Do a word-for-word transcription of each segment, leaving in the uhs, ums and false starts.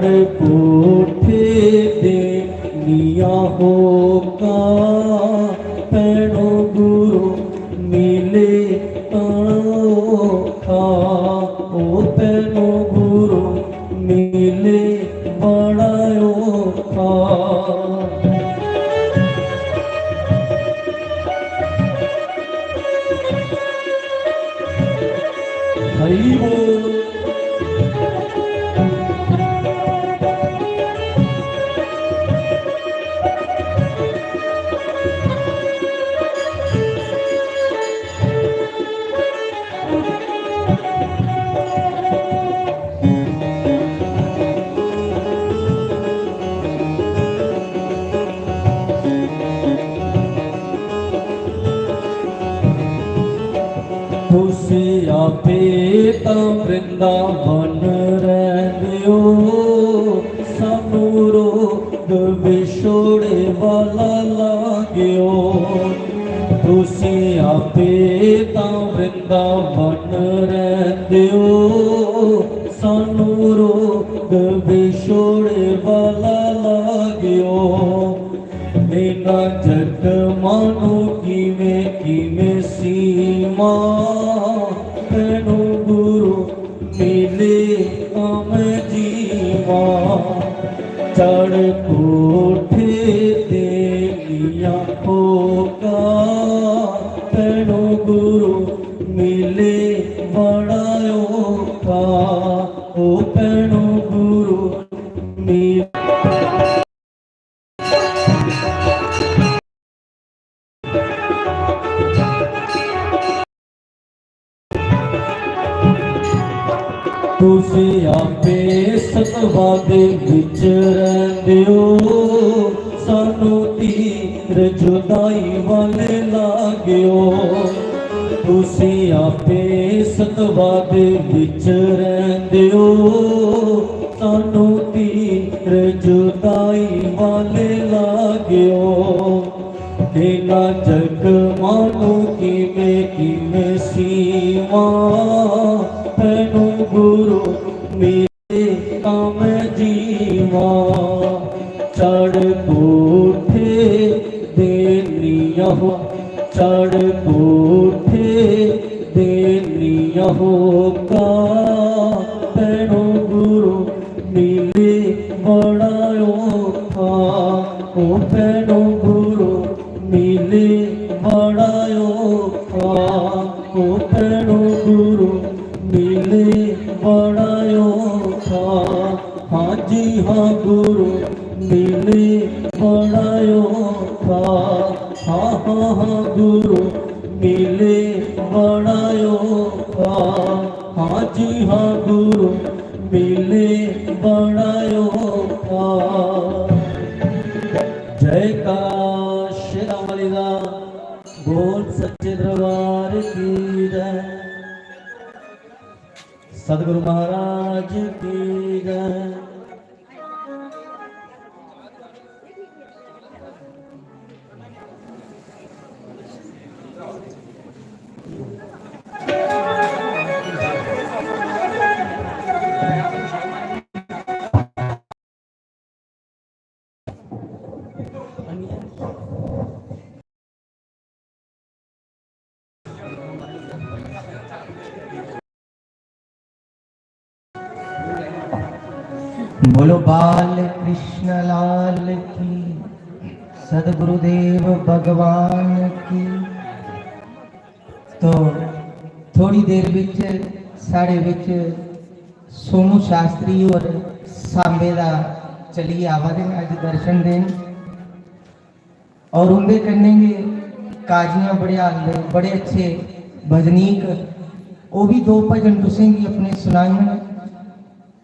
कोठे देनियां होकां, भैणो गुरु मिले तां औखा, ओ भैणो गुरु मिले बड़ा औखा। हरि बोल। तुसी आपे तां वृंदावन रैंदे ओ, सानू रोग विछोड़े वाला लाग्यो। तुसी आपे तां वृंदावन रैंदे ओ, सानू रोग विछोड़े वाला लाग्यो। इन्हां जख्मां नू किवें किवें सीवां, भैणो गुरु मिले तां मैं जीवां। चढ़ कोठे देनियां होकां, भैणो गुरु मिले बड़ा औखा, ओ भैणो गुरु मिले। तुसी आपे सतवा दे विच रैंदे ओ, सानू तीर जुदाई वाले लाग्यो। तुसी आपे सतवा दे विच रैंदे ओ, सानू तीर जुदाई वाले लाग्यो। इन्हां जख्मां नू किवें किवें सीवां, भैणो गुरु मिले तां मैं जीवां। चढ़ कोठे देनियां हो, चढ़ कोठे देनियां होकां, भैणो गुरु मिले बड़ा औखा, ओ भैणो गुरु मिले बड़ा औखा, ओ भैणो गुरु मिले बड़ा औखा। हाँ जी हाँ गुरु मिले बड़ा औखा, हाँ हाँ हाँ गुरु मिले बड़ा औखा, हाँ जी हाँ गुरु मिले बड़ा औखा। जयकारा शेरां वाली दा, बोल सच्चे दरबार की जय, सतगुरु महाराज की जय। बोलो बाल कृष्ण लाल की, सदगुरुदेव भगवान की। तो थोड़ी देर विच साढ़े विच सोनू शास्त्री और सांबे दा चलिए आवा दे अज दर्शन देन। और उंदे कन्नै गै काजियां बड़ियाल दे बड़े अच्छे भजनीक, ओह् बी दो भजन तुसेंगी अपने सुनाङन।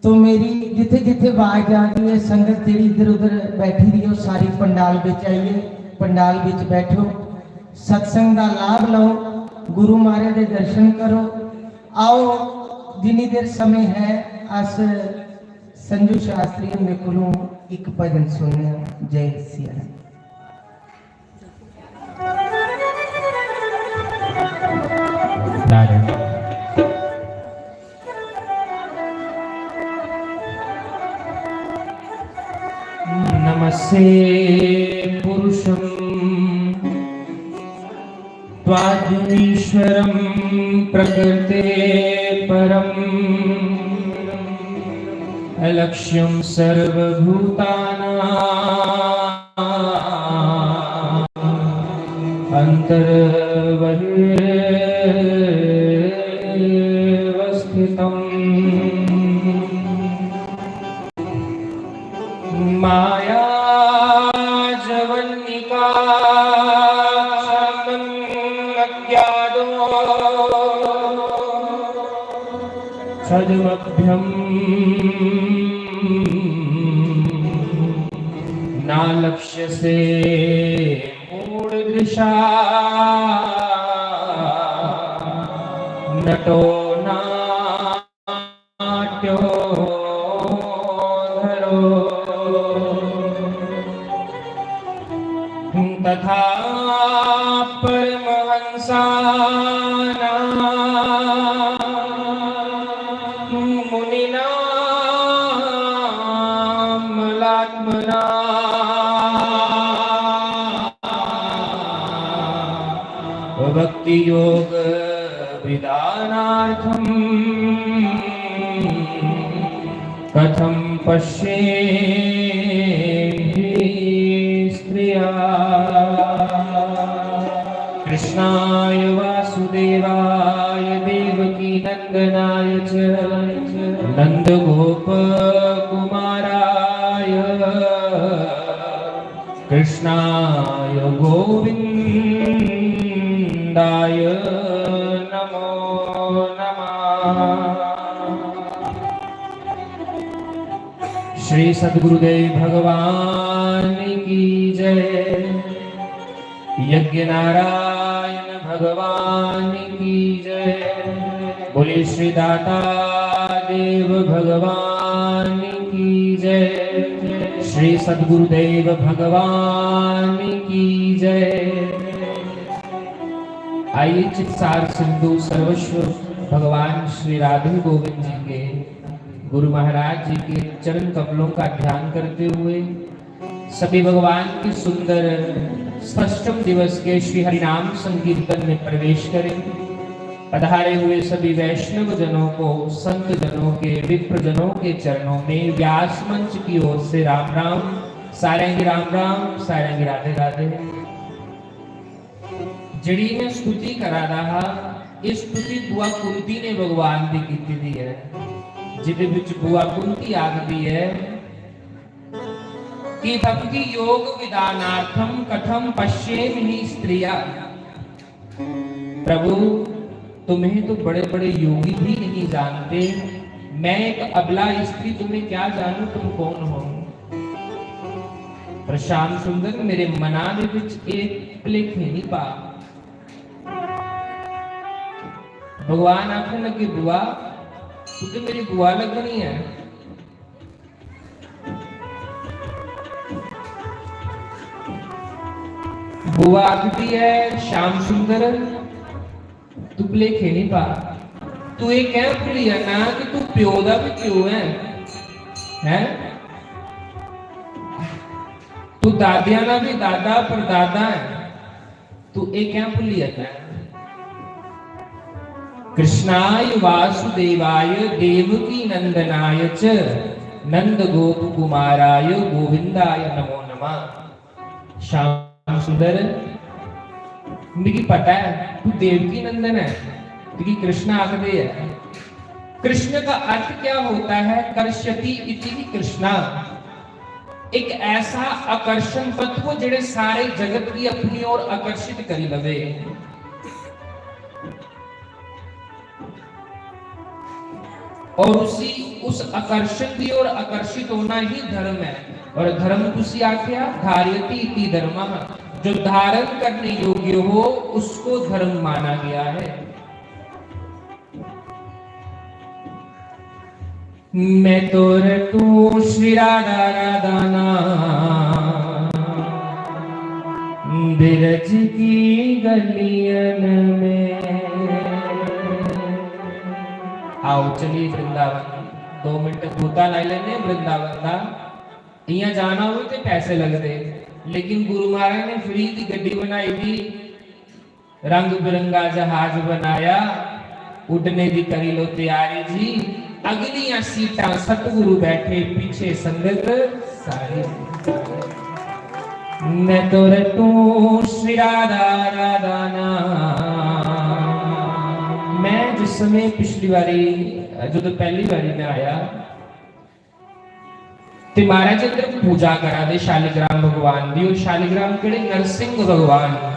तो मेरी जित्थे जित्थे आवाज जा रही है, संगत जेह्ड़ी इधर उधर बैठी दी है, ओह् सारी पंडाल बिच आइए, पंडाल बिच बैठो, सत्संग दा लाभ लओ, गुरु महाराज दे दर्शन करो। आओ, जिन्नी देर समय है, अस संजू शास्त्री हुंदे कोलों इक भजन सुनने आं। जय सिया राम। नारायण। मसे पुरुषं त्वाद्यमीश्वरं प्रकृते परं लक्ष्यं सर्वभूतानां अन्तर्बहिर्वस्थितम्। मायाजवनिका छन्दन्नद्यादो छदमभ्यं नालक्ष्यसे मूढदृशा नटो नाट्योऽधरो। तथा परमहंसानां मुनीनां मलात्मना भक्तियोगविधानार्थं कथं पश्येहि स्त्रिया। कृष्णाय वासुदेवाय देवकीनन्दनाय च नन्दगोपकुमाराय कृष्णाय गोविन्दाय नमो नमः। श्री सद्गुरुदेव भगवान की जय। यज्ञ नारायण भगवान की जय। बोलिए श्री दाता देव भगवान की जय। श्री सद्गुरुदेव भगवान की जय। आइए, चित्सार सिंधु सर्वस्व भगवान श्री राधे गोविंद जी के, गुरु महाराज जी के चरण कमलों का ध्यान करते हुए सभी भगवान के सुंदर षष्ठम दिवस के श्री हरिनाम संकीर्तन में प्रवेश करें। पधारे हुए सभी वैष्णव जनों को, संत जनों के, विप्र जनों के चरणों में व्यास मंच की ओर से राम राम। सारें गी राम राम, सारें गी राधे राधे। जेड़ी मैं स्तुति करा दा हा, ये स्तुति बुआ कुंती ने भगवान दी कीती दी है, जिदे विच बुआ कुंती आखदी है कि भक्ति योग विधानार्थम कथम पश्येमहि स्त्रिया। प्रभु, तुम्हें तो बड़े-बड़े योगी भी नहीं जानते, मैं एक अबला स्त्री तुम्हें क्या जानूं, तुम कौन हो? पर श्याम सुंदर, मेरे मना दे विच एक भलेखे नहीं पा। भगवान आखन लगे, "बुआ, तू ते मेरी बुआ लगनी है।" बुआ आखदी है, "श्याम सुंदर, तू भलेखे नहीं पा, तू ये कैं भुल्ली जाना कि तू प्यो दा भी प्यो है, हैं? तू दादियां दा भी दादा, परदादा है।" तू ये कैं भुल्ली जाना है? कृष्णाय वासुदेवाय देवकी नंदनाय च नंद गोप कुमाराय गोविंदाय नमो नमः। श्याम सुंदर, मिगी पता है तू देवकी नंदन है, तुगी कृष्ण आखदे है। कृष्ण का अर्थ क्या होता है? कर्षति इति ही कृष्णा। एक ऐसा आकर्षण तत्व जेड़े सारे जगत की अपनी ओर आकर्षित करी लवे। और उसी, उस आकर्षण की ओर आकर्षित होना ही धर्म है। और धर्म कुसी आख्या? धारयति इति धर्म। जो धारण करने योग्य हो, उसको धर्म माना गया है। मैं तो रटूं श्री राधा राधा नाम बिरज की गलियन में। आओ चलिए वृंदावन, दो मिनट गोता लाई लेने वृंदावन का। इ'यां जाना होवे ते पैसे लगदे, लेकिन गुरु महाराज ने फ्री दी गड्डी बनाई दी, रंग बिरंगा जहाज बनाया, उड्डने दी करी लो तैयारी जी। अगलियां सीटां सतगुरु बैठे, पीछे संगत सारी। मैं तो रटूं श्री राधा राधा नाम। मैं जिस समय पिछली बारी, जदों पहली बारी मैं आया, ते महाराज इधर पूजा करा दे शालिग्राम भगवान दी, और शालिग्राम केड़े? नरसिंह भगवान।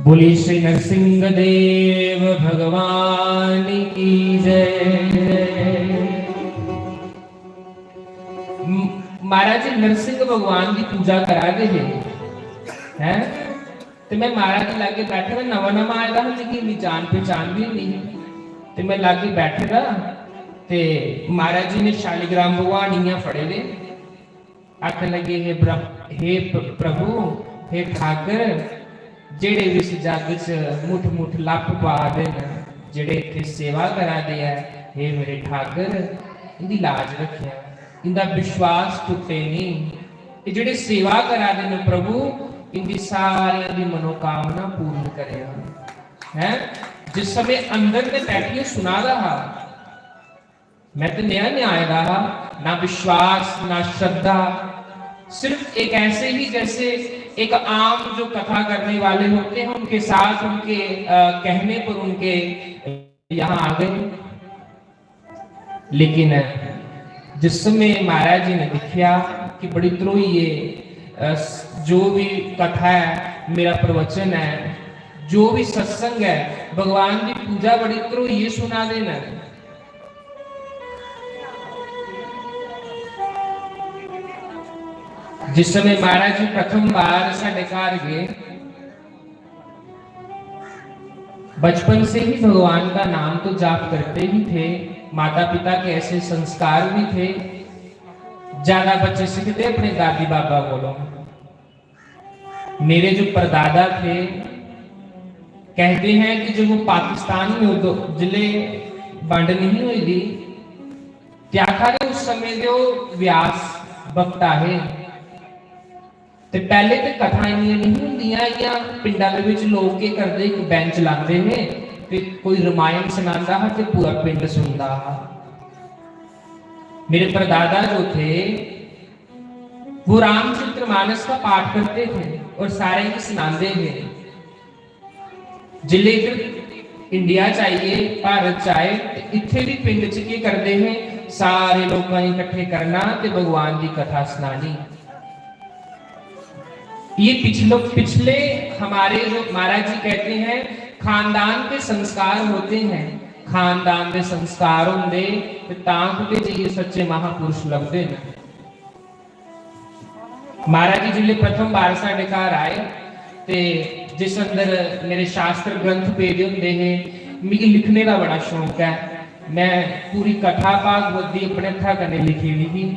बोलिए श्री नरसिंह देव भगवान की जय। म-, महाराज जी नरसिंह भगवान दी पूजा करा दे हे, हैं? ते मैं महाराज जी लागे बैठे दा, नमां नमां आए दा हा, मिगी इन्नी जान पहचान भी नहीं ही। ते मैं लागे बैठे दा, ते महाराज जी ने शालिग्राम भगवान इ'यां फड़े दे, आखन लगे, "हे ब्रह्म, हे प-, प्रभु, हे ठाकर, जेड़े बी इस जग च मुठ मुठ लप्प पा दे न, जेड़े इत्थै सेवा करा दे ऐ, हे मेरे ठाकर, इंदी लाज रखेआ, इंदा विश्वास टुट्टे नहीं। एह् जेड़े सेवा करा दे न प्रभु, इंदी सारियां दी मनोकामना पूर्ण करेआ।" हैं? जिस समय अंदर ने बैठियै सुना दा हा, मैं ते नया नया आए दा हा, ना विश्वास, ना श्रद्धा, सिर्फ एक ऐसे ही, जैसे एक आम जो कथा करने वाले होते हैं, उनके साथ, उनके, अ, कहने पर उनके यहाँ आ गए। लेकिन जिस समय महाराज जी ने दिखया कि बड़ी ध्रोइये, अ, जो भी कथा है, मेरा प्रवचन है, जो भी सत्संग है, भगवान की पूजा बड़ी ध्रोइये सुना दे न। जिस समय महाराज जी प्रथम बार साढ़े घर गए, बचपन से ही भगवान का नाम तो जाप करते ही थे, माता पिता के ऐसे संस्कार भी थे। ज्यादा बच्चे सीखते अपने दादी बाबा कोलों। मेरे जो परदादा थे, कहते हैं कि जब वो पाकिस्तान में उदो-, जिले बंड नहीं हुई थी, ते आखा दे उस समय दे ओह् व्यास वक्ता हे। ते पैह्ले ते कथां इन्नियां नेईं होंदियां, इ'यां पिंडां दे बिच लोक केह् करदे, इक bench लांदे हे ते कोई रमायण सनांदा हा ते पूरा पिंड सुनदा हा। मेरे परदादा जो थे, वो रामचरितमानस का पाठ करते थे और सारें गी सनांदे हे। जिसले इधर इंडिया च आइए, भारत च आए, ते इत्थे भी पिंड च केह् करदे हे, सारे लोकां गी इकट्ठे करना ते भगवान दी कथा सनानी। ये पिछलो-, पिछले हमारे जो महाराज जी कहते हैं, खानदान के संस्कार होते हैं, खानदान दे संस्कार होंदे ते तां कुतै जाइयै सच्चे महापुरुष लभदे न। महाराज जी जिसले प्रथम बार साढ़े घर आए ते जिस अंदर मेरे शास्त्र ग्रंथ पेदे होंदे हे, मिगी लिखने दा बड़ा शौक ऐ। मैं पूरी कथा भागवत दी अपने हत्था कन्नै लिखी दी ही।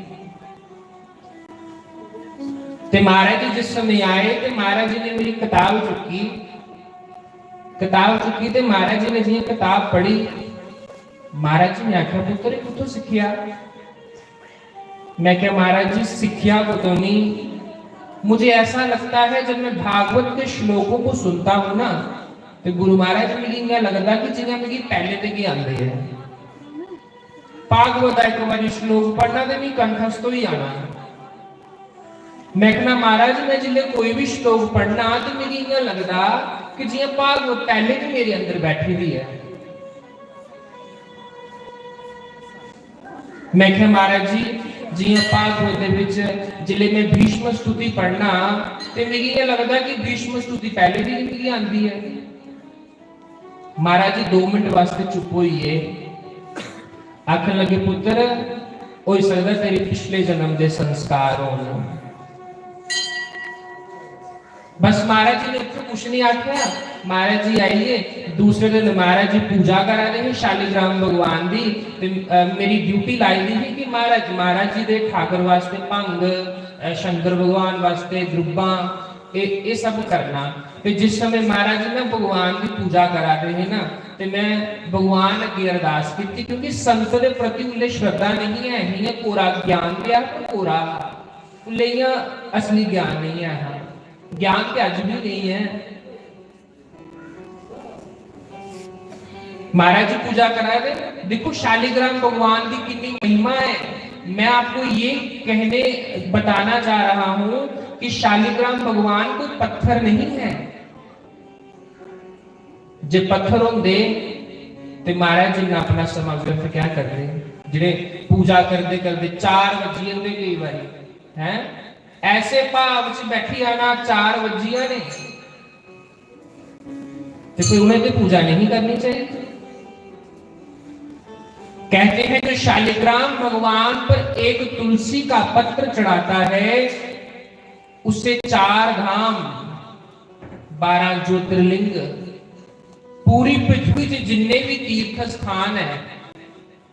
ते महाराज जी जिस समय आए ते महाराज जी ने मेरी कताब चुक्की, कताब चुक्की ते महाराज जी ने जियां कताब पढ़ी, महाराज जी ने आखेआ, "पुत्तर, एह् कुत्थों सिक्खेआ?" मैं कहा, "महाराज जी, सिक्खेआ कुतों नहीं, मुझे ऐसा लगता है जब मैं भागवत के श्लोकों को सुनता हूँ ना, तो गुरु महाराज मिगी इ'यां लगदा कि जि'यां मिगी पैह्ले ते गै आंदे ऐ। भागवत दा इक बारी श्लोक पढ़ना ते मिगी कंठस्थ होई जाना।" मैं आखना, "महाराज, मैं जिसलै कोई बी श्लोक पढ़ना ते मिगी इ'यां लगदा कि जि'यां भागवत पैह्ले गै मेरे अंदर बैठी दी ऐ।" मैं आखेआ, "महाराज जी, जि'यां भागवत दे बिच जिसलै मैं भीष्म स्तुति पढ़ना ते मिगी इ'यां लगदा कि भीष्म स्तुति पैह्ले दी गै मिगी आंदी ऐ।" महाराज जी दो मिंट वास्तै चुप होई गे। आखन लगे, "पुत्तर, होई सकदा तेरे पिछले जन्म दे संस्कार होन।" बस महाराज जी ने उत्थै कुछ नहीं आखेआ। महाराज जी आई गे। दूसरे दिन महाराज जी पूजा करा दे हे शालिग्राम भगवान दी, ते, अ, मेरी ड्यूटी लाई दी ही कि महाराज, महाराज जी दे ठाकर वास्ते भंग, अ, शंकर भगवान वास्ते द्रुब्बां, एह् एह् सब करना। ते जिस समय महाराज जी ना भगवान दी पूजा करा दे हे ना, ते मैं भगवान अग्गें अरदास कीती, क्योंकि संत दे प्रति उल्ले श्रद्धा नहीं है ही, इ'यां कोरा ज्ञान ते ऐ, पर कोरा हा। उल्ले इ'यां असली ज्ञान नहीं है हा। ज्ञान ते अज्ज भी नहीं है। महाराज जी पूजा करा दे, देखो शालिग्राम भगवान की कितनी महिमा है। मैं आपको ये कहने, बताना चाह रहा हूं कि शालिग्राम भगवान कोई पत्थर नहीं है। जे पत्थर होंदे ते महाराज जी ने अपना समां व्यर्थ क्या करदे, जेह्ड़े पूजा करदे करदे चार बज्जी जंदे केई बारी, हैं? ऐसे भाव च बैठी जाना, चार बज्जियां ने, ते फिर उन्हें तो पूजा नहीं करनी चाहिए। कहते हैं, जो शालिग्राम भगवान पर एक तुलसी का पत्र चढ़ाता है, उसे चार धाम, बारह ज्योतिर्लिंग, पूरी पृथ्वी 'ਚ जिन्ने भी तीर्थ स्थान है,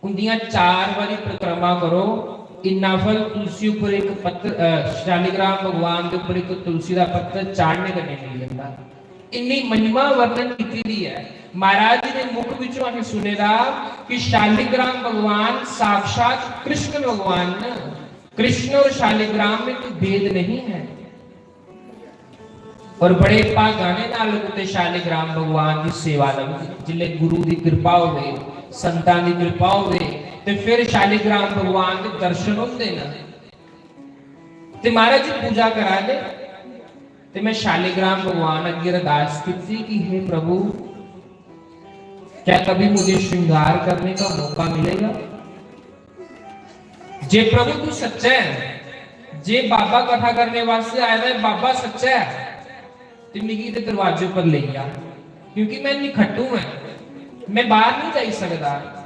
उंदियां चार बारी परिक्रमा करो, इन्ना फल तुलसी उप्पर इक पत्तर, अ, शालिग्राम भगवान दे उप्पर इक तुलसी दा पत्तर चाढ़ने कन्नै मिली जंदा। इन्नी महिमा वर्णन कीती दी ऐ। महाराज जी दे मुख विचों असें सुने दा कि शालिग्राम भगवान साक्षात कृष्ण भगवान न। कृष्ण और शालिग्राम में कोई भेद नहीं है। और बड़े भागां दे नाल कुतै शालिग्राम भगवान दी सेवा लगदी, जिल्लै गुरु दी किरपा होवे, संतां दी किरपा होवे, ते फिर शालिग्राम भगवान दे दर्शन होंदे न। ते महाराज जी पूजा करा दे, ते मैं शालिग्राम भगवान अग्गें अरदास कीती कि हे प्रभु, क्या कभी मुझे श्रृंगार करने का मौका मिलेगा? जे प्रभु तू सच्चा है, जे बाबा कथा करने वास्ते आए दा है, बाबा सच्चा है, ते मिगी ते दरवाजे पर लेई जा, क्योंकि मैं निखट्टू ऐ, मैं बाहर नहीं जाई सकदा।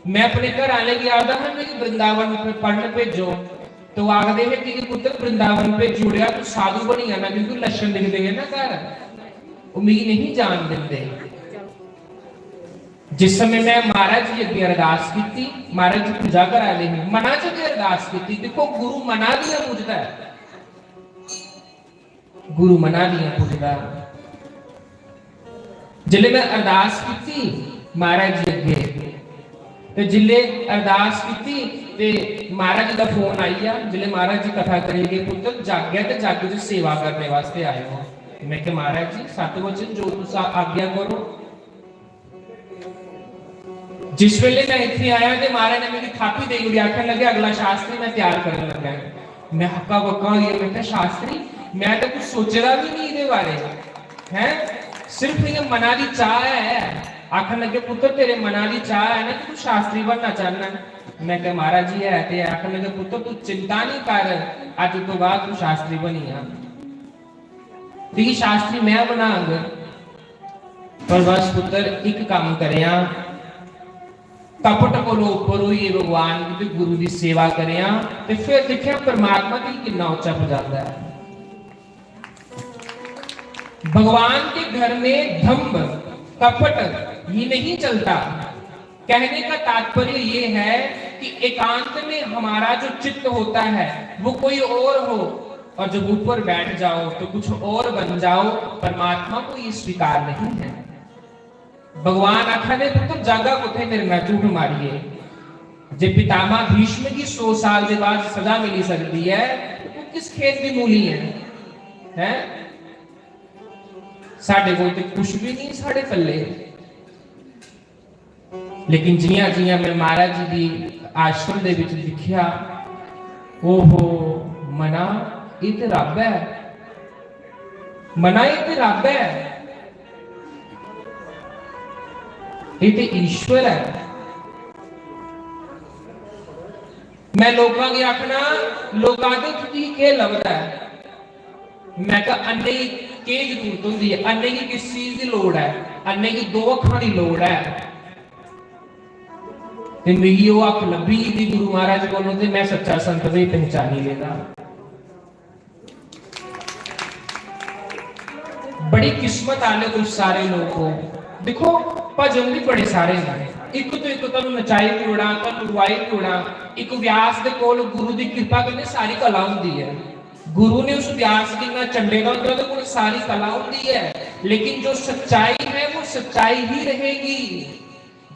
मैं अपने घर आह्ले गी आखदा हा, "मिगी वृंदावन प-, पढ़न भेजो।" तो आखदे हे, "तुगी पुत्तर वृंदावन भेजी ओड़ेआ, तू साधु बनी जाना, क्योंकि लक्षण दिखदे हे ना घर।" ओह् मिगी नहीं जान दिंदे। जिस समय मैं महाराज जी अग्गें अरदास कीती, महाराज जी पूजा करा दे हे, मना च गै अरदास कीती। दिक्खो, गुरु मना दियां पूजदा ऐ। गुरु मना दियां पूजदा। जिल्लै मैं अरदास कीती महाराज जी अग्गे, ते जिल्लै अरदास कीती ते महाराज जी दा फोन आई गेआ। जिल्लै महाराज जी कथा करी गए, "पुत्तर जागेआ ते जागे च सेवा करने वास्ते आयो।" मैं कहा, "महाराज जी, सत वचन जो तुस आज्ञा करो।" जिस वेले मैं इत्थे आया ते महाराज ने मिगी थापी देई ओड़ी, आखन लगे, "अगला शास्त्री मैं तैयार करन लगा।" मैं हक्का बक्का होई गेआ, मैं कहा, "शास्त्री? मैं तो कुछ सोचे दा भी नहीं इदे बारे, हैं? सिर्फ इ'यां मना दी चाह है।" आखन लगे, "पुत्तर, तेरे मना दी चाह है ना कि तू शास्त्री बनना चाहना है?" मैं कहा, "महाराज जी, है ते है।" आखन लगे, "पुत्तर, तू चिंता नहीं कर, अज तो बाद तू शास्त्री बनी जा।" तुगी शास्त्री मैं बनांग, पर बस पुत्तर, इक कम्म करेआं, कपट कोलों उप्पर होइयै भगवान दी ते गुरु दी सेवा करेआं, ते फिर दिक्खेआं परमात्मा तुगी किन्ना उच्चा पजांदा ऐ। भगवान के घर में दंभ, कपट ही नहीं चलता। कहने का तात्पर्य ये है कि एकांत में हमारा जो चित्त होता है, वो कोई और हो, और जब ऊपर बैठ जाओ तो कुछ और बन जाओ, परमात्मा को ये स्वीकार नहीं है। भगवान आखा दे, "पुत्र, जागा कुत्थे मेरे नाल झूठ मारिए?" जे पितामह भीष्म की सौ साल के बाद सजा मिली सकती है, तो तू किस खेत की मूली है? हैं? साढ़े कोल ते कुछ भी नहीं, साढ़े पल्ले। लेकिन जियां जियां मैं महाराज जी दी आश्रम दे विच दिक्खेआ, ओहो, मना, एह् ते रब ऐ। मना, एह् ते रब ऐ। एह् ते ईश्वर ऐ। मैं लोकां गी आखना, लोक आखदे, "तुगी केह् लभदा ऐ?" मैं कहा, "अन्ने गी केह् जरूरत होंदी ऐ? अन्ने गी किस चीज दी लोड़ ऐ? अन्ने गी दो अक्खां दी लोड़ ऐ।" ते मिगी ओह् अक्ख लब्भी गेदी गुरु महाराज कोलों, ते मैं सच्चा संत बी पहचानी लेदा। बड़ी किस्मत आह्ले तुस सारे लोक हो। दिक्खो, भजन भी बड़े सारे न, इक तो इक तुहानू नचाई बी ओड़ां, तुहानू रुआई बी ओड़ां। इक व्यास दे कोल गुरु दी किरपा कन्नै सारी कला होंदी ऐ। गुरु ने उस व्यास गी इन्ना चंडे दा होंदा, ओह्दे कोल सारी कला होंदी ऐ, लेकिन जो सच्चाई है वो सच्चाई ही रहेगी।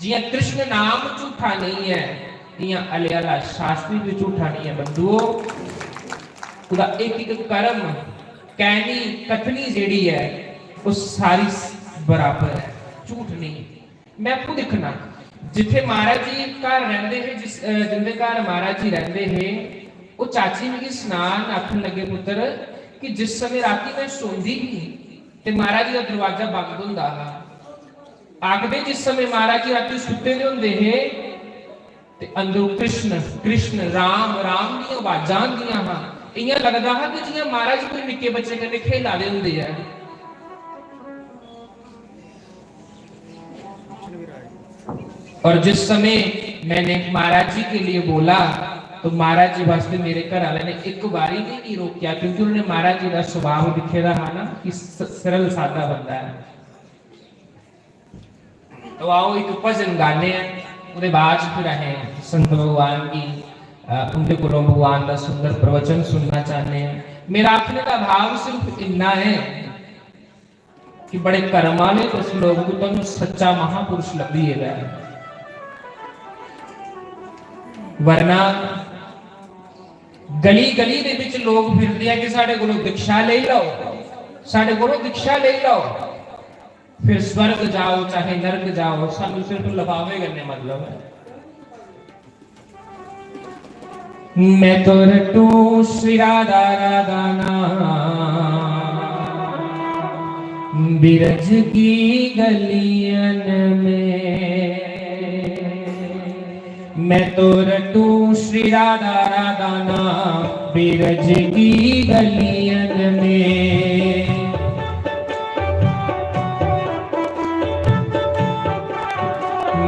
जियां कृष्ण नाम झूठा नहीं है, इयां अले आह्ला शास्त्री भी झूठा नहीं है बंधुओ। ओह्दा इक इक कर्म, कैनी कथनी जेह्ड़ी ऐ, ओह् सारी बराबर ऐ, झूठ नहीं। मैं आपूं दिक्खना, जित्थे महाराज जी घर रैंह्दे हे, जिस, अ, जिंदे घर महाराज जी रैंह्दे हे, ओह् चाची मिगी सनान, आखन लगे, "पुत्तर, कि जिस समें रातीं मैं सोंदी ही ते महाराज जी दा दरवाजा बंद होंदा हा।" आखदे, जिस समें महाराज जी रातीं सुत्ते दे होंदे हे ते अंदरों "कृष्ण, कृष्ण, राम, राम" दियां आवाजां आंदियां हां। इयां लगदा हा कि जियां महाराज जी कोई निक्के बच्चे कन्नै खेला दे होंदे ऐ। और जिस समय मैंने महाराज जी के लिए बोला, तो महाराज जी वास्ते मेरे घर वाले ने एक बारी भी नहीं रोकिया, क्योंकि उन्होंने महाराज जी का स्वभाव दिखे दा हा ना कि स-, सरल सादा बंदा है। तो आओ, एक भजन गाने हैं, उसके बाद फिर असें संत भगवान की, अ, उनके कोलों भगवान का सुंदर प्रवचन सुनना चाहते हैं। मेरा आखने का भाव सिर्फ इतना है कि बड़े कर्म वाले तुस लोग, कि तुहानू सच्चा महापुरुष लब्भी गेदा ऐ। वरना गली गली दे विच लोग फिरदे आ कि "साढ़े कोलों दीक्षा लेई लैओ, साढ़े कोलों दीक्षा लेई लैओ।" फिर स्वर्ग जाओ चाहे नरक जाओ, सानू सिर्फ लफावे कन्नै मतलब है। मैं तो रटूं श्री राधा राधा नाम, बिरज की गलियन में। मैं तो रटूं श्री राधा राधा नाम, बिरज की गलियन में।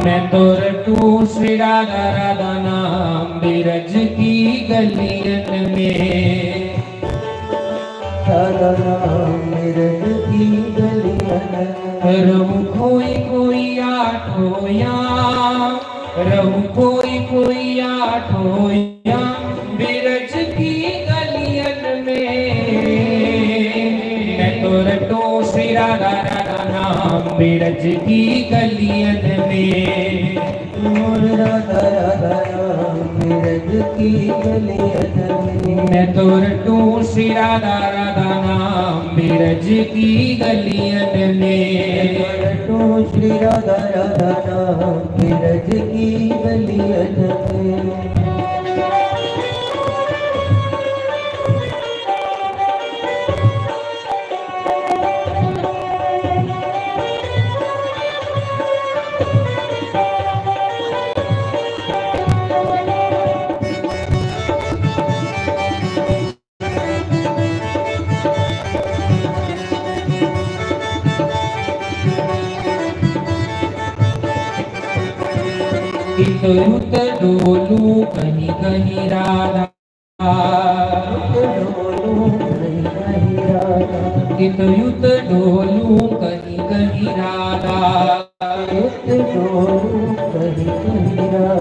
मैं तो रटूं श्री राधा राधा नाम, बिरज की गलियन में। राधा नाम, बिरज की गलियन में। रहूं खोई खोई आठों याम, रहूं खोई खोई आठों याम, बिरज की गलियन में। मैं तो रटूं श्री राधा राधा नाम, बिरज की गलियन में। और राधा राधा नाम, बिरज की गलियन में। मैं तो रटूं श्री राधा राधा नाम, बिरज की गलियन में। मैं तो रटूं श्री राधा राधा नाम, बिरज की गलियन में। इत उत डोलूं कहीं कहीं राधा। इत उत डोलूं कहीं कहीं राधा। इत डोलूं कहीं कहीं राधा।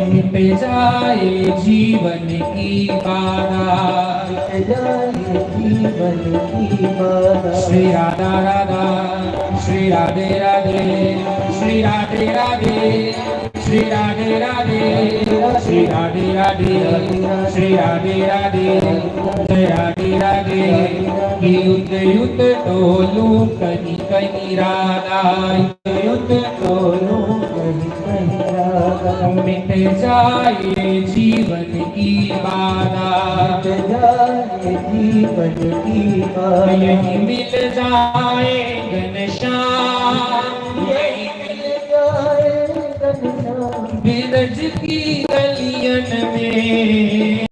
मिट जाए जीवन की बाधा। मिट जाए जीवन की बाधा। श्री राधा राधा, श्री राधे राधे, श्री राधे राधे। श्री राधे राधे, श्री राधे राधे, श्री राधे राधे, जय राधे राधे। कि युत युत डोलूं कहीं कहीं राधा, युत युत डोलूं कहीं कहीं राधा। मिट जाए जीवन की बाधा, मिट जाए जीवन की बाधा। यहीं मिल जाए घनश्याम, यहीं मिल जाए घनश्याम। बिरज की गलियन में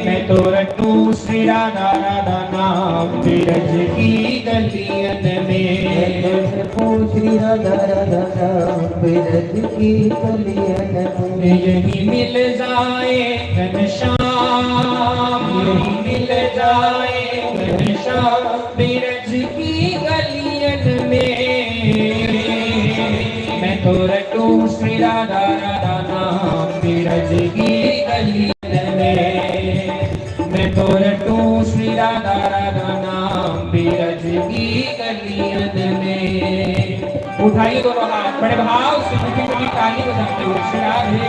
मैं तो रटूं श्री राधा राधा नाम, बिरज की गलियन में। मैं तो रटूं श्री राधा राधा नाम, बिरज की गलियन में। यहीं मिल जाए घनश्याम, यहीं मिल जाए घनश्याम। बिरज की गलियन में मैं तो रटूं श्री राधा राधा नाम, बिरज की गलियन में मैं तो रटूं उठाइए दोनों हाथ, बड़े भाव से मीठी मीठी ताली बजाते हुए श्री राधे।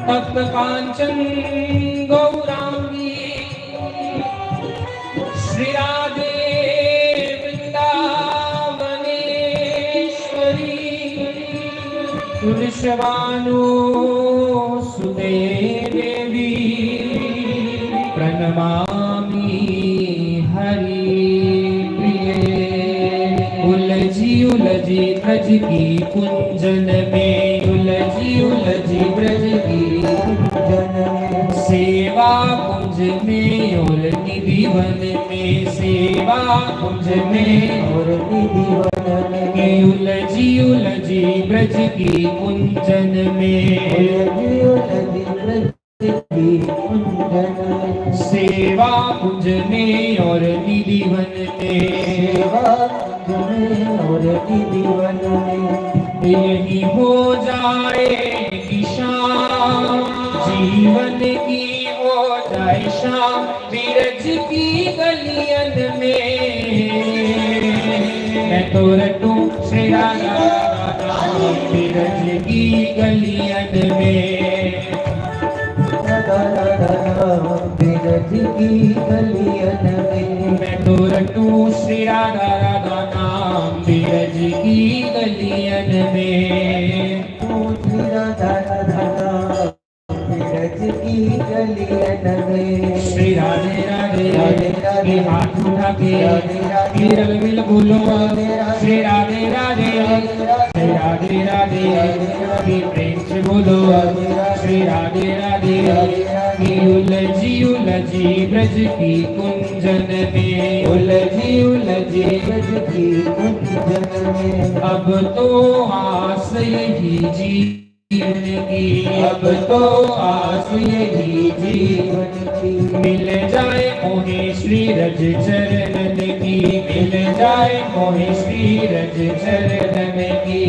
तप्त कांचन गौरांगी श्री राधे वृंदावनेश्वरी। वृषभानु सुते देवी प्रणमामि हरि प्रिये। उलझी उलझी ब्रज की कुंजन में, उलझी उलझी ब्रज की कुंजन में, सेवा कुंज में और निधि वन में, सेवा कुंज में और निधि वन में। उलझी उलझी ब्रज की कुंजन में, उलझी उलझी ब्रज की कुंजन में, सेवा कुंज में और निधि वन में, सेवा कुंज में और निधि वन में। यही हो जाए शाम, जीवन की हो जाए शाम, ब्रज की गलियन में। मैं तो रटूं श्री राधा राधा नाम, ब्रज की गलियन में। राधा राधा नाम, ब्रज की गलियन में। मैं तो रटूं श्री राधा राधा नाम, ब्रज की गलियन में। तू श्री राधा राधा नाम, ब्रज की गलियन में। श्री राधे राधे, राधे राधे। हाथ उठा के, राधे राधे। रल मिल बोलो, राधे राधे। श्री राधे राधे, राधे राधे। श्री राधे राधे, राधे राधे। प्रेम से बोलो, राधे राधे। श्री राधे राधे। राधे राधे। उलझी उलझी ब्रज की कुंजन में, उलझी उलझी ब्रज की कुंजन में। अब तो आस यही जी जीवन की, अब तो आस यही जीवन की। मिल जाए मोहे श्री रज चरणन की, मिल जाए मोहे श्री रज चरणन की।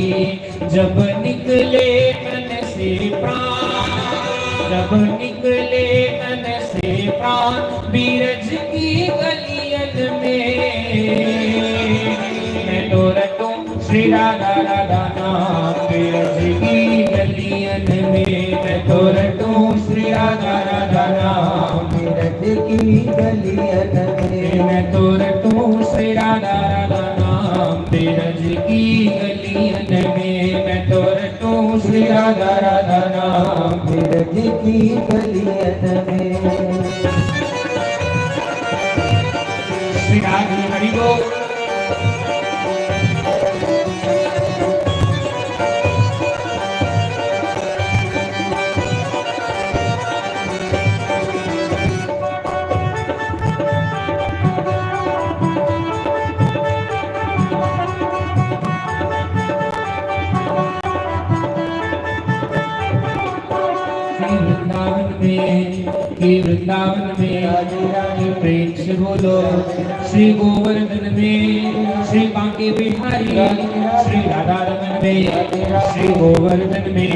जब निकले तन से प्राण, जब निकले तन से प्राण, ब्रज की गलियन में। मैं तो रटूं श्री राधा राधा नाम, ब्रज की गलियन में। मैं तो रटूं श्री राधा राधा नाम, ब्रज की गलियन में। मैं तो रटूं श्री राधा राधा नाम, ब्रज की गलियन में। मैं तो रटूं श्री राधा राधा नाम, ब्रज की गलियन में। श्री राधे हरि बोल। श्री वृंदावन में, श्री वृंदावन में, प्रेम से बोलो। श्री गोवर्धन में श्री बांके बिहारी, श्री राधा रमन में श्री गोवर्धन में,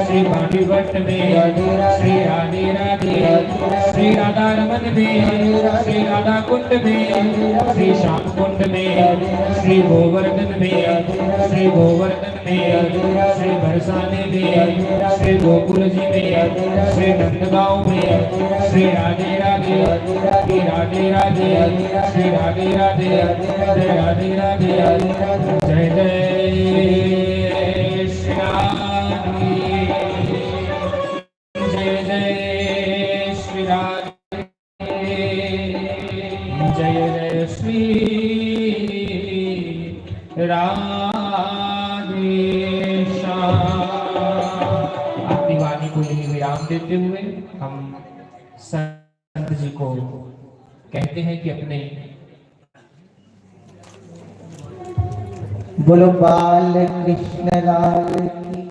श्री बांके भट्ट में श्री राधे राधे, श्री राधा रमन में श्री राधा कुंड में, श्री श्याम कुंड में, श्री गोवर्धन में श्री गोवर्धन में, श्री बरसाने में, श्री गोकुल जी में, श्री नंदगांव में, श्री राधे राधे, श्री राधे राधे, श्री राधे राधे, जय राधे राधे, जय जय श्री राधे, जय जय श्री राधे। जय जय श्री राधे श्याम। अपनी वाणी को यहीं विराम देते हुए हम संत जी को कहते हैं कि अपने बोलो बाल कृष्ण लाल की,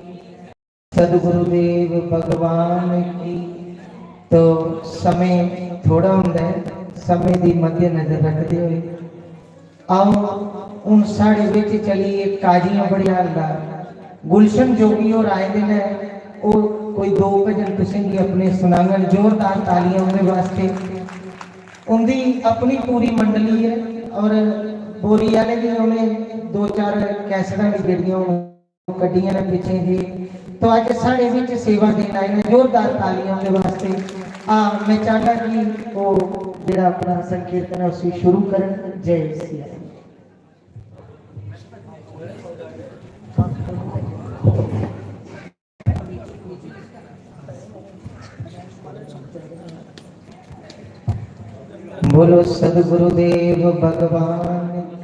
सदगुरुदेव भगवान की। तो समय थोड़ा होंदा है, समय दी मद्देनजर रखते हुए आओ, हुन साढ़े विच चलिए काजियां बड़ियाल दा गुलशन जोगी होर आए दे न। ओह् कोई दो भजन तुसें गी अपने सुनाङन। जोरदार तालियां उं'दे वास्ते। उं'दी अपनी पूरी मंडली ऐ और बोरी आह्ले दी उ'नें दो चार कैसेटां बी जेह्ड़ियां हून कड्ढियां न पिच्छें जी। तो अज्ज साढ़े बिच सेवा देन आए न, जोरदार तालियां उं'दे वास्ते। हां, मैं चाहना कि ओह् जेह्ड़ा अपना संकीर्तन ऐ उसी शुरू करन। जय सिया राम। बोलो सदगुरुदेव भगवान की।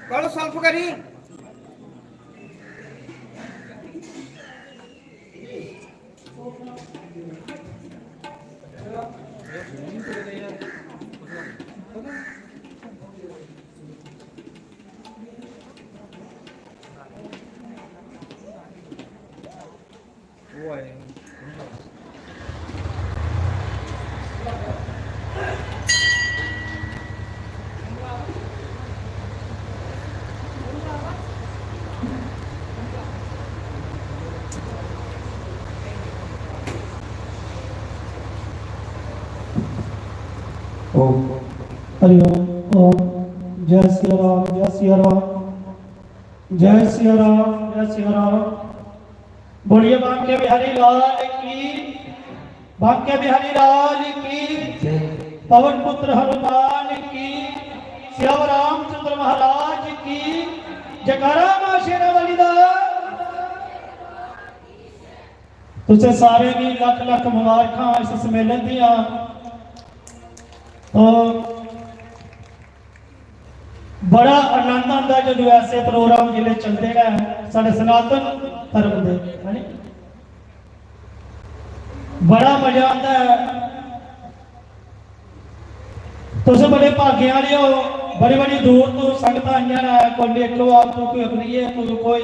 करो सल्फ करी। ओम। हरि ओम। ओम। जय सिया राम, जय सिया राम, जय सिया राम, जय सिया राम। बोलिए बांके बिहारी लाल की, बांके बिहारी लाल की, जय। पवन पुत्र हनुमान की, सियावर रामचंद्र महाराज की, जयकारा मां शेरां वाली दा। तुसें सारें गी लख लख मुबारखां इस सम्मेलन दियां। तो बड़ा आनंद आंदा जदूं ऐसे प्रोग्राम जिसलै चलदे न साढ़े सनातन धर्म दे, है नी? बड़ा मजा आंदा ऐ। तुस बड़े भागें आह्ले ओ, बड़ी बड़ी दूर तो संगतां आइयां न, कोई नेटो आप तो, कोई अखनीए तो, कोई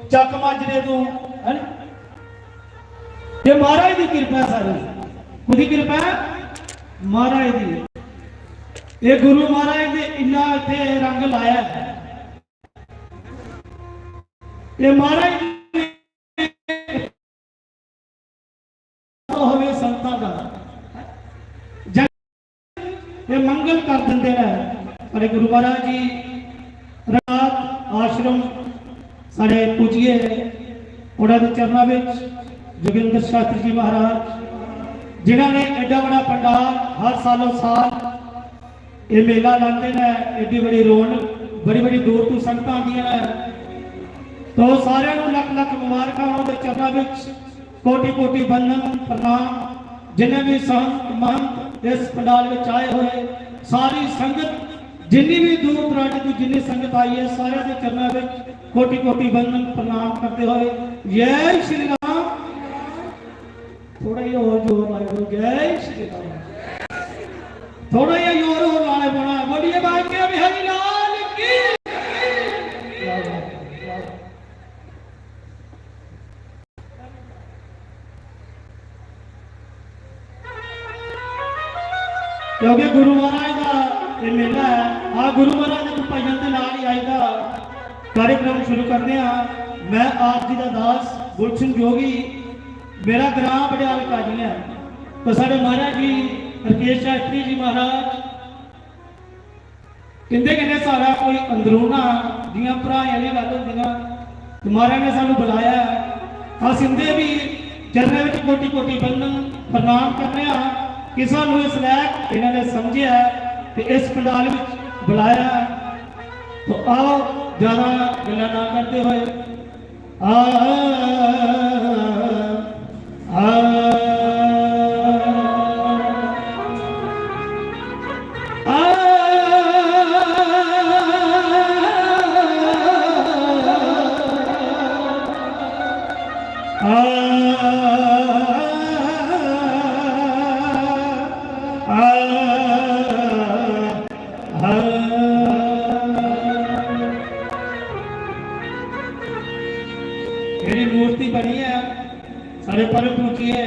चक माजरे तो, है ना? ये महाराज दी किरपा ऐ सारी। कुदी किरपा ऐ? महाराज दी। ये गुरु महाराज ने इन्ना इत्थे रंग लाया ऐ। ये महाराज ने होवे संतां दा। जग-, ये मंगल कर दिंदे ने। साढ़े गुरु महाराज जी रघुनाथ आश्रम साढ़े पूजिए, उड़ा दे चरणा विच जोगिंदर शास्त्री जी महाराज, जिन्होंने एडा बड़ा पंडाल हर सालों साल ये मेला लाते ने, एडी बड़ी रौनक, बड़ी बड़ी दूर तू संगतां आंदियां ने। तो सारियां नूं लख लख मुबारकां होण दे चरणा विच कोटि कोटि वंदन प्रणाम। जिन्ने भी संत महंत इस पंडाल विच आए हुए, सारी संगत, जिन्नी भी दूर दराज की जिन्नी संगत आई है, सारे के चरणा विच कोटि कोटि वंदन प्रणाम करते हुए जय श्री राम। थोड़ा ही और जोर लाए बोलो, जय श्री राम। थोड़ा ही जोर और लाने पौना है। बोलिए बांके बिहारी लाल की। क्या बात है, क्या बात है। क्योंकि गुरु महाराज का ये मेला है। आ गुरु महाराज के भजन के नाल ही आज का कार्यक्रम शुरू करते हैं। मैं आप जी का दास गुलशन जोगी, मेरा ग्राम पटियाल काजी है। तो साढ़े महाराज जी हरकेश शास्त्री जी महाराज, इंदे कन्नै साढ़ा कोई अंदरूना, जियां भ्राएं आह्ली गल्ल होंदी ना, ते महाराज ने सानू बुलाया ऐ। अस इंदे बी चरणें विच कोटि कोटि वंदन प्रणाम करने आं कि सानू इस लायक इन्होंने समझेआ ऐ ते इस पंडाल विच बुलाया ऐ। तो आओ, ज्यादा गल्लां ना करते हुए, आ, आ, आ, आ, आ, आ, जेह्ड़ी मूर्ति बनी ऐ, साढ़े परम पूजिए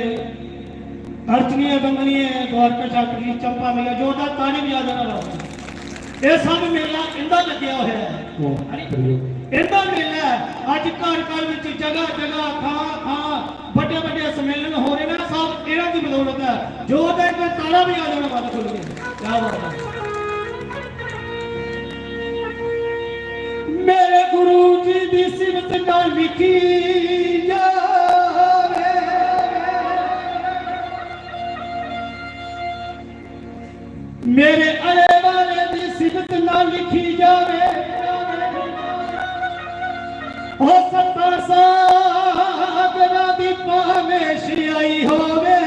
अर्चनीय वंदनीय द्वारका शास्त्री चंपा मैया, जोरदार ताली बजा देना लाओ। ये सब मेला इंदा लग्गेआ होया ऐ। वाह, हनी? बढ़िया। इंदा मेला ऐ। अज घर घर विच, जगह जगह, थां थां बड़े बड़े सम्मेलन हो रहे हैं, सब इन्हां दी बदौलत है। जोरदार एक ताला भी आ जाना, बात खुल गई। क्या बात है। मेरे गुरु जी दी सिफत ना लिखी जावे, मेरे अले वाले दी सिफत ना लिखी जावे। ओ सत्ता सागरा दी भावें सियाई होवे,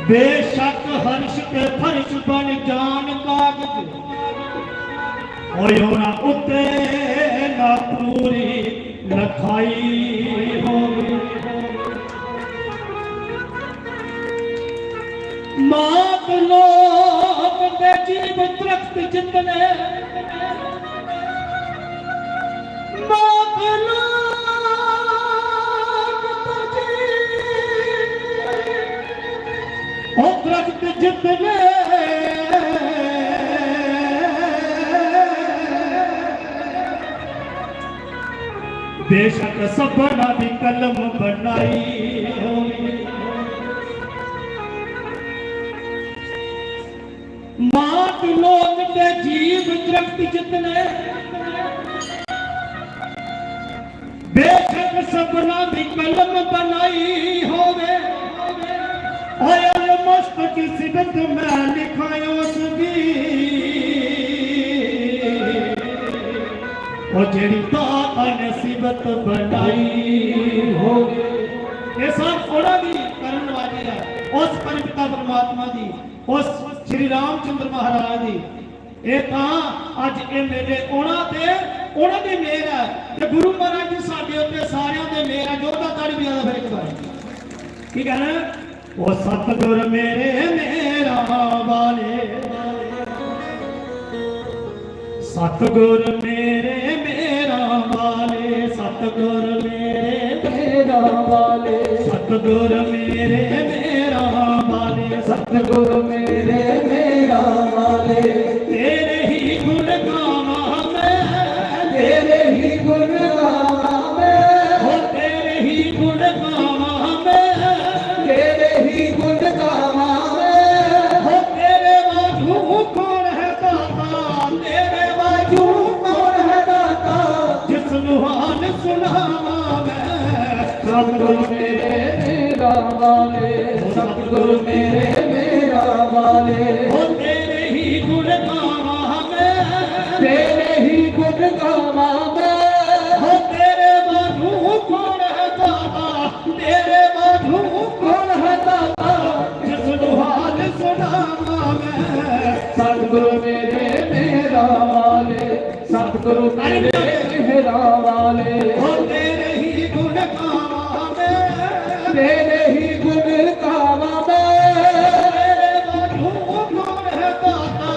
बेशक हर्ष ते फर्श बन जान कागज, ओए होना उत्ते ना पूरी लखाई होवे। मात लोक ते जीव दरख्त जितने, मात लोक ते जीव, ओ दरख्त जितने, बेशक सपना दी कलम बनाई होवे। मात लोक ते जीव दरख्त जितने, बेशक सपना दी कलम बनाई होवे। आयल मस्त की सिबत मैं लिखां उस दी, ओ जेड़ी दाता ने सिबत बनाई होवे। ये सब ओड़ा दी करनवाजी है, उस परमपिता परमात्मा दी, उस श्री रामचंद्र महाराज दी। ये तां अज ये मेले ओना ते ओना दी मेहर है। ते गुरु महाराज जी साडे उत्ते सारियां दे मेहर है। जोरदार ताड़ी बजा दे फिर एक बार। की कहना? ओ सतगुर मेरे मेहरां वाले, सतगुर मेरे मेहरां वाले, सतगुर मेरे मेहरां वाले, सतगुर मेरे मेहरां वाले, सतगुर मेरे मेहरां वाले। तेरे ही गुण गावां मैं, तेरे ही गुण गावां मैं, ओ तेरे ही गुण गावां मैं, तेरे ही गुण गावां मैं। ओ तेरे वांगू कौन है दाता, सतगुरु मेरे मेहरां वाले, सतगुरु मेरे मेहरां वाले। ओ तेरे ही गुण गावां मैं, तेरे ही गुण गावां मैं। ओ तेरे वांगू कौन है दाता, तेरे वांगू कौन है दाता, जिसनू हाल सुनावां मैं। सतगुरु मेरे मेहरां वाले, सतगुरु मेरे मेहरां वाले। ओ तेरे ही गुण गावां मैं, तेरे ही गुण गावां मैं। तेरे वांगू कौन है दाता,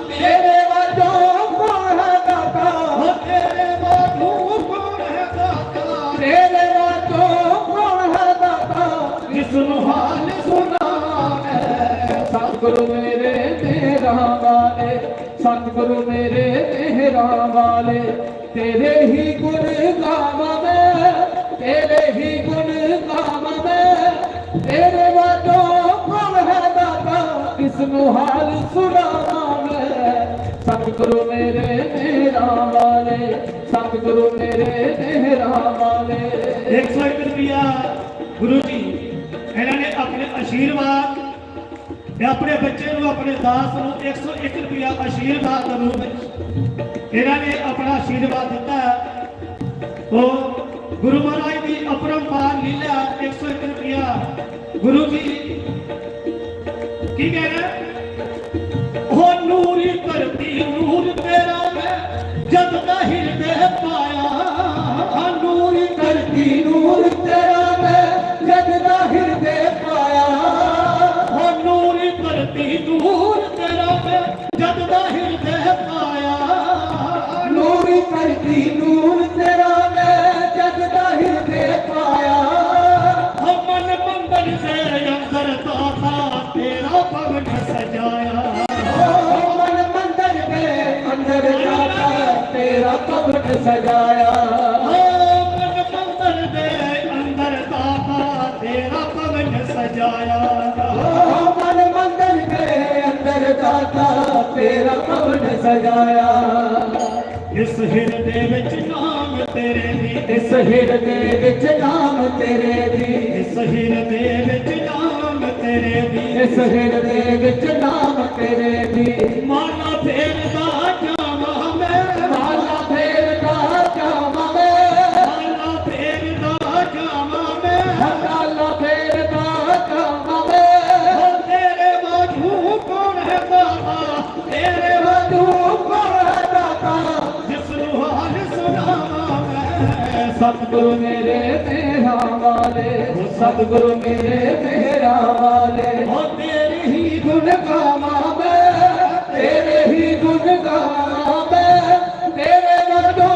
तेरे वांगू कौन है दाता, ओ तेरे वांगू कौन है दाता, तेरे वांगू कौन है दाता, जिसनू हाल सुनावां मैं। सतगुरु मेरे मेहरां वाले, सतगुरु मेरे मेहरां वाले। तेरे ही गुण गावां मैं, तेरे ही गुण गावां मैं। तेरे वांगू कौन है दाता, किसनू हाल सुनावां मैं। सतगुरु मेरे मेहरां वाले, सतगुरु मेरे मेहरां वाले। एक सौ एक रुपया गुरु जी, इन्होंने अपने आशीर्वाद ਤੇ ਆਪਣੇ ਬੱਚੇ ਨੂੰ, ਆਪਣੇ ਦਾਸ ਨੂੰ ਇੱਕ ਸੌ ਇੱਕ ਰੁਪਇਆ ਆਸ਼ੀਰਵਾਦ ਦੇ ਰੂਪ ਵਿੱਚ ਇਹਨਾਂ ਨੇ ਆਪਣਾ ਆਸ਼ੀਰਵਾਦ ਦਿੱਤਾ ਹੈ। ਉਹ ਗੁਰੂ ਮਹਾਰਾਜ ਦੀ ਅਪਰੰਪਾਰ ਲੀਲਾ, ਇੱਕ ਸੌ ਇੱਕ ਰੁਪਇਆ। ਗੁਰੂ ਜੀ ਕੀ ਕਹਿ ਰਹੇ? ਉਹ, ਨੂਰੀ ਧਰਤੀ, ਨੂਰ ਤੇਰਾ ਮੈਂ ਜਦ ਦਾ ਹਿਰਦੇ ਪਾਇਆ। ਉਹ, ਨੂਰੀ ਧਰਤੀ, ਨੂਰ ਤੇਰਾ ਮੈਂ ਜਦ ਦਾ ਹਿਰਦੇ ਪਾਇਆ। ਉਹ, ਨੂਰੀ ਧਰਤੀ, ਨੂਰ ਤੇਰਾ ਮੈਂ ਜਦ ਦਾ ਹਿਰਦੇ ਪਾਇਆ। ਉਹ, ਨੂਰੀ ਧਰਤੀ, ਨੂਰ ਤੇਰਾ ਮੈਂ ਜਦ ਦਾ ਹਿਰਦੇ ਪਾਇਆ। ਉਹ, ਮਨ ਮੰਦਰ ਦੇ ਅੰਦਰ ਦਾਤਾ ਤੇਰਾ ਭਵਨ ਸਜਾਇਆ। ਉਹ, ਮਨ ਮੰਦਰ ਦੇ ਅੰਦਰ ਦਾਤਾ ਤੇਰਾ ਭਵਨ ਸਜਾਇਆ। ਉਹ, ਮਨ ਮੰਦਰ ਦੇ ਅੰਦਰ ਦਾਤਾ ਤੇਰਾ ਭਵਨ ਸਜਾਇਆ। ਉਹ, ਮਨ ਮੰਦਰ ਦੇ ਅੰਦਰ ਦਾਤਾ ਤੇਰਾ ਭਵਨ ਸਜਾਇਆ। ਇਸ ਹਿਰਦੇ ਵਿੱਚ ਨਾਮ ਤੇਰੇ ਦੀ, ਇਸ ਹਿਰਦੇ ਵਿੱਚ ਨਾਮ ਤੇਰੇ ਦੀ, ਇਸ ਹਿਰਦੇ ਵਿੱਚ ਨਾਮ ਤੇਰੇ ਦੀ, ਇਸ ਹਿਰਦੇ ਵਿੱਚ ਨਾਮ ਤੇਰੇ ਦੀ। ਮਾਲਾ ਫੇਰਦਾ ਜਾਵਾਂ ਮੈਂ, ਮਾਲਾ ਫੇਰਦਾ ਜਾਵਾਂ ਮੈਂ, ਮਾਲਾ ਫੇਰਦਾ ਜਾਵਾਂ ਮੈਂ, ਮਾਲਾ ਫੇਰਦਾ ਜਾਵਾਂ ਮੈਂ। ਉਹ, ਤੇਰੇ ਵਾਂਗੂ ਕੌਣ ਹੈ ਦਾਤਾ, ਤੇਰੇ ਵਾਂਗੂ ਕੌਣ ਹੈ ਦਾਤਾ, ਜਿਸ ਨੂੰ ਹਾਲ ਸੁਣਾਵਾਂ ਮੈਂ। ਸਤਿਗੁਰੂ ਮੇਰੇ ਮਿਹਰਾਂ ਵਾਲੇ, ਸਤਿਗੁਰੂ ਮੇਰੇ ਮਿਹਰਾਂ ਵਾਲੇ। ਉਹ, ਤੇਰੇ ਹੀ ਗੁਣ ਗਾਵਾਂ ਮੈਂ, ਤੇਰੇ ਹੀ ਗੁਣ ਗਾਵਾਂ ਮੈਂ। ਤੇਰੇ ਵਾਂਗੂ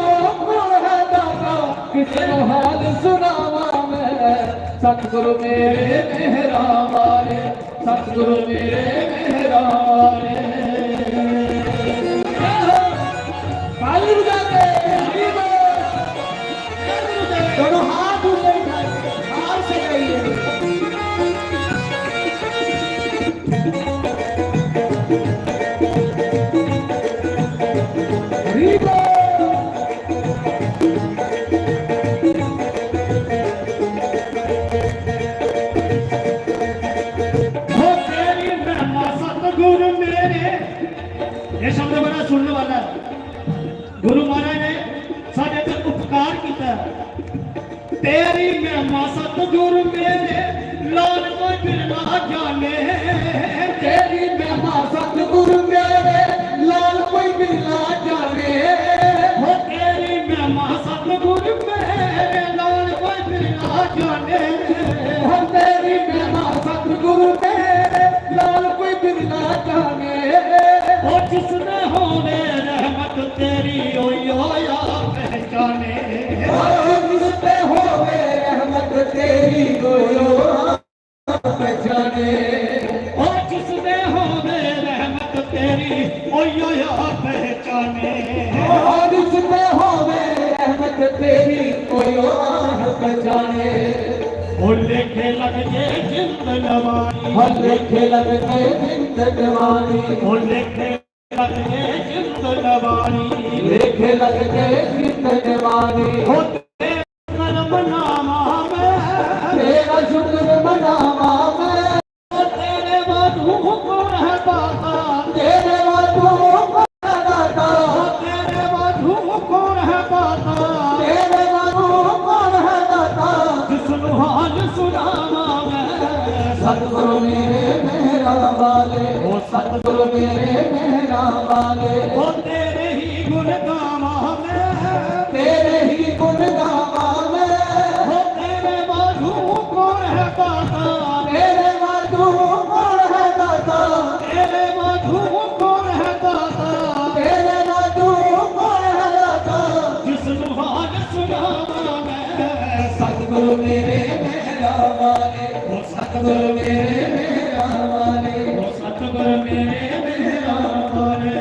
ਕੌਣ ਹੈ ਦਾਤਾ, ਕਿਸ ਨੂੰ ਹਾਲ ਸੁਣਾਵਾਂ ਮੈਂ। ਸਤਿਗੁਰੂ ਮੇਰੇ ਮਿਹਰਾਂ ਵਾਲੇ, ਸਤਿਗੁਰੂ ਮੇਰੇ ਮਿਹਰਾਂ ਵਾਲੇ। ਤਾਲੀ ਵਜਾ ਕੇ, ਹਰੀ ਬੋਲ। ਦੋਨੋਂ ਹੱਥ ਉੱਤੇ ਉਠਾ ਕੇ, ਹਾਰ ਸੇ ਗਈ ਹੈ। ਹਰੀ ਬੋਲ। ਹੋ ਤੇਰੀ ਮਹਿਮਾ ਸਤਿਗੁਰ ਮੇਰੇ। ਇਹ ਸ਼ਬਦ ਬੜਾ ਸੁਣਨ ਵਾਲਾ ਹੈ। ਗੁਰੂ ਮਹਾਰਾਜ ਨੇ ਸਾਡੇ ਤੇ ਉਪਕਾਰ ਕੀਤਾ ਹੈ। ਤੇਰੀ ਮਹਿਮਾ ਸਤਿਗੁਰ ਮੇਰੇ, ਲਾਲ ਕੋਈ ਬਿਰਲਾ ਜਾਣੇ। ਤੇਰੀ ਮਹਿਮਾ ਸਤਿਗੁਰ ਮੇਰੇ, ਲਾਲ ਕੋਈ ਬਿਰਲਾ ਜਾਣੇ। ਹੋ ਤੇਰੀ ਮਹਿਮਾ ਸਤਿਗੁਰ ਮੇਰੇ, ਲਾਲ ਕੋਈ ਬਿਰਲਾ ਜਾਣੇ। ਹੋ ਤੇਰੀ ਮਹਿਮਾ ਸਤਿਗੁਰ ਮੇਰੇ, ਲਾਲ ਕੋਈ ਬਿਰਲਾ ਜਾਣੇ। ਉਹ ਜਿਸ ਤੇ ਹੋਵੇ ਰਹਿਮਤ ਤੇਰੀ, ਉਹੀ ਹੋਇਆ ਪਹਿਚਾਨੇ। ਉਹ ਜਿਸ ਤੇ ਹੋਵੇ ਰਹਿਮਤ ਤੇਰੀ, ਉਹੀ ਹੋਇਆ ਪਹਿਚਾਨੇ। ਉਹ ਜਿਸ ਤੇ ਹੋਵੇ ਰਹਿਮਤ ਤੇਰੀ, ਉਹੀ ਹੋਇਆ ਪਹਿਚਾਨੇ। ਉਹ ਜਿਸ ਤੇ ਹੋਵੇ ਰਹਿਮਤ ਤੇਰੀ, ਉਹੀ ਹੋਇਆ ਪਹਿਚਾਨੇ। ਉਹ ਲੇਖੇ ਲੱਗ ਜੇ ਜਿੰਦ ਨਵਾਣੀ। ਉਹ ਲੇਖੇ ਲੱਗ ਜੇ ਜਿੰਦ ਨਵਾਣੀ। ਉਹ ਲੇਖੇ ਲੱਗ ਜੇ ਜਿੰਦ ਨਵਾਣੀ। ਲੇਖੇ ਲੱਗ ਜੇ ਜਿੰਦ ਨਵਾਣੀ। ਉਹ ਤੇਰੇ ਕਰਮ ਨਾਮਾ ਮੈਂ, शुक्र मनावा मैं। तेरे बाजू कौन है दाता? तेरे बाजू कौन है दाता? तेरे बाजू कौन है दाता? तेरे बाजू कौन है दाता? जिसनु हाल सुनावा मैं। सतगुरु मेरे मेहरा वाले, ओ सतगुरु मेरे मेहरा वाले, ओ तेरे ही गुण गावा मैं। तेरे ही गुण गावा मैं। ओ तेरे बाजू कौन है दाता? तेरे बाजू कौन है दाता? तेरे बाजू कौन है दाता? तेरे बाजू कौन है दाता? जिसनु हाल सुनावा मैं। सतगुरु मेरे मेहरा वाले, ओ सतगुरु मेरे मेहरा वाले, ओ सतगुरु मेरे मेहरा वाले।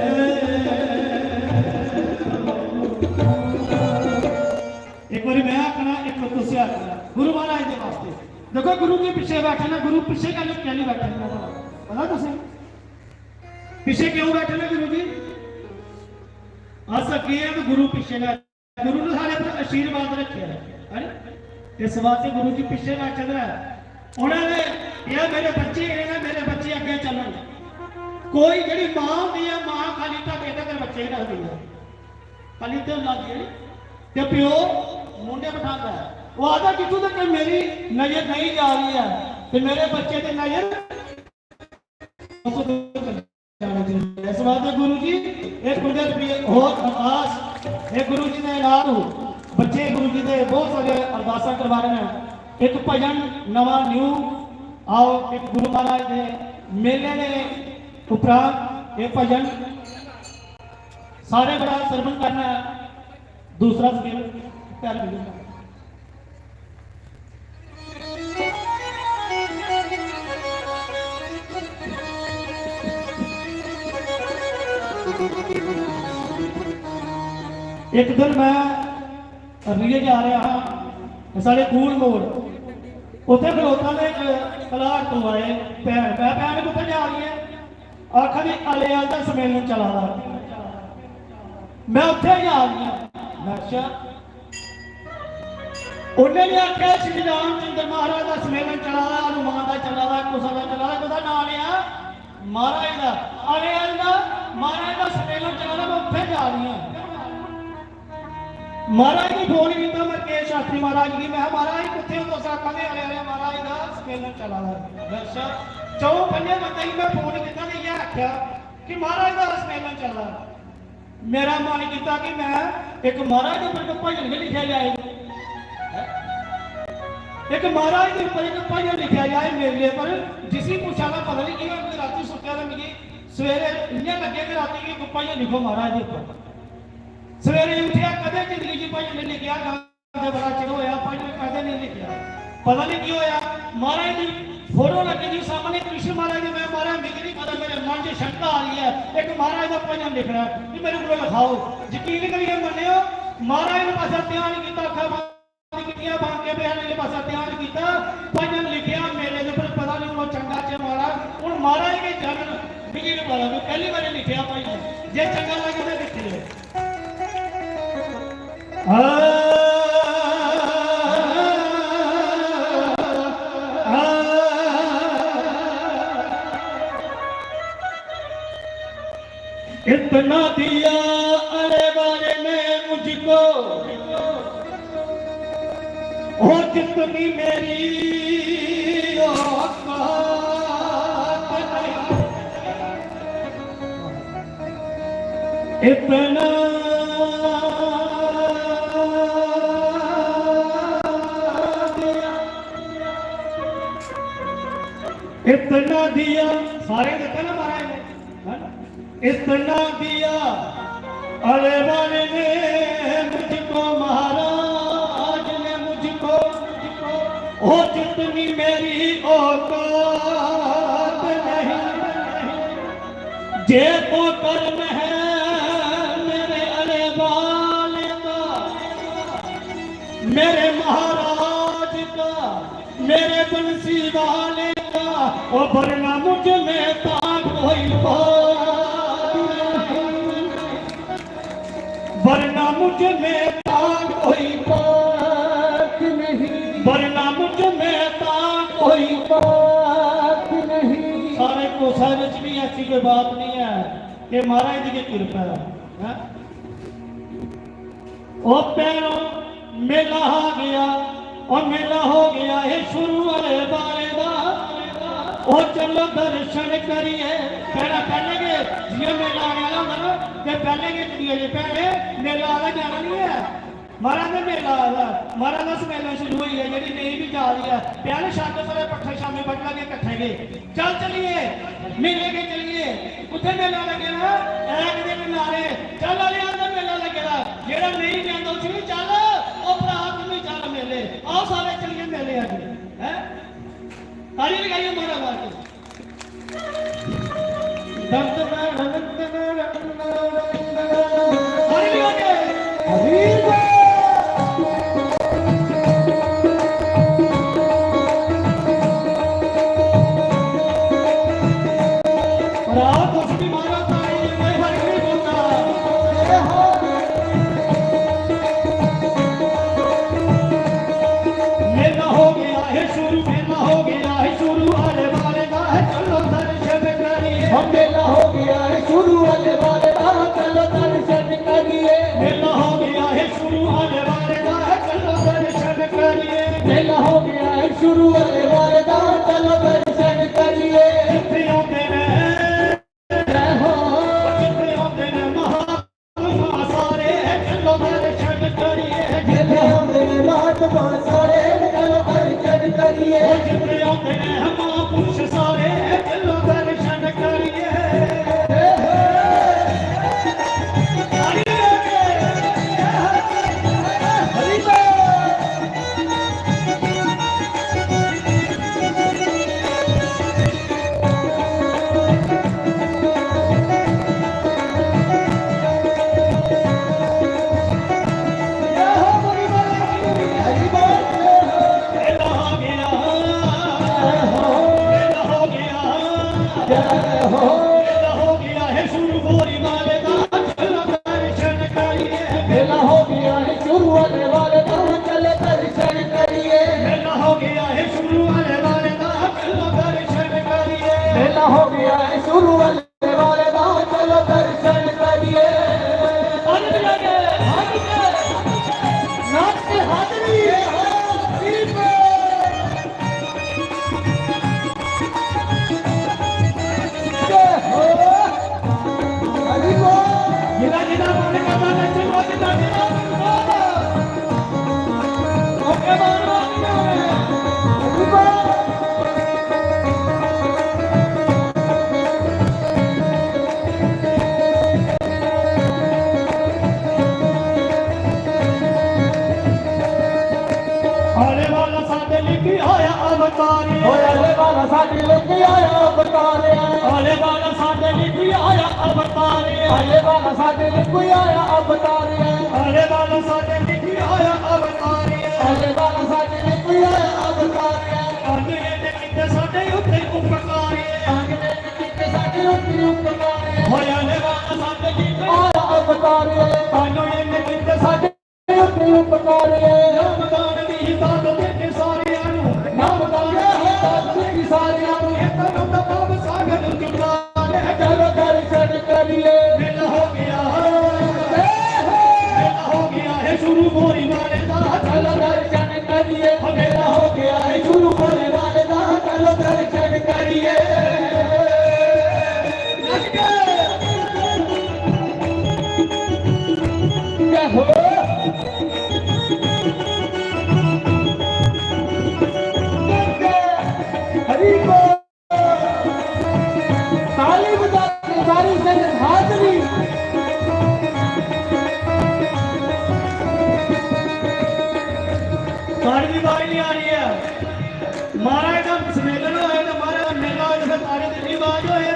एक बारी मैं आखना, एक तुसी आखना, गुरु महाराज दे वास्ते। देखो, गुरु जी पिछे बैठे ने, गुरु पिछे कैलू, कैलू बैठे ने, पता तुसें? पिछे क्यों बैठे ने गुरु जी? अस अग्गे हैं तो गुरु पिछे ने। गुरु ने साढ़े पर आशीर्वाद रखे है, है ना? इस वास्ते गुरु जी पिछे बैठे दे हैं। उन्होंने, "ये मेरे बच्चे, ये ना मेरे बच्चे अग्गे चलन।" कोई जेह्ड़ी मां होंदी है, मां खाली ढाबे तक बच्चे ही रखदी है, खाली ढोला दी, ते प्यो मुंढे बठांदा है। वो आखदा, "जित्थों तक मेरी नजर नहीं जा रही है, ते मेरे बच्चे ते नजर।" इस बात गुरु जी, एक कुदरत भी होर अरदास, एक गुरु जी ने ऐलान हो, बच्चे गुरु जी दे बहुत सारे अरदासा करवा रहे हैं। एक भजन नवा न्यू, आओ, एक गुरु महाराज दे मेले दे उपरांत एक भजन सारे बड़ा सरवण करना है। दूसरा स्केल, पैर मिलो। एक दिन मैं रीए जा रहा हा, साढ़े कूल मोड़, उत्थे खलोता ते एक कलाड़ तो आए, भैन, मैं, "भैन कुत्थे जा रही है?" आखा दी, "अलेआल दा सम्मेलन चला दा।" मैं उत्थे गै आ गया। मैं, "अच्छा।" उन्हें भी आख्या, "श्री रामचंद्र महाराज दा सम्मेलन चला दा, हनुमान दा चला दा, कुसा दा चला दा, कुसा नाम लिया महाराज दा, अलेआल दा महाराज दा सम्मेलन चला दा, मैं उत्थे जा रही हूँ।" महाराज ने फोन किया, मैं के शास्त्री महाराज गी, मैं, "महाराज, कुत्थे हो तुस?" आखा दे, "अलेआल महाराज दा सम्मेलन चला दा।" दर्शन, चौं पंजे बंदे गी मैं फोन किया ते इ'यै आखेआ कि महाराज दा सम्मेलन चला दा। मेरा मन किया कि मैं एक महाराज दे उप्पर इक भजन गै लिखेआ जाए। इक महाराज दे उप्पर इक भजन लिखेआ जाए मेरे उप्पर, जिसी पुच्छा ना पता नहीं केह् होआ, रातीं सुत्तेआ ते मिगी सवेरे इ'यां लग्गेआ कि रातीं गी इक भजन लिखो महाराज दे उप्पर। सवेरे उट्ठेआ, कदें जिंदगी च भजन नहीं लिखेआ, गांदे बड़ा चिर होया, भजन कदें नहीं लिखेआ। पता नहीं केह् होया, महाराज दी फोटो लग्गी दी सामने कृष्ण महाराज दे, मैं महाराज मिगी नहीं पता, मेरे मन च शंका आ रही है, एक महाराज दा भजन लिखना है, कि मेरे को लिखाओ। यकीन करिए मन्नेओ, महाराज ने पासा ध्यान किया, अक्खां बंद कीतियां, बांके पे आने पासा ध्यान किया, भजन लिखिया, मेरे दे पर पता नहीं वो चंगा च माड़ा, हूँ महाराज के चरण मिगी नहीं पता, मैं पहली बार लिखिया भजन, जे चंगा लगे तो लिखिए। आ, आ, आ, इतना दिया अरे वाले ने मुझको, हो जितनी मेरी औकात नहीं। इतना दिया, इतना दिया, सारे दिता ना महाराज ने, है ना? इतना दिया अरे वाले ने मुझको, महाराज ने मुझको, ओ जितनी मेरी औकात नहीं, जे तो कर्म है मेरे अरे वाले का, मेरे महाराज का, मेरे बंसी वाले का, ओ वरना मुझ में था कोई बात नहीं, वरना मुझ में था कोई बात नहीं, वरना मुझ में था बात नहीं। सारे कुसै बिच भी ऐसी कोई बात नहीं है कि महाराज जी की कृपा है, हैं? ओ भैणो, मेला आ गया, ओ मेला हो गया है शुरू वाले बारे दा। ओ चलो दर्शन करिए। पैह्लें, पैह्लें गै जि'यां मेला आने आह्ला होंदा ना, ते पैह्लें गै कुड़ियां जे भैने, मेला आह्ला जाना नहीं है। महाराज ने मेला आह्ला, महाराज दा मेला शुरू होई गेआ, जेह्ड़ी नेईं बी जा दी ऐ, पैह्लें छत्त पर पट्ठे शामीं बड्ढ लागे, कट्ठे गै। चल चलिए, मेले के चलिए। कुत्थै मेला लग्गे दा? ऐक दे किनारे। चल, अरे आंदा मेला लग्गे दा। जेह्ड़ा नेईं जंदा उसी बी चल, ओ भ्रा, तू भी चल मेले। आओ सारे चलिए मेले अज्ज। हैं? ताली लगाइए मारा मार के। दंद नाल। मेला हो गया है शुरू, मेला हो गया है शुरू, आने वाले दा है, चलो दर्शन करिए। हम मेला हो गया है शुरू, आने वाले दा, चलो दर्शन करिए। मेला हो गया है शुरू, आने वाले दा है, चलो दर्शन करिए। मेला हो गया है शुरू, आने वाले दा, चलो दर्शन करिए। जित्थे आंदे ने, जय हो। जित्थे आंदे ने महात्मा सारे, चलो दर्शन करिए। जित्थे आंदे ने महात्मा सारे, चलो दर्शन करिए। जित्थे आंदे ने महापुरुष सारे, चलो दर्शन करिए। हरि बोल। मेला हो गया है शुरू, आने वाले दा, चलो दर्शन करिए। मेला हो गया है शुरू, आने वाले दा, चलो दर्शन करिए। मेला हो गया है शुरू, आने वाले दा, चलो दर्शन करिए। हर जगह, हर जगह, नाच की हाजिरी है, दीप। जय हो। हरि बोल। जिला जिला मन का नचो, जिला जिला मन का। ओके, बार बार। हरि बोल। आने वाला साडे लेके आया अवतार। ओए आने वाला साडे लेके आया अवतार। आने वाला साडे लेके आया अवतार। आने वाला साडे लेके आया अवतार। आने वाला साडे लेके आया अवतार। आने वाला साडे लेके आया अवतार। कानू ये ने किते साडे उत्ते उपकार। कानू ये ने किते साडे उत्ते उपकार। ओए आने वाला साडे लेके आया अवतार। कानू ये ने किते साडे नामदान दी दाद देंदे सारियां नू। नामदान दी दाद देंदे सारियां नू। इक रब दा पाप सागर चुका दे। चलो दर्शन करिए। मेला हो गया। मेला हो गया है शुरू बोरी वाले दा। चलो दर्शन करिए। मेला हो गया है शुरू बोरी वाले दा। चलो दर्शन करिए। जय हो। हरि बोल। ताली बजा के सारी संगत हाजरी। ताली दी बारी नहीं आ रही है। महाराज दा सम्मेलन होए ते महाराज दा मेला होए ते फिर ताली दी नहीं आवाज होए।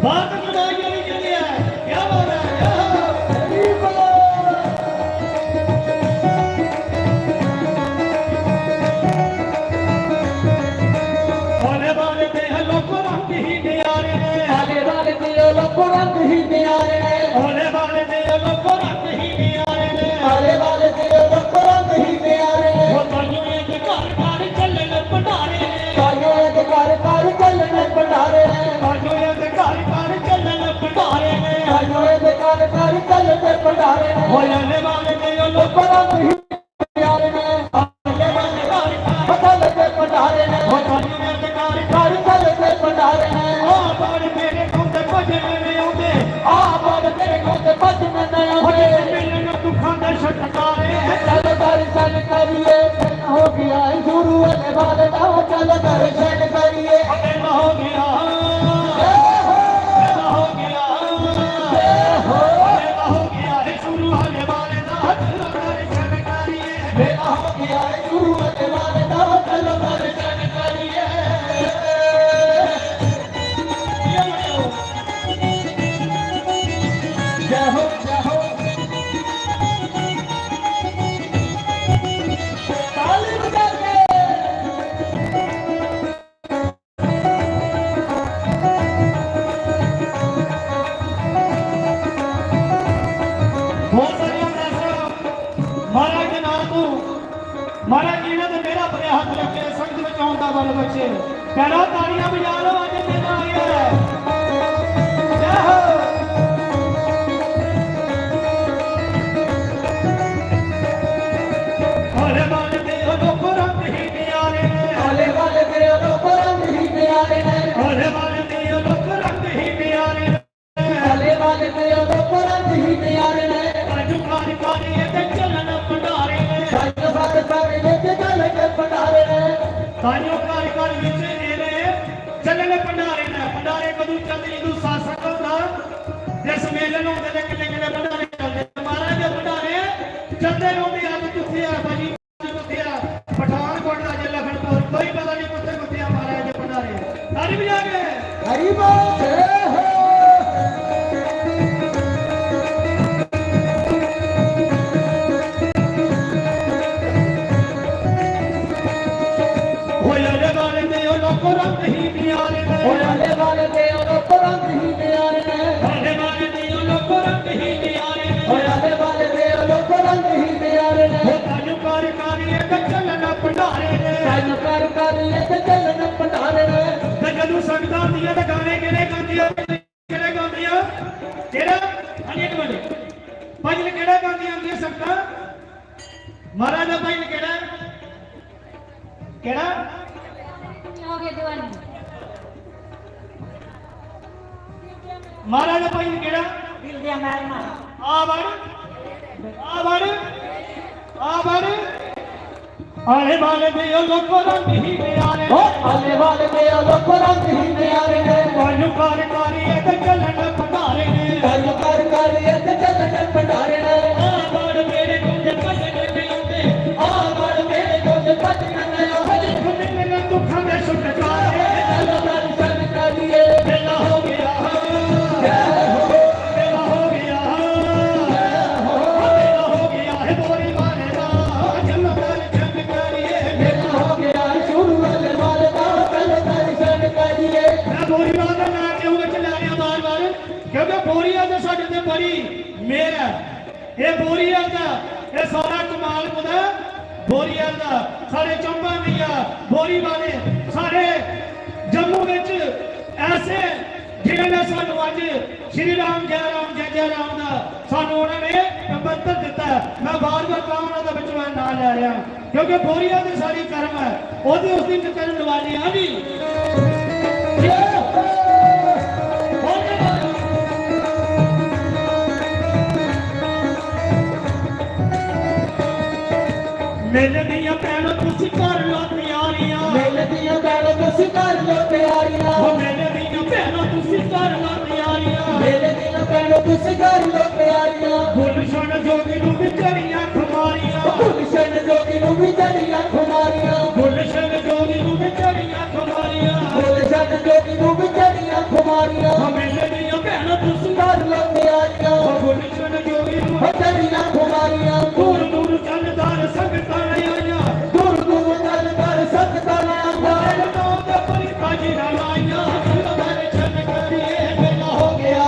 बात खुदाई वाली के लिए है। क्या बात है? क्या बात है? आने वाले दे लोक रंग ही न्यारे ने। आने वाले दे लोक रंग ही न्यारे ने। आने वाले दे लोक रंग ही न्यारे ने। आने वाले दे लोक रंग ही न्यारे ने। वो ताइयों एक घर घर चले ने भंडारे ने। ताइयों भंडारे ने। होए आने वाले ने ओ लोको रंग ही प्यारे ने। आने वाले कार कार चल के भंडारे ने। हो तालियों में कार कार चल के भंडारे ने। आ बार मेरे कोते भजन ने आउंदे। आ बार मेरे कोते भजन ने आउंदे। मिलन दुखां दे छुटकारे। चल दर्शन करिए, हो गया है शुरू वाले वाले दा। चल दर्शन करिए। बेला हो गया। जय हो। बेला हो गया। जय हो। बेला हो गया है शुरू वाले वाले दा। चल दर्शन करिए। बेला हो गया है शुरू वाले वाले दा। चल दर्शन करिए। जय हो, जय हो। ताली बजा के। बहुत सारियां अरदासां महाराज दे नाम को, महाराज जी ने तो मेरा बड़े हाथ रखे, संगत में चौंदा बल बचे। भैणो, तालियां बजा लो, अज्ज मेला आया है। जय हो। भोले भाले दे ओ लोको रंग ही प्यारे ने। भोले भाले दे ओ लोको रंग ही प्यारे ने। भोले भाले दे ओ लोको रंग ही प्यारे ने। भोले भाले दे ओ लोको रंग ही प्यारे ने। ताइयों कार कार इत्थे चलन भंडारे ने। ताइयों कार कार इत्थे चलन भंडारे ने। ताइयों कार कार इत्थे चलन भंडारे ने। भंडारे कदूं चलदे? जदूं सत्संग होंदा, ते सम्मेलन होंदे ने, किन्ने किन्ने भंडारे चलदे। महाराज दे भंडारे चलदे रौंह्दे। अज्ज कुत्थे आ भाजी, कुत्थे आ? पठानकोट दा, अज्ज लखनपुर, कोई पता नहीं कुत्थे कुत्थे आ महाराज दे भंडारे। ताली बजा के। हरि बोल। जय हो। होए आने वाले दे ओ लोको रंग ही प्यारे ने। होए आने वाले दे ओ लोको रंग ही प्यारे ने। आने वाले दे ओ लोको रंग ही प्यारे ने। होए आने वाले दे ओ लोको रंग ही प्यारे ने। हो ताइयों कार कार इत्थे चलन भंडारे ने। ताइयों कार कार इत्थे चलन भंडारे ने। ते जदूं संगतां आंदियां ते गाने केह्ड़े गांदियां? केह्ड़ा गांदियां? केह्ड़ा? हाँ जी, इक मिंट। भजन केह्ड़ा गांदियां आंदियां संगतां? महाराज दा भजन केह्ड़ा? केह्ड़ा? हो गए दीवाने। महाराज दा भजन केह्ड़ा? दिल दिया मैल मारा। आ बड़, आ बड़, आ बड़। आने वाले दे ओ लोको रंग ही प्यारे। ओ आने वाले दे ओ लोको रंग ही प्यारे ने। ताइयों कार कार इत्थे चलन भंडारे ने। ताइयों कार कार इत्थे चलन भंडारे ने। आ बार मेरे कोते भजन ने आउंदे। आ बार मेरे कोते भजन ने आउंदे। मिलन दुखां दे छुटकारे। चलो दर्शन करिए। बेला हो गया। जय हो। बेला हो गया। जय हो। बेला हो गया है बोरी वाले दा। चलो दर्शन करिए। बेला हो गया है शुरू वाले वाले दा। चलो दर्शन करिए। मैं बोरीवाल दा नाम क्यों विच लै रिहा बार-बार? क्योंकि बोरीवाल दा साढ़े ते बड़ी मेहर ऐ। एह् बोरीवाल दा, एह् सारा कमाल कुतै बोरीवाल दा। साढ़े चंबा दी ऐ, बोरीवाल दी। साढ़े जम्मू बिच ऐसे जिन्हें ने सानू अज्ज श्री राम, जय राम, जय जय राम दा सानू उन्होंने निमंत्रण दिता है। मैं बार-बार कहां उन्हों दा, विच मैं नाम लै रिहा, क्योंकि बोरीवाल दी सारी कर्म है, ओह्दी उस दिन कर्म निभानी है। हाँ जी। मेले दियां भैनां तुसी कर लो तैयारियां। मेले दियां भैनां तुसी कर लो तैयारियां। ओ मेले दियां भैनां तुसी कर लो तैयारियां। मेले दियां भैनां तुसी कर लो तैयारियां। गुलशन जोगी नू भी चढ़ियां खुमारियां। गुलशन जोगी नू भी चढ़ियां खुमारियां। गुलशन जोगी नू भी चढ़ियां खुमारियां। गुलशन जोगी नू भी चढ़ियां खुमारियां। ओ मेले दियां भैनां तुसी कर लो तैयारियां। ओ गुलशन जोगी नू भी चढ़ियां खुमारियां। दूर दूर चलदार संगतां आइयां। दूर दूर चलदार संगतां आइयां। तेरे नाम दे भरी ताजी रामायण। दर्शन करिए बेला हो गया।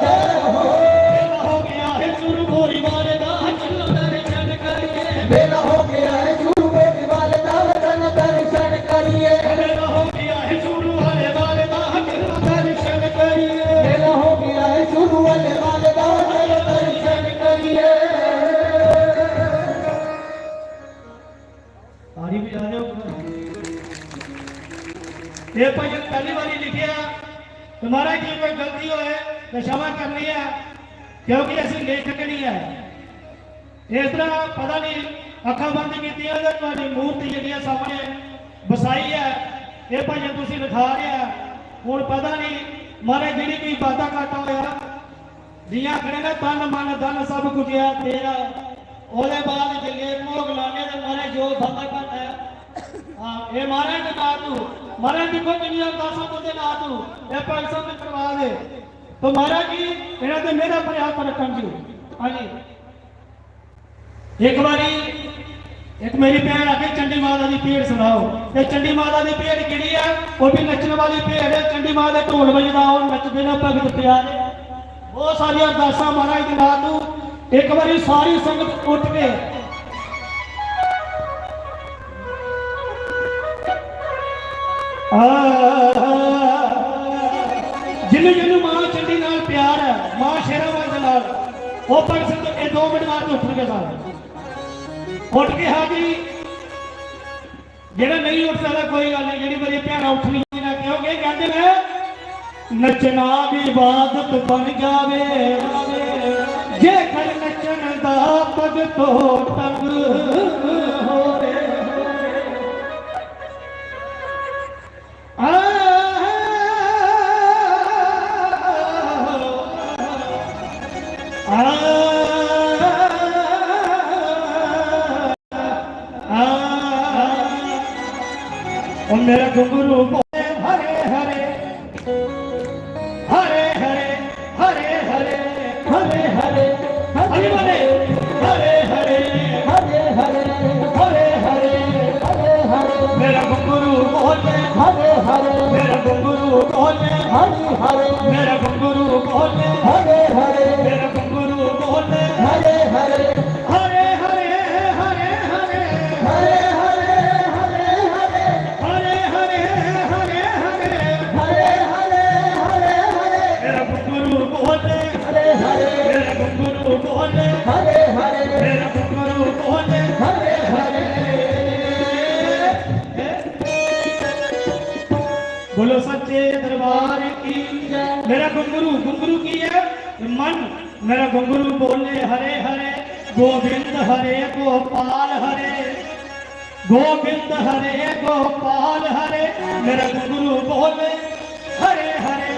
जय हो। बेला हो गया है शुरू बोरीवाल दा। चलो दर्शन करिए। बेला हो गया है शुरू बोरीवाल दा। ਇਹ ਭਜਨ ਪਹਿਲੀ ਵਾਰੀ ਲਿਖਿਆ, ਤੇ ਮਹਾਰਾਜ ਜੀ ਕੋਈ ਗਲਤੀ ਹੋਏ ਤਾਂ ਸ਼ਮਾ ਕਰਨੀ ਹੈ, ਕਿਉਂਕਿ ਅਸੀਂ ਲੇਖਕ ਨਹੀਂ ਹੈ। ਇਸ ਤਰ੍ਹਾਂ ਪਤਾ ਨਹੀਂ, ਅੱਖਾਂ ਬੰਦ ਕੀਤੀਆਂ ਤੇ ਤੁਹਾਡੀ ਮੂਰਤੀ ਜਿਹੜੀ ਆ ਸਾਹਮਣੇ ਵਸਾਈ ਹੈ, ਇਹ ਭਜਨ ਤੁਸੀਂ ਲਿਖਾ ਰਿਹਾ। ਹੁਣ ਪਤਾ ਨਹੀਂ ਮਹਾਰਾਜ ਜਿਹੜੀ ਕੋਈ ਵਾਧਾ ਘਾਟਾ ਹੋਇਆ, जियां आखने ना, तन मन धन सब कुछ है तेरा। ओदे बाद जल्ले भोग लाने ते मारे जो बंदा करता है। हाँ, ये मारे के ना तू, मारे भी कोई दुनिया का सब बंदे ना तू, ये पैसा में करवा दे। तो मारा की, इन्हें तो मेरा प्रयास पर रखन जी। हाँ जी। ਇੱਕ ਵਾਰੀ ਇੱਕ ਮੇਰੀ ਭੈਣ ਆਖੇ, "ਚੰਡੀ ਮਾਤਾ ਦੀ ਭੇਡ ਸੁਣਾਓ।" ਤੇ ਚੰਡੀ ਮਾਤਾ ਦੀ ਭੇਡ ਕਿਹੜੀ ਆ? ਉਹ ਵੀ ਨੱਚਣ ਵਾਲੀ ਭੇਡ। ਚੰਡੀ ਮਾਤਾ ਦੇ ਢੋਲ ਵਜਦਾ, ਉਹ ਨੱਚਦੇ ਨੇ ਭਗਤ ਪਿਆਰੇ। ਬਹੁਤ ਸਾਰੀਆਂ ਅਰਦਾਸਾਂ ਮਹਾਰਾਜ ਦੇ ਨਾਂ ਨੂੰ। ਇੱਕ ਵਾਰੀ ਸਾਰੀ ਸੰਗਤ ਉੱਠ ਕੇ ਆ, ਜਿਹਨੂੰ ਜਿਹਨੂੰ ਮਾਂ ਚੰਡੀ ਨਾਲ ਪਿਆਰ ਹੈ, ਮਾਂ ਸ਼ੇਰਾਂ ਵਾਲੇ ਦੇ ਨਾਲ, ਉਹ ਭਗਤ ਇਹ ਦੋ ਮਿੰਟ ਵਾਸਤੇ ਉੱਠ ਕੇ ਸਾਰੇ ਉੱਠ ਕੇ ਹਾਂ ਜੀ। ਜਿਹੜਾ ਨਹੀਂ ਉੱਠ ਸਕਦਾ, ਕੋਈ ਗੱਲ ਨਹੀਂ, ਜਿਹੜੀ ਮੇਰੀ ਭੈਣਾਂ ਉੱਠ ਨਹੀਂ ਨਾ, ਕਿਉਂਕਿ ਕਹਿੰਦੇ ਨੇ, "ਨੱਚਣਾ ਵੀ ਇਬਾਦਤ ਬਣ ਜਾਵੇ, ਜੇਕਰ ਨੱਚਣ ਦਾ ਪਗ ਤੋਂ ਤੰਗ ਹੋਵੇ।" ਆ, ਆ, ਆ, ਉਹ ਮੇਰਾ ਘੁੰਗਰੂ ਬੋਲੇ, "ਹਰੇ ਹਰੇ, ਹਰੇ ਹਰੇ, ਹਰੇ ਹਰੇ, ਹਰੇ ਹਰੇ, ਹਰੇ ਹਰੇ, ਹਰੇ ਹਰੇ, ਹਰੇ ਹਰੇ, ਹਰੇ ਹਰੇ, ਮੇਰਾ ਘੁੰਗਰੂ ਬੋਲੇ, ਹਰੇ ਹਰੇ, ਮੇਰਾ ਘੁੰਗਰੂ ਬੋਲੇ, ਹਰੇ ਹਰੇ, ਮੇਰਾ ਘੁੰਗਰੂ ਬੋਲੇ, ਹਰੇ ਹਰੇ, ਮੇਰਾ ਘੁੰਗਰੂ ਬੋਲੇ, ਹਰੇ ਹਰੇ, ਹਰੇ ਹਰੇ, ਹਰੇ ਹਰੇ, ਹਰੇ ਹਰੇ, ਹਰੇ ਹਰੇ, ਹਰੇ ਹਰੇ, ਹਰੇ ਹਰੇ, ਹਰੇ ਹਰੇ, ਹਰੇ ਹਰੇ, ਮੇਰਾ ਘੁੰਗਰੂ ਬੋਲੇ, ਹਰੇ ਹਰੇ, ਮੇਰਾ ਘੁੰਗਰੂ ਬੋਲੇ, ਹਰੇ ਹਰੇ, ਮੇਰਾ ਘੁੰਗਰੂ ਬੋਲੇ, ਹਰੇ ਹਰੇ। ਬੋਲੋ ਸੱਚੇ ਦਰਬਾਰ ਕੀ ਜੈ। ਮੇਰਾ ਘੁੰਗਰੂ, ਘੁੰਗਰੂ ਕੀ ਹੈ? ਮਨ। ਮੇਰਾ ਘੁੰਗਰੂ ਬੋਲੇ ਹਰੇ ਹਰੇ, ਗੋਬਿੰਦ ਹਰੇ, ਗੋਪਾਲ ਹਰੇ, ਗੋਬਿੰਦ ਹਰੇ, ਗੋਪਾਲ ਹਰੇ। ਮੇਰਾ ਘੁੰਗਰੂ ਬੋਲੇ ਹਰੇ ਹਰੇ।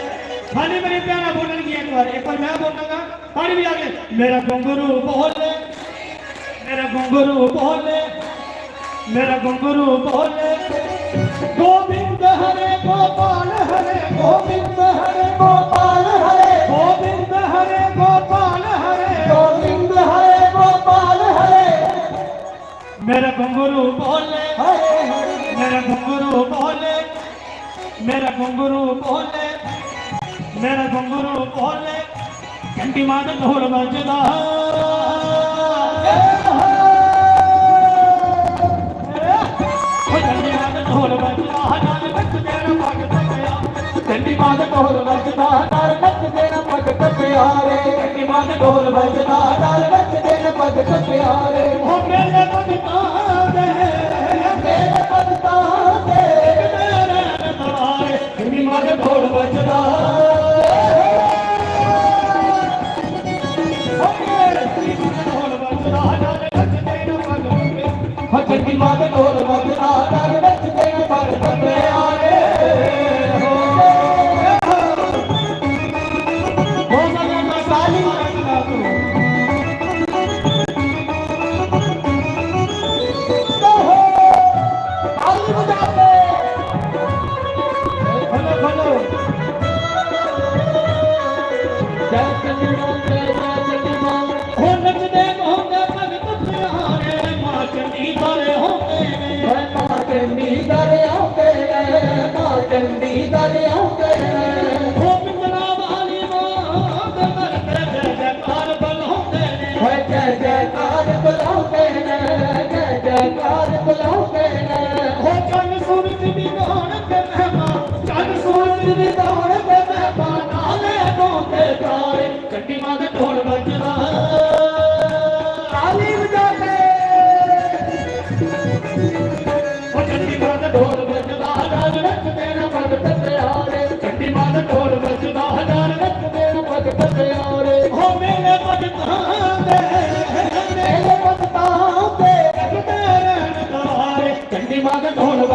ਖਾਲੀ ਮੇਰੀ ਭੈਣਾਂ ਬੋਲਣਗੀਆਂ ਇੱਕ ਵਾਰ, ਇੱਕ ਵਾਰ ਮੈਂ ਬੋਲਾਂਗਾ, ਪਾਣੀ ਵੀ ਆ ਗਏ। ਮੇਰਾ ਘੁੰਗਰੂ ਬੋਲੇ, ਮੇਰਾ ਘੁੰਗਰੂ ਬੋਲੇ, ਮੇਰਾ ਘੁੰਗਰੂ ਬੋਲੇ। ਗੋਬਿੰਦ ਹਰੇ, ਗੋਪਾਲ ਹਰੇ, ਗੋਬਿੰਦ ਹਰੇ, ਗੋਪਾਲ ਹਰੇ, ਗੋਬਿੰਦ ਹਰੇ, ਗੋਪਾਲ ਹਰੇ, ਗੋਬਿੰਦ ਹਰੇ, ਗੋਪਾਲ ਹਰੇ। ਮੇਰਾ ਘੁੰਗਰੂ ਬੋਲੇ, ਹਰੇ ਹਰੇ, ਮੇਰਾ ਘੁੰਗਰੂ ਬੋਲੇ, ਮੇਰਾ ਘੁੰਗਰੂ ਬੋਲੇ, ਮੇਰਾ ਘੁੰਗਰੂ ਬੋਲੇ। ਚੰਡੀ ਮਾਂ ਦਾ ਢੋਲ ਵੱਜਦਾ, ਓ ਚੰਡੀ ਮਾਂ ਦਾ ਢੋਲ ਵੱਜਦਾ, ਨਾਲ ਨੱਚਦੇ ਨੇ ਪੱਗ ਤੱਪਿਆ। ਚੰਡੀ ਮਾਂ ਦਾ ਢੋਲ ਵੱਜਦਾ, ਨਾਲ ਨੱਚਦੇ ਨੇ ਪੱਗ ਤੱਪਿਆ ਰੇ। ਚੰਡੀ ਮਾਂ ਦਾ ਢੋਲ ਵੱਜਦਾ, ਨਾਲ ਨੱਚਦੇ ਨੇ ਪੱਗ ਤੱਪਿਆ ਰੇ। ਓ ਮੇਰੇ ਭਗਤਾਂ ਦੇ, ਮੇਰੇ ਭਗਤਾਂ ਦੇ, ਮੇਰੇ ਦਰਬਾਰੇ। ਚੰਡੀ ਮਾਂ ਦਾ ਢੋਲ ਵੱਜਦਾ। ਓ ਚੰਡੀ ਮਾਂ ਦਾ ਢੋਲ ਵੱਜਦਾ, ਨਾਲ ਨੱਚਦੇ ਨੇ ਪੱਗ ਤੱਪਿਆ ਰੇ। ਹੋ, ਹੋ, ਹੋ, ਹੋ।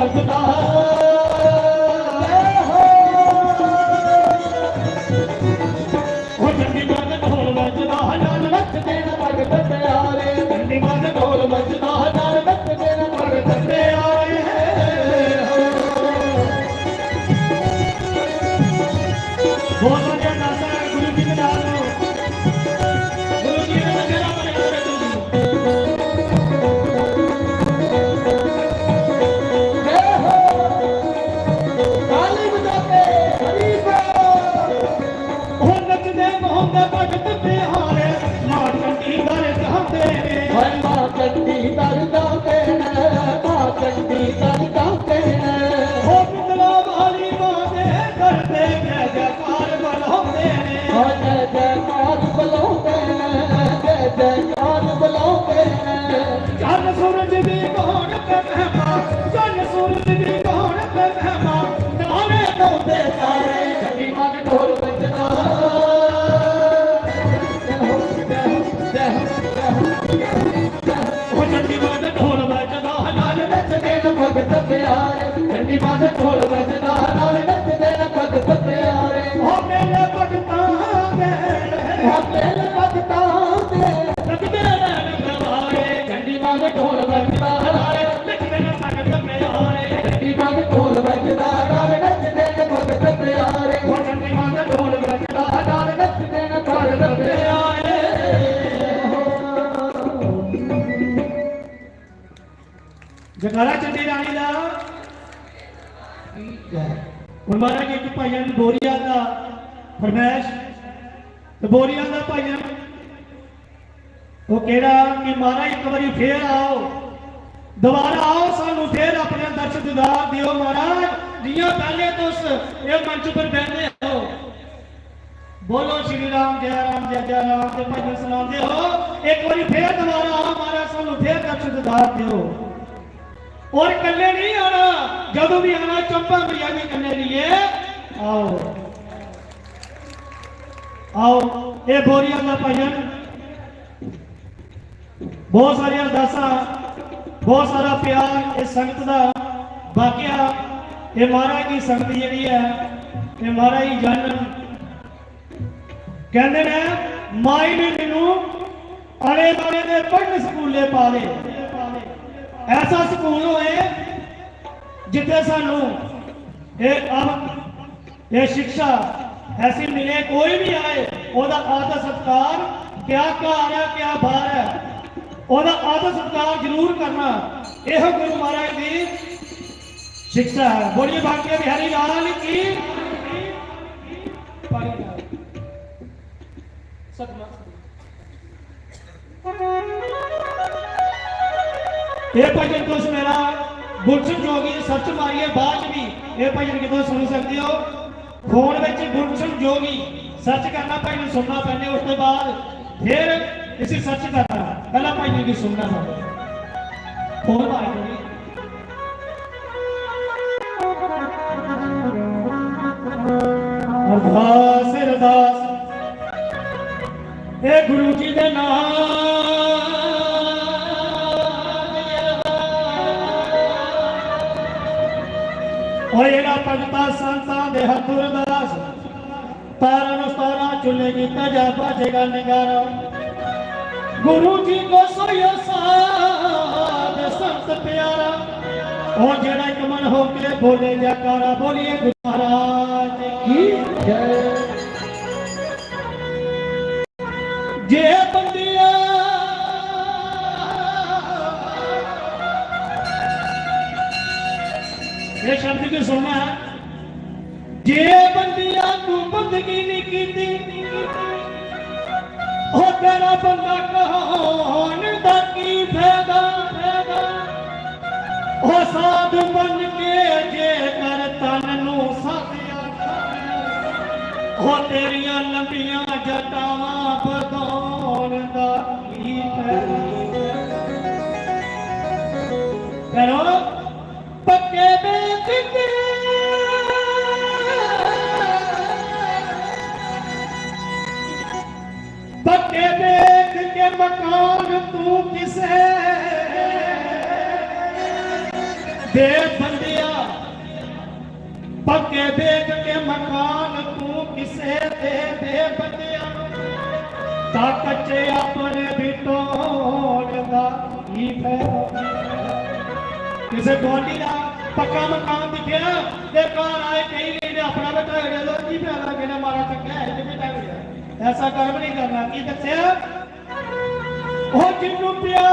बजदा। ओ चंडी माता ढोल बजदा, नाल नचदे न भगत प्यारे। चंडी माता ढोल बजदा, नाल नचदे न भगत प्यारे। बहुत सारे अंदाजा है गुरु जी के नाम। गुरु जी ने मेरा बड़ा कर दो। जय हो। ताली बजा के हरी बोल। ओ नचदे मोहन भगत प्यारे, मां चंडी दर जांदे ने। हाय मां चंडी दर जांदे ने, मां चंडी दर जांदे ने। ओ पिंगला वाली मां दे दर ते जय जयकार बुलांदे ने। हाय जय जयकार बुलांदे ने, जय जयकार बुलांदे ने। चन्न सूरज दी कौन पे महिमा, चन्न सूरज दी कौन पे महिमा, नाले गांदे सारे, चंडी मां ढोल बजदा। जय हो, जय हो, जय हो, जय हो, जय हो। ओ चंडी मां ढोल बजदा, नाल नचदे न भगत प्यारे। चंडी मां ढोल बजदा, नाल नचदे न भगत प्यारे। ओ मेले भगतां दे, ओ मेले भगतां दे, लगदे न दरबारे। चंडी मां ढोल बजदा, नाल नचदे न भगत प्यारे। चंडी मां ढोल बजदा, नाल नचदे न भगत प्यारे। ओ चंडी मां ढोल बजदा, नाल नचदे न भगत प्यारे। जकारा चंडी रानी दा। हुन महाराज इक भजन बोरिया दा फरमाइश, ते बोरिया दा भजन ओह् केह्ड़ा कि महाराज इक बारी फेर आओ, दोबारा आओ, सानू फेर अपने दर्शन दीदार दियो महाराज, जियां पैह्ले तुस एह् मंच पर बैठे हो। बोलो श्री राम, जय राम, जय जय राम दे भजन सनांदे हो, इक बारी फेर दोबारा आओ महाराज, सानू फेर दर्शन दीदार दियो। और कल्ले नहीं आना, जदों भी आना चंपा मैया भी कन्ने लिए आओ। आओ, ए बोरिया दा भजन, बहुत सारियां अरदासां, बहुत सारा प्यार इस संगत दा बाकिया। ए महाराज दी संगत जेह्ड़ी ऐ, ए महाराज गी जानन। ਕਹਿੰਦੇ ਨੇ, ਮਾਈ ਨੇ ਮੈਨੂੰ ਆਲੇ ਵਾਲੇ ਦੇ ਪੜ੍ਹਨ ਸਕੂਲੇ ਪਾ ਦੇ। ਐਸਾ ਸਕੂਲ ਹੋਏ ਜਿੱਥੇ ਸਾਨੂੰ ਇਹ ਅਵ ਇਹ शिक्षा ऐसी मिले, कोई भी आए, ਉਹਦਾ ਆਦਰ ਸਤਿਕਾਰ, ਕਿਆ ਘਰ ਹੈ, ਕਿਆ ਬਾਹਰ ਹੈ, ਉਹਦਾ ਆਦਰ ਸਤਿਕਾਰ ਜ਼ਰੂਰ ਕਰਨਾ। ਇਹੋ ਗੁਰੂ ਮਹਾਰਾਜ ਦੀ शिक्षा है। बोलिए बांके बिहारी लाल की। सतनाम। ये भजन तुस मेरा गुलशन जोगी सर्च मारिए बाद च भी ये भजन की तुस सुनी सकते हो। फोन विच गुलशन जोगी सर्च करना, भजन सुनना पहले, उसके बाद फिर इसी सर्च करना, पहला भजन की सुनना पड़ेगा। फोन मार के। अरदास, अरदास, ए गुरु जी दे नाम। ओ जेड़ा भगता संतां दे हथुर दास, तारा नु सतारा चुल्ले की तजा बाजेगा नगारा। गुरु जी को सोयो साध संत प्यारा। ओ जेड़ा एक मन होके बोले जयकारा, बोलिए गुरु महाराज की जय। जे बंदिया ये शब्द की सुनना है। जे बंदिया तू बंदगी नहीं कीती, ओ तेरा बंदा कहान दा की फायदा? ओ साधु बन के जेकर तन नू साधिया, ओ तेरियां लंबियां जटावां बधान दा की फायदा? करो पक्के बेत के, पक्के बेत के मकान तू किसे दे बंदे पक्के देख के मकान तू किसे दे दे बंदेआ, तां कच्चे अपने भी तोड़दा की फैदा? किसे गुआंढी दा पक्का मकान दिक्खेआ ते घर आए केई लेई ने अपना भी ढाई ओड़ेआ, की फैदा? किने माड़ा चंगा है ते भी ढाई ओड़ेआ। ऐसा कर्म नहीं करना। की दस्सेआ? ओ जिन्नू प्यार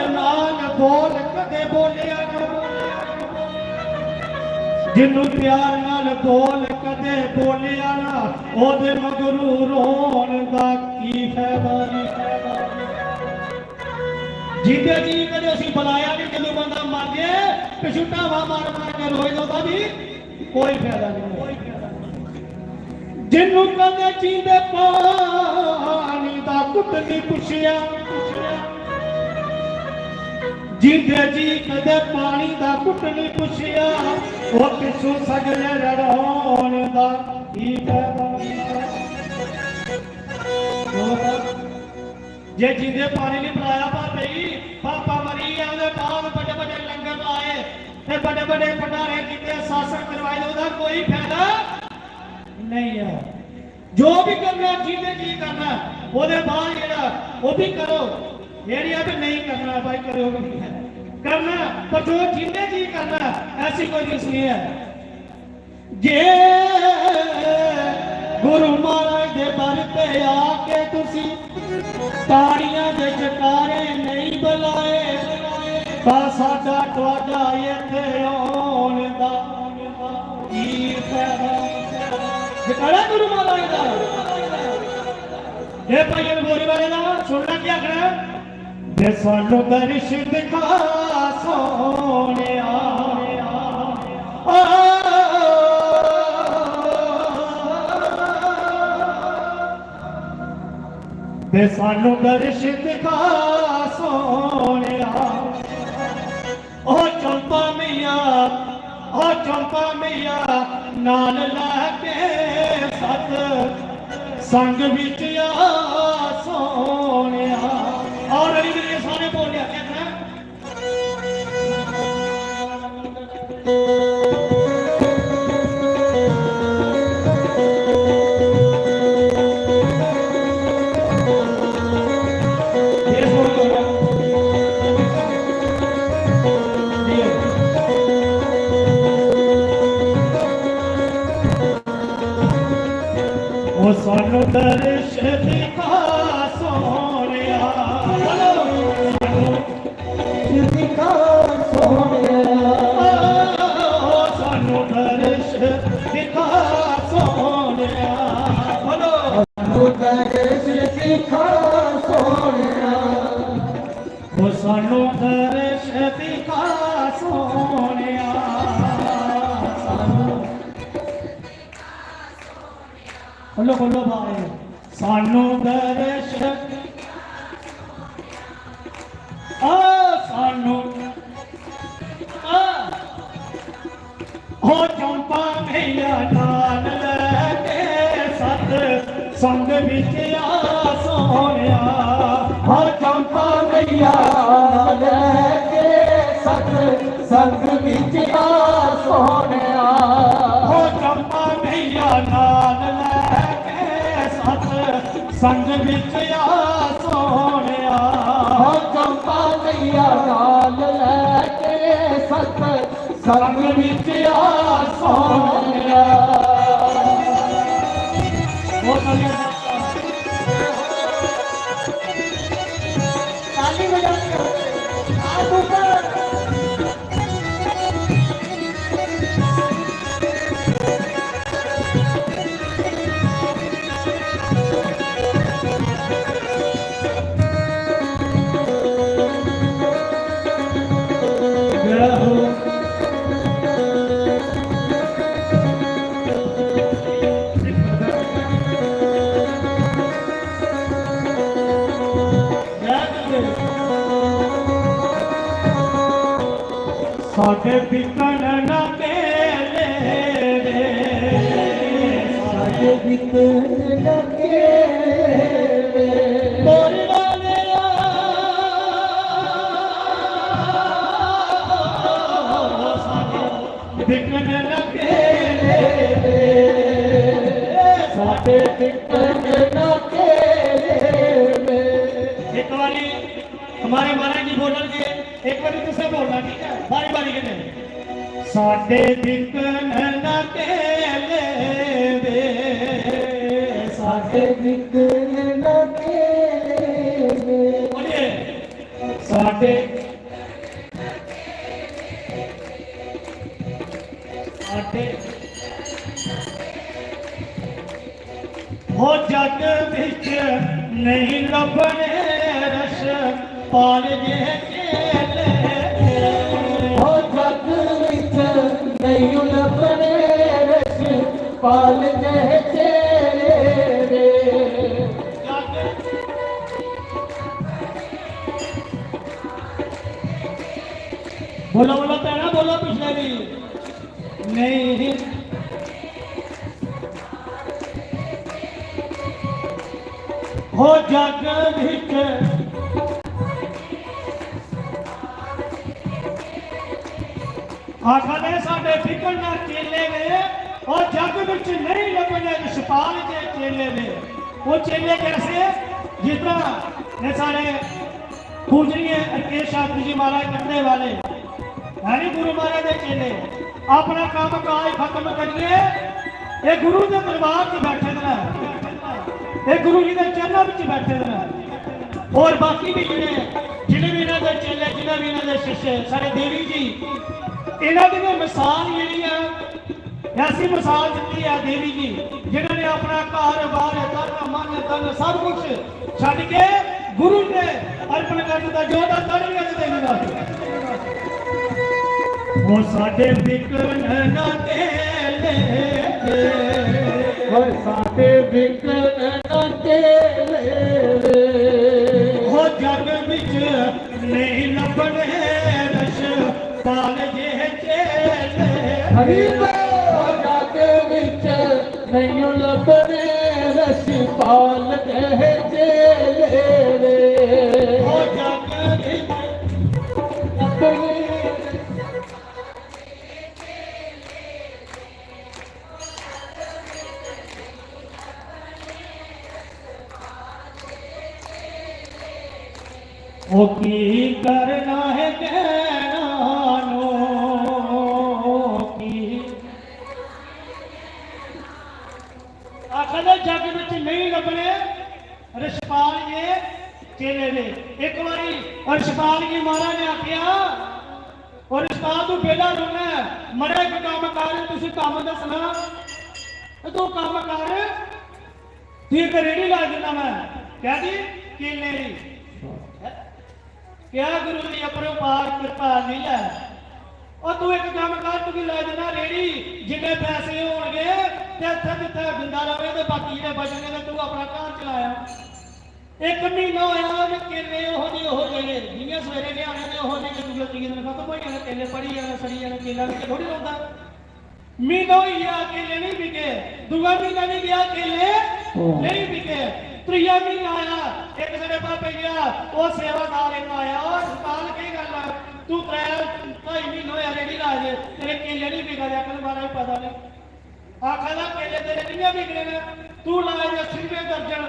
नाल बोल कदे बोलिया ना, जिन्नू प्यार नाल बोल कदे बोलिया ना, ओदे मगरू रोन दा की फैदा? जिंदे जी कदे उसी बुलाया नहीं, जदों बंदा मर जाए, पिछू ढावा मार मार के रोए, ओदा भी कोई फैदा नहीं। जिन्नू कदे जींदे पानी दा घुट नहीं पुछिया, जींदे जी कदे पानी दा घुट नहीं पुछिया, ओ पिछू सगले रड़ाउन दा की फैदा? जे जींदे पानी नहीं पिलाया भापे गी, भापा मरी गेआ, ओह्दे बाद बड्डे बड्डे लंगर लाए ते बड्डे बड्डे भंडारे कीते, सत्संग करवाए, ते ओह्दा कोई फायदा नहीं है। जो भी करना, जींदे जी करना, ओह्दे बाद जेह्ड़ा ओह् भी करो, जेह्ड़ी है भी नहीं करना, भाई करो भी नहीं है। करना, पर जो जींदे जी करना, ऐसी कोई रीस नहीं है। जे गुरु महाराज दे दर ते आके तुसी ताड़ियां दे जकारे नहीं बुलाए, तां साडा तुआडा इत्थे औन दा की फैदा? जकारा गुरु महाराज दा। हे भाइयों, बोरी वाले दा सुनना क्या आखना? वे सानू दर्श दिखा सोनिया। आ, वे सानू दर्श दिखा सोनिया। ओ चंपा मैया, ओ चंपा मैया, नाल लैके सत संग विच आ सोनिया। और रली मिलियै सारे बोलिया, क्या आखना? ओ सानू दर्श दिखा सोनिया, सानू दर्श दिखा सोनिया, ओ सानू दर्श दिखा सोनिया, बोलो। सानू दर्श दिखा सोनिया, ओ सानू दर्श दिखा सोनिया, सानू बोलो, बोलो भाई। सानू दर्श, आ, सानू, आ, हो चंपा मैया नाल लैके सत संग विच आ सोनिया। हो चंपा मैया नाल लैके सत संग विच आ सोनिया। हो चंपा मैया नाल लैके सत संग विच आ सोनिया। हो चंपा मैया नाल लैके सत संग विच आ सोनिया। बहुत बढ़िया। ताली बजाते हो। हाथ ऊपर। साडे बिकन ना केले रे, साडे बिकन ना केले रे। बोल वाले आ, साडे बिकन ना केले वे, साडे बिकन ना केले वे। एक बारी हमारे महाराज जी बोलन के, एक बारी तुसे बोलना, ठीक है, बारी बारी कन्नै। साडे बिकन ना केले वे, साडे बिकन ना केले वे। बोलिए, साडे साडे हो जग विच नहीं लभने रस पाल जे केले। हो जग विच नहीं लभने रस पाल जे केले। बोलो, बोलो, भैना, बोलो, पिछले भी। नहीं। हो जग विच आखा दे साडे बिकन ना केले वे, ओ जग विच नहीं लभने रिछपाल जे चेले वे। वो चेले कैसे? जिस तरह ने सारे पूजनीय अरकेश शास्त्री जी महाराज कटरे वाले, यानी गुरु महाराज दे चेले, अपना काम काज खत्म करिए, ये गुरु दे दरबार च बैठे दे न, ये गुरु जी दे चरणों विच बैठे दे न। और बाकी भी जिन्हें, जिन्हें भी इन्हां दे चेले, जिन्हें भी इन्हां दे शिष्य, सारे देवी जी, इन्हां दी भी मिसाल जेह्ड़ी ऐ, ऐसी मिसाल दित्ती ऐ देवी जी, जिन्हां ने अपना घर बार, तन, मन, धन, सब कुछ छड्ड के गुरु ने अर्पण कर दित्ता। जोरदार तालियां ते देवी दा। वो साडे बिकन ना केले, वो साडे बिकन ना केले। वो जग विच नहीं लभने रस पाल जे चेले। हरी बोल। जग विच नहीं लभने रस पाल जे चेले। ओ जग विच लभने ओ की करना है कहना नो की। आखा दे जग विच नहीं लभने रिछपाल जे चेले दे। एक बारी रिछपाल गी महाराज ने आखिया, और रिछपाल तू बेला रौहना है, मड़ा एक काम कर, तुसी काम दसना, ते तू काम कर, तू एक रेड़ी ला दिंदा मैं, कह दी केले दी। क्या गुरु जी अपरोपार कृपा नहीं है? और तू एक काम कर, तुगी लाई दिंदा रेड़ी, जिन्ने पैसे होणगे ते इत्थे जित्थे दिंदा रवे ते बाकी जेह्ड़े बचने ते तू अपना घर चलाया। एक महीना होया ते केले ओहो दे ओहो जे, जियां सवेरे लेआने ते ओहो जे, दूए त्रिये दिन खत्म होई जाने, केले पड़ी जाने, सड़ी जाने, केला बिच थोड़ी रौंहदा। महीना होई गया, केले नहीं बिके। दूआ महीना नहीं गया, केले नहीं बिके। त्रीया महीना आया, एक साढ़े भापे गया, वो सेवादार एक आया, "और रिछपाल, केह् गल्ल है? तू त्रै, ढाई महीने होया रेड़ी लाए दे, तेरे केले नहीं बिका दे।" आखन, "महाराज, पता नहीं।" आखा दा, "केले तेरे कि'यां बिकने न? तू लाए दे अस्सी रपेऽ दर्जन,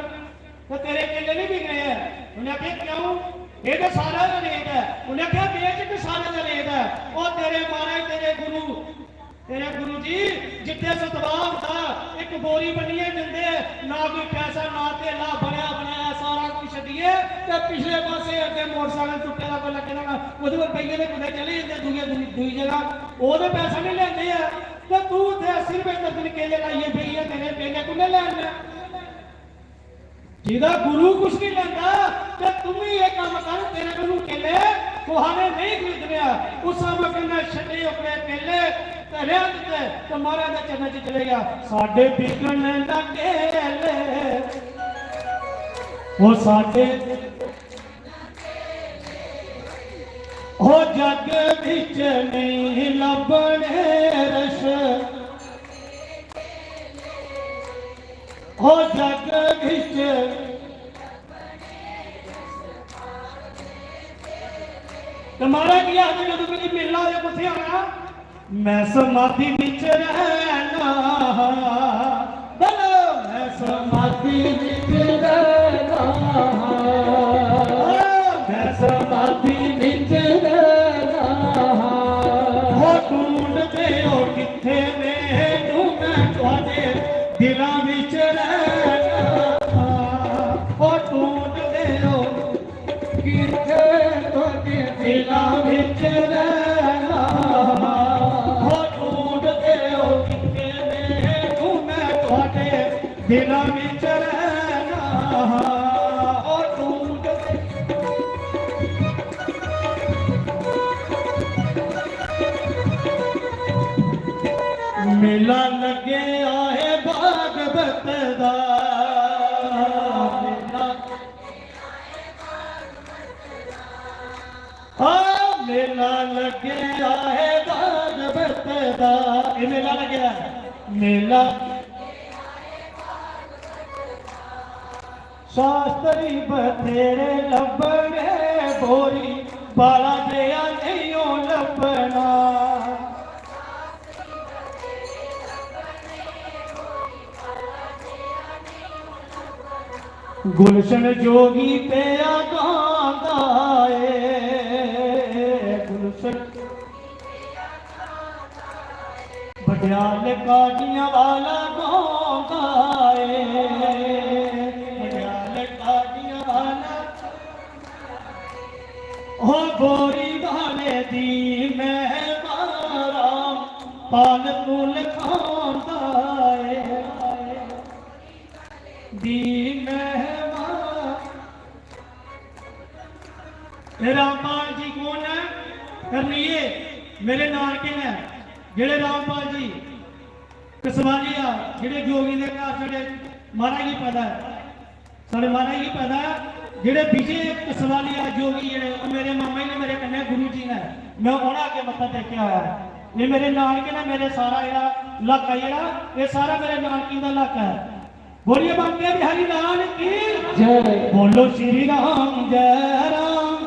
ते तेरे केले नहीं बिकने हैं।" उन्हें आखेआ, "क्यों? ये तो सारा दा रेट है।" उन्हें आखेआ, "बेच के सारे दा रेट है।" ओ तेरे महाराज, तेरे गुरु, तेरे गुरु जी, जित्थे सतवाह होंदा, इक बोरी बन्नियै जंदे, ना कोई पैसा, ना धेला, बनेआ बनाया सारा कुछ छड्डियै, ते पिछले पासै अग्गें मोटरसाइकल टुट्टे दा कोई लग्गे दा होना, ओह्दे पर बेहियै ते कुतै चली जंदे दूए, दूई, दूई जगह। ओह् ते पैसा निं लैंदे ऐ, ते तू उत्थै अस्सी रपेऽ दर्जन केले लाइयै बेहियै, तेरे केले कु'न्नै लैने? जेह्दा गुरु कुछ नहीं लेंदा, ते तू भी ये काम कर, तेरे कोलों केले कुहा ने नहीं खरीदने आ। उस समय कहना, "छड्डे अपने केले, ते रहन दे," ते महाराज दे चरणें च चले गया। साडे बिकन ना केले, वो साडे, हो जग विच नहीं लभने रस। हो जग विच। ते महाराज जी आखदे, "जदूं मिगी मिलना होए, कुत्थै आना?" मैं समाधि विच रहना, बोलो, मैं समाधि विच रहना, मैं समाधि विच रहना। हो ढूंढदे हो कित्थे मैनू, मैं तुहाडे दिलां विच रहना। हो ढूंढदे हो कित्थे तुहाडे दिलां विच रहना। हो ढूंढदे हो कित्थे मैनू, मैं तुहाडे दिलां विच रहना। हो ढूंढदे मेला लग्गेआ है भागवत दा। मेला, आ, मेला लग्गेआ है भागवत दा। ये मेला लग्गेआ है। मेला शास्त्री बथेरे लब्भने, बोरी बाला जेहा नेईं ओ लब्भना। गुलशन जोगी पेआ गांदा ए, गुलशन भटियाल काजियां वाला गांदा ए, भटियाल काजियां वाला। हो बोरी वाले दी महिमा, राम पाल तू लखांदा ए। दी महिमा। ए रामपाल जी कौन है? करनीये, मेरे नानके ने, जेड़े रामपाल जी कसवालिया, जेड़े जोगी दे घर, जेड़े महाराज गी पता है, साढ़े महाराज गी पता है, जेड़े विजय कसवालिया जोगी जेड़े, ओह मेरे मामा जी ने, मेरे कन्नै गुरु जी ने, मैं उन्हां अग्गें मत्था टेकेआ होया है। ये मेरे नानके ने, मेरे सारा जेड़ा इलाका जेड़ा, ये सारा मेरे नानके दा इलाका है। बोलिए बांके बिहारी लाल की जय। बोलो श्री राम जय राम।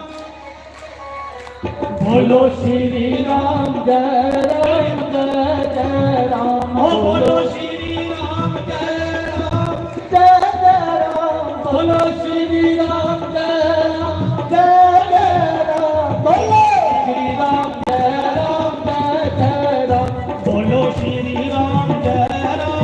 बोलो श्री राम जय राम जय जय राम। ओ बोलो श्री राम जय राम जय जय राम। बोलो श्री राम जय राम जय जय राम। बोलो श्री राम जय राम जय जय राम। बोलो श्री राम जय राम।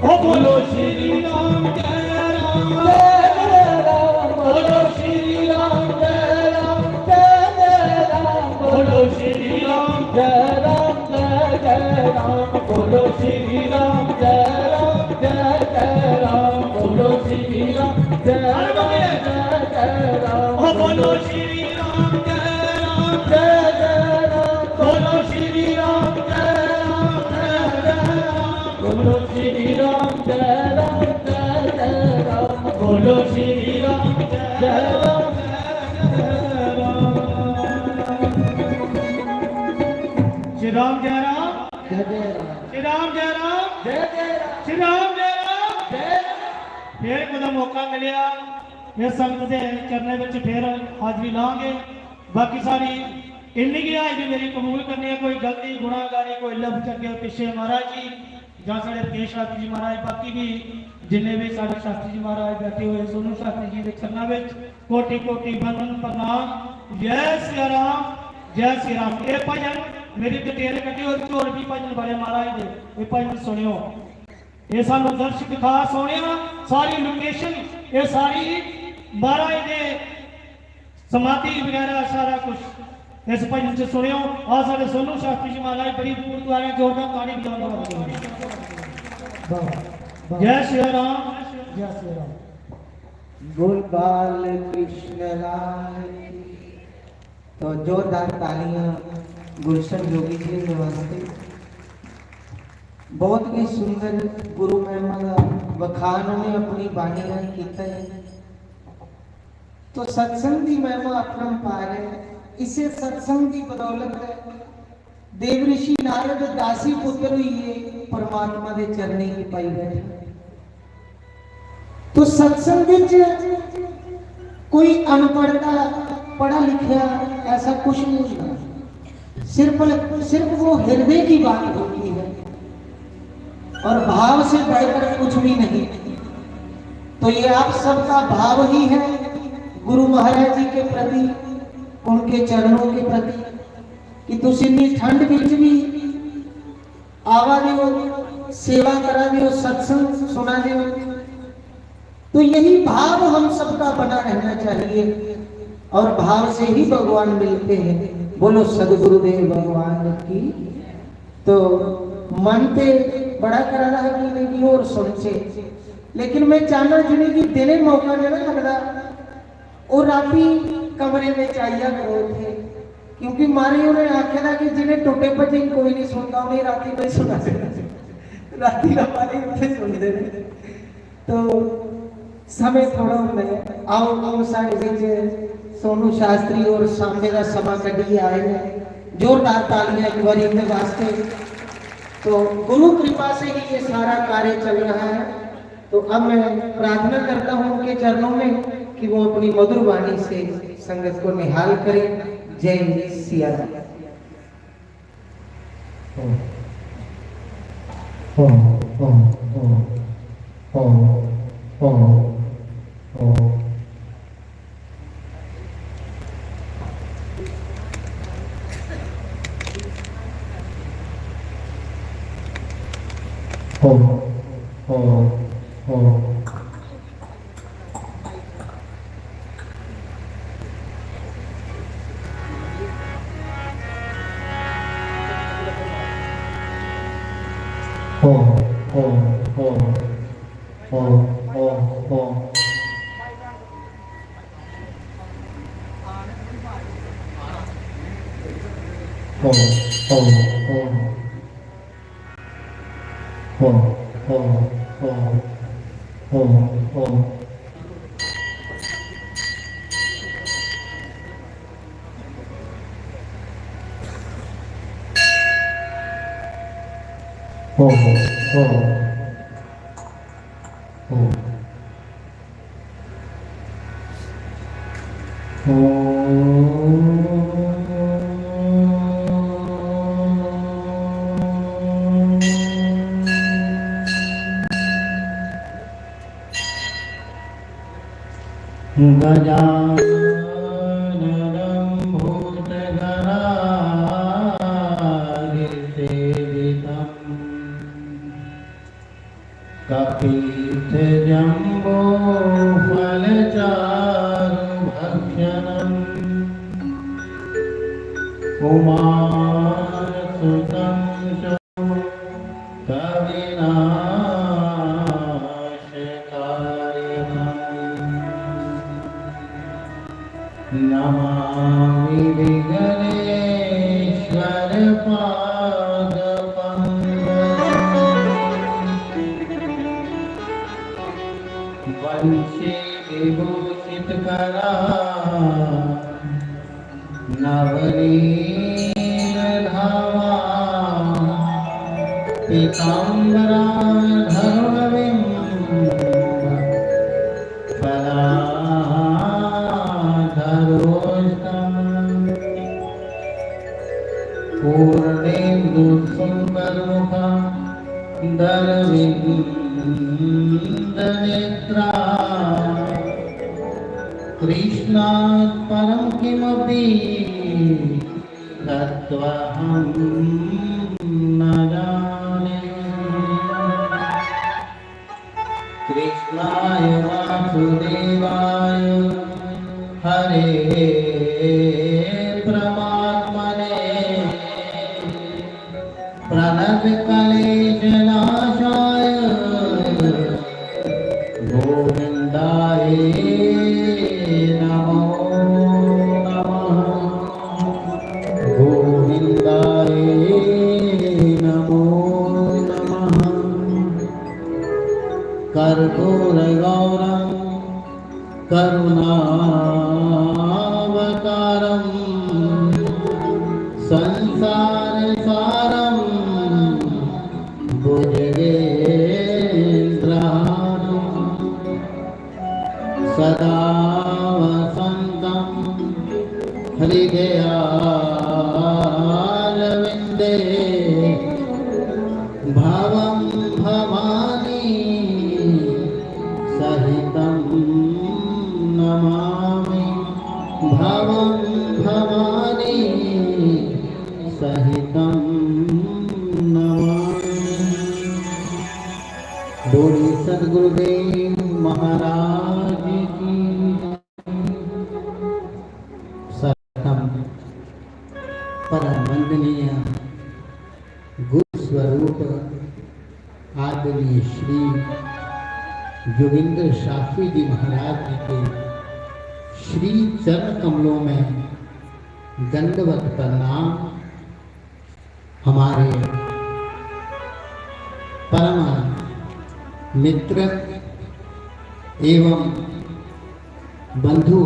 ओ बोलो श्री राम जय राम जय जय राम। बोलो श्री राम जय राम जय जय राम। बोलो श्री राम जय राम जय जय राम। बोलो श्री राम जय राम जय जय राम। बोलो श्री राम जय राम जय जय राम। ओ बोलो श्री राम जय राम जय जय राम। बोलो श्री राम जय राम जय जय राम। बोलो श्री राम जय राम जय जय राम। बोलो श्री राम जय राम जय जय राम। श्री राम जय राम। जय जय राम। श्री राम जय राम। जय जय राम। श्री राम जय राम। जय राम। फिर कुतै मौका मिलेआ, इस संगत दे चरणें बिच फिर हाजरी लांगे। बाकी सारी इन्नी गै हाजरी मेरी कबूल करनी है। कोई गलती, गुनाहगारी, कोई लफ्ज अग्गें पिच्छे महाराज जी जां साढ़े रकेश शास्त्री जी महाराज, बाकी भी जिन्ने भी साढ़े शास्त्री जी महाराज बैठे हुए, सोनू शास्त्री जी दे चरणा विच कोटि कोटि वंदन प्रणाम। जय सिया राम, जय सिया राम। ये भजन मेरी डिटेल कड्ढी, और होर भी भजन बड़े महाराज दे, ये भजन सुनियो। ये सानू दर्श दिखा सोनिया, सारी लोकेशन, ये सारी महाराज दे समाधि वगैरह सारा कुछ इस भजन च सुनियो। आ साढ़े सोनू शास्त्री जी महाराज बड़ी दूर तो आए हैं, जोरदार ताली बजाओ। वाह, वाह। जय श्री राम। जय श्री राम। बोल बाल कृष्ण लाल की। तो जोरदार तालियां गुलशन जोगी जी के वास्ते। बहुत ही सुंदर गुरु महिमा का वखान उन्हें अपनी बाणी राहें किया है। तो सत्संग की महिमा अपरंपार है। इसे सत्संग की बदौलत देव ऋषि नारद दासी पुत्र हुई है, परमात्मा के चरणें की पाई बैठे। तो सत्संग विच कोई अनपढ़ता, पढ़ा लिखा ऐसा कुछ नहीं होता। सिर्फ सिर्फ वो हृदय की बात होती है और भाव से बढ़कर कुछ भी नहीं। तो ये आप सबका भाव ही है गुरु महाराज जी के प्रति, उनके चरणों के प्रति, कि तुम इतनी ठंड बीच भी आवा दे हो, सेवा करा दे हो, सत्संग सुना दे हो। तो यही भाव हम सबका बना रहना चाहिए और भाव से ही भगवान मिलते हैं। बोलो सदगुरुदेव भगवान की। तो मन ते बड़ा करा रहा कि नहीं और सुन से, लेकिन मैं चाहना जिन्हें कि दिने मौका नहीं ना लगता, और राती कमरे में चाहिए करो थे, क्योंकि मारे उन्हें आखे था कि जिन्हें टुटे भजे कोई नहीं सुनता, उन्हें राती नहीं सुना सकता। राती का मारे उठे सुनते हैं। तो समय थोड़ा होंदा है। आओ, आओ, साढ़े विच सोनू शास्त्री और सांबे दा समां कड्ढियै आए ने। जोरदार तालियां एक बारी उनके वास्ते। तो गुरु कृपा से ही ये सारा कार्य चल रहा है। तो अब मैं प्रार्थना करता हूँ उनके चरणों में कि वो अपनी मधुर वाणी से संगत को निहाल करें। जय सिया राम। गजाननं भूतगणादिसेवितम्। कपित्थजम्बूफलचारुभक्षणम्। उमासुतं कविनाशकारिणम्। नमामि विघ्नेश्वर पादपङ्कजम्। वंशी विभूषित करा नवनीत धावा पीताम्बरा धर्मबिम्ब फलाधरोष्टम्। पूर्णेन्दु सुन्दर मुखा दरविन्द नेत्रा। कृष्णात् परं किमपि तत्त्वमहं न जाने। कृष्णाय वासुदेवाय हरे परमात्मने प्रणतक्लेशनाशाय गोविन्दाय नमो नमः। गोविन्दाय नमो नमः। कर्पूरगौरं करुणावतारं संसारसारं भुजगेन्द्रहारम्। सदा वसन्तं हृदयारविन्दे। भवं भवानी सहितं नमामि। भवं भवानी सहितं नमामि। बोलिए सदगुरुदेव महाराज की। सर्वप्रथम परम वंदनीय गुरु स्वरूप आदरणीय श्री योगेंद्र शास्त्री जी महाराज जी के श्री चरण कमलों में दंडवत प्रणाम। हमारे परम मित्र एवं बंधु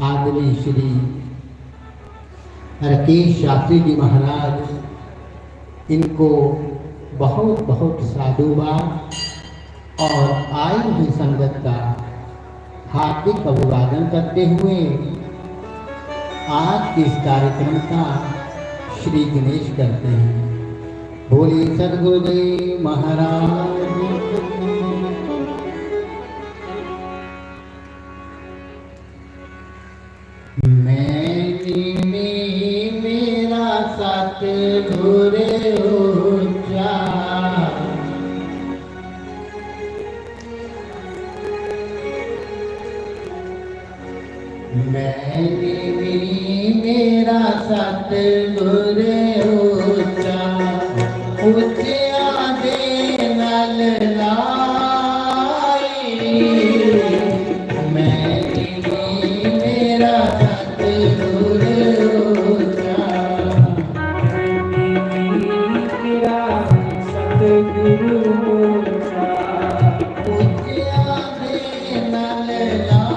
आदरणीय श्री राकेश शास्त्री जी महाराज, इनको बहुत बहुत साधुवाद और आई हुई संगत का हार्दिक अभिवादन करते हुए आज के इस कार्यक्रम का श्री गणेश करते हैं। बोलिए सदगुरुदेव महाराज की। मैं नीवी मेरा सतगुर ऊंचा। मैं नीवी मेरा सतगुर ऊंचा, ऊंचिया दे नाल लाई। मैं नीवी मेरा सतगुर ऊंचा। मैं नीवी मेरा सतगुर ऊंचा। ऊंचिया दे नाल लाई।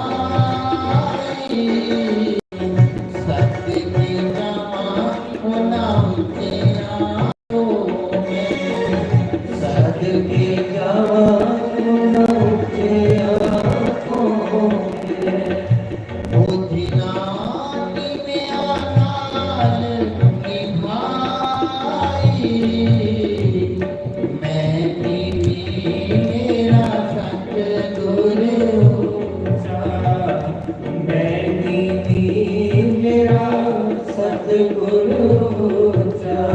सदके जावां उन्हां ऊंचियां तो मैं। सदके जावां उन्हां ऊंचियां तो मैं। ओ जिन्हां नीवियां नाल निभाई। मैं नीवी मेरा सतगुर ऊंचा। मैं नीवी मेरा सतगुर ऊंचा।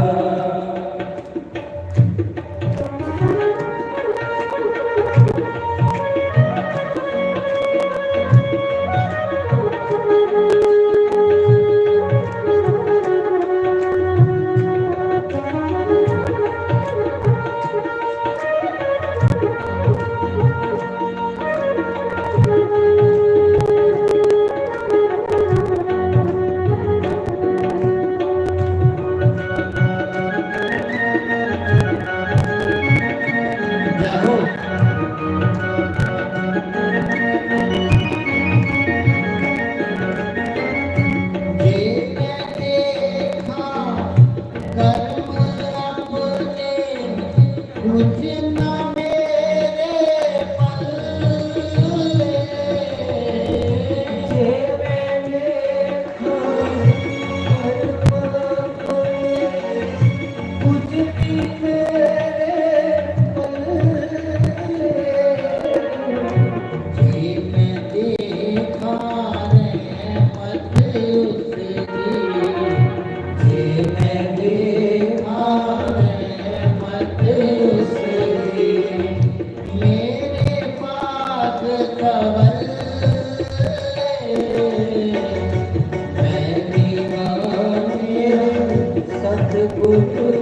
सतगुरु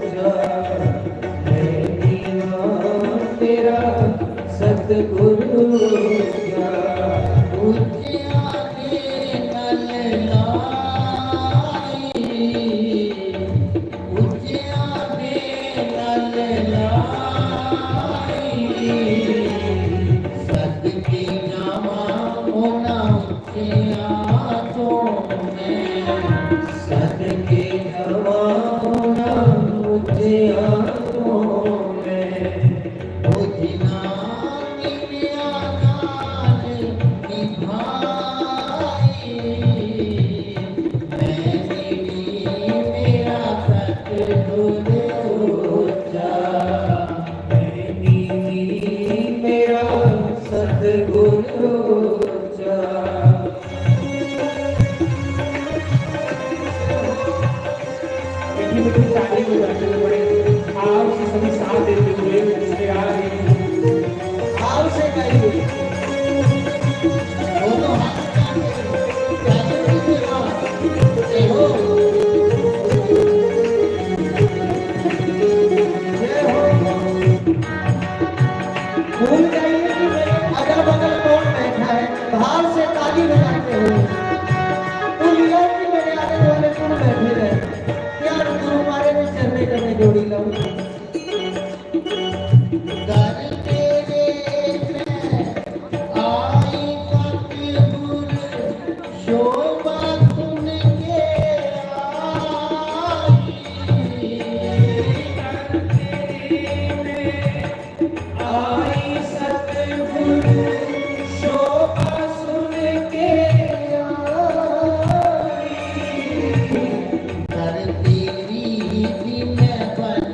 जा, मैं नीवा तेरा सतगुरु जा। ऊंचिया दे नल लाई, ऊंचिया दे नल लाई। सदके जावां उन्हां ऊंचियां तो मैं। सदके जावां उन्हां ऊंचियां तो मैं। ओ जिन्हां नीवियां नाल निभाई। मैं नीवी मेरा मीठी ताली बजाते हुए बड़े भाव से सभी साथ देते हुए नजर आ रहे हैं। भाव से गाइए। दोनों हाथ उठा के, ताली की सेवा। जय हो। जय हो। भूल जाइए कि मेरे अगल बगल कौन बैठा है, भाव से ताली बजाते हुए। भूल जाओ कि मेरे आले दुआले कौन बैठे हैं। क्या गुरु मारे ने चरने कन्ने जोड़ी लाऊं। दर तेरे में आई सतगुर शोभा सुन के आई। आई सतगुरु शोभा सुन के आई। धरती रीति में बन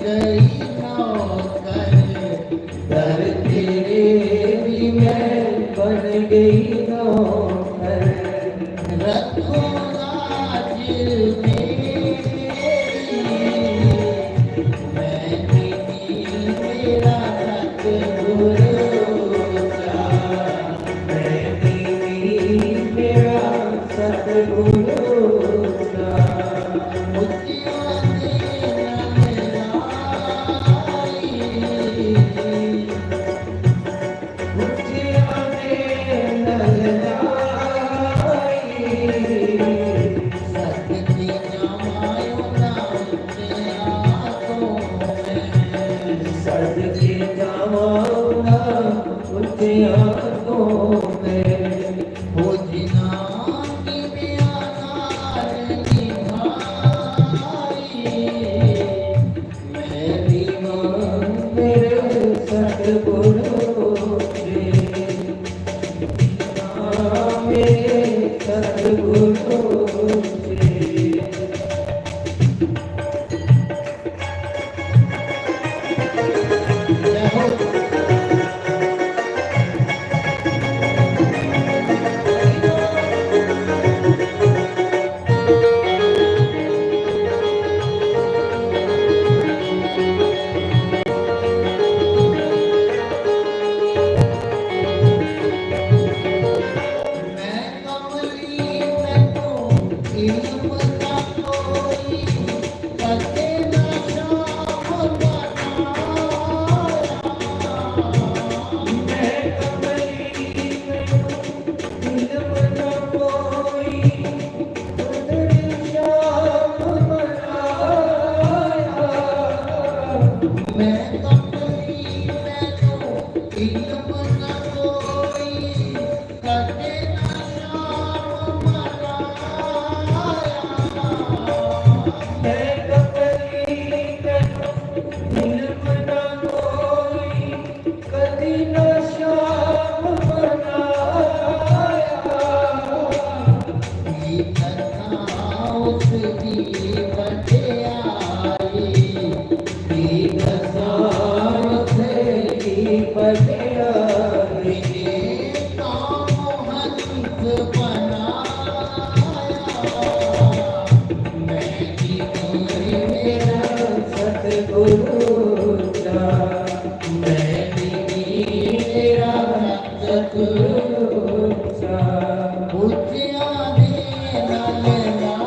गई नौकर। धरती रीति में बन गई नौकर। रखो लाज मेरी, मैं नहीं तेरा सतगुरु सा, मैं नहीं तेरा सतगुरु सा। मुझे आने न मिला।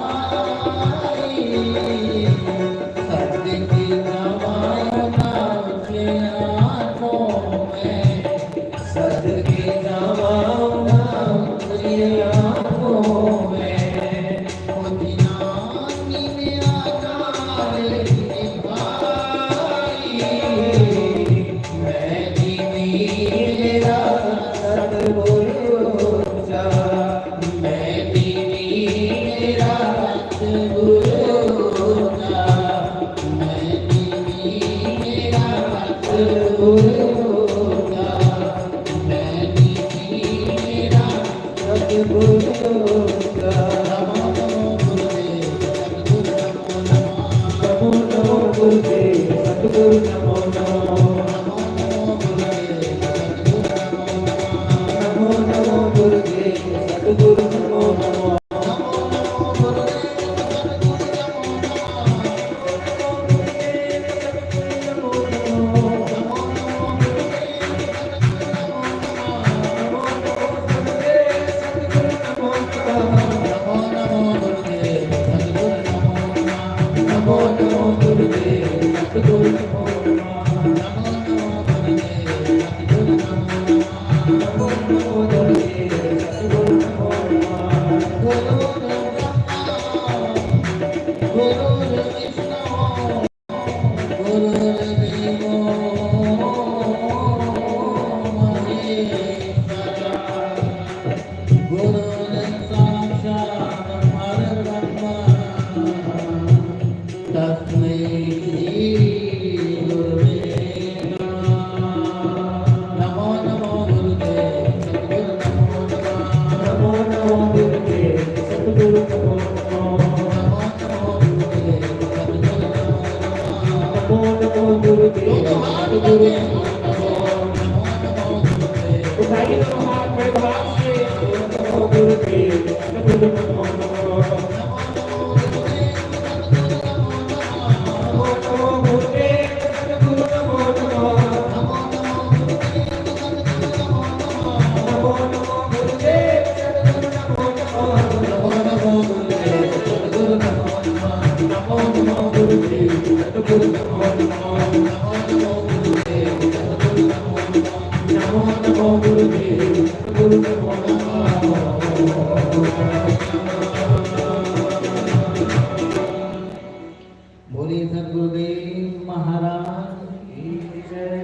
बोलिए सतगुरुदेव महाराज की जय।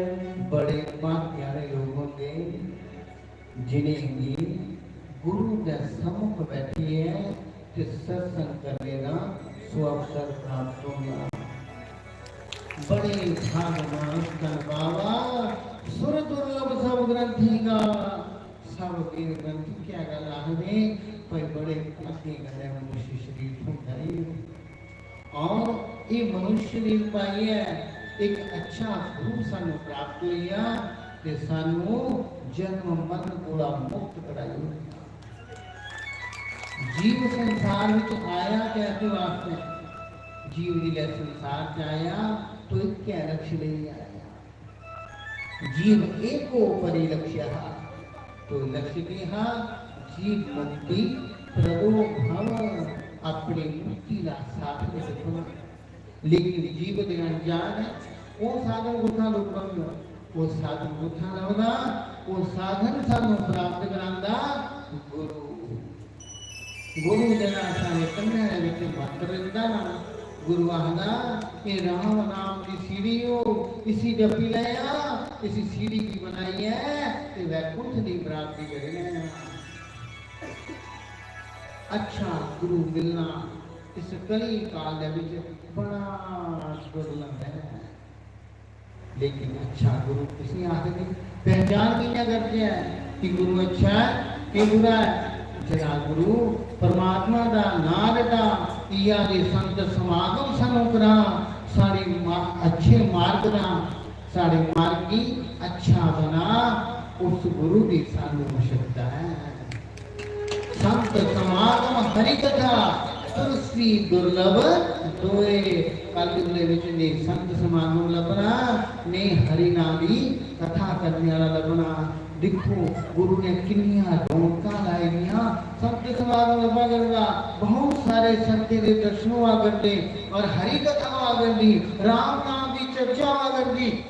बड़े भाग्य आह्ले लोग होंदे जिनेंगी गुरु दे सम्मुख बैठियै ते सत्संग करने दा सुअवसर प्राप्त होंदा। बड़े भागवान धन बाबा, सुर दुर्लभ सब ग्रंथी का। सब वीर ग्रंथी क्या गल्ल आखदे भाई, बड़े भाग्य कन्नै मनुष्य शरीर थ्होंदा ही। और ये मनुष्य शरीर पाइयै एक अच्छा गुरु सानू प्राप्त होई गेआ ते सानू जन्म मरण कोला मुक्त कराई ओड़ेआ। जीव संसार विच आया कैसे वास्तै? जीव जिसलै संसार च आया तो इक्कै लक्ष्य लेइयै आया। जीव एको परिलक्ष्यः। तो लक्ष्य केह् हा? जीव मुक्ति प्रदो भव, अपनी मुक्ति दा साधन लब्भना। लेकिन जीव ते अनजान ऐ, ओह् साधन कुत्थां लब्भग? ओह् साधन कुत्थां लभदा? ओह् साधन सानू प्राप्त करांदा गुरु। गुरु जेह्ड़ा साढ़े कन्नै दे बिच मंत्र दिंदा ना, गुरु आखदा, "एह् राम नाम दी सीढ़ी हो, इसी जपी लैया, इसी सीढ़ी गी बनाइयै ते वैकुंठ दी प्राप्ति करी लैया।" अच्छा गुरु मिलना इस कली काल दे बिच बड़ा दुर्लभ है। लेकिन अच्छा गुरु किसी आखदे? पहचान कि'यां करदे हैं कि गुरु अच्छा है कि बुरा है? जेह्ड़ा गुरु परमात्मा दा नां लेदा, इया दे संत समागम सानू करा, साढ़े मा-, अच्छे मार्ग दा, साढ़े मार्ग गी अच्छा बना, उस गुरु दी सानू आवश्यकता है। संत समागम हरि कथा, तुलसी दुर्लभ दोए। कलयुग दे विच ने संत समागम लभना, ने हरि नाम दी कथा करने वाला लभना। दिक्खो, गुरु ने किन्नियां रौनकां लाई दियां। संत समागम लब्भा करदा, बहुत सारे संतें दे दर्शन होआ करदे और हरि कथा होआ करदी, राम नाम दी चर्चा होआ करदी।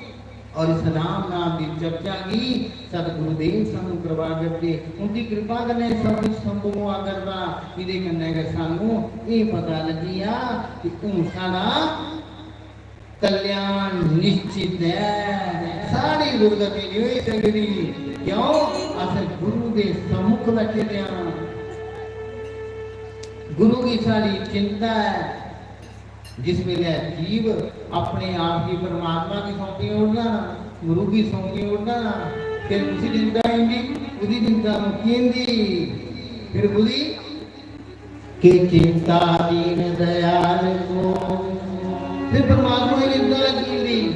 और इस राम नाम दी चर्चा गी सतगुरुदेव सानू करवा करदे, उंदी कृपा कन्नै सब कुछ संभव होआ करदा। इदे कन्नै गै सानू एह् पता लग्गी गेआ कि हून साढ़ा कल्याण निश्चित ऐ, साढ़ी दुर्गति नहीं होई सकदी। क्यों? अस गुरु दे सम्मुख बैठे दे हां। गुरु की साढ़ी चिंता है। जिस बेल्लै जीव अपने आप गी परमात्मा गी सौंपी ओड़दा ना, गुरु गी सौंपी ओड़दा ना, फिर उसी चिंता होई जंदी, ओह्दी चिंता मुक्की जंदी। फिर ओह्दी के चिंता दीन दयाल को, फिर परमात्मा गी चिंता लगी जंदी,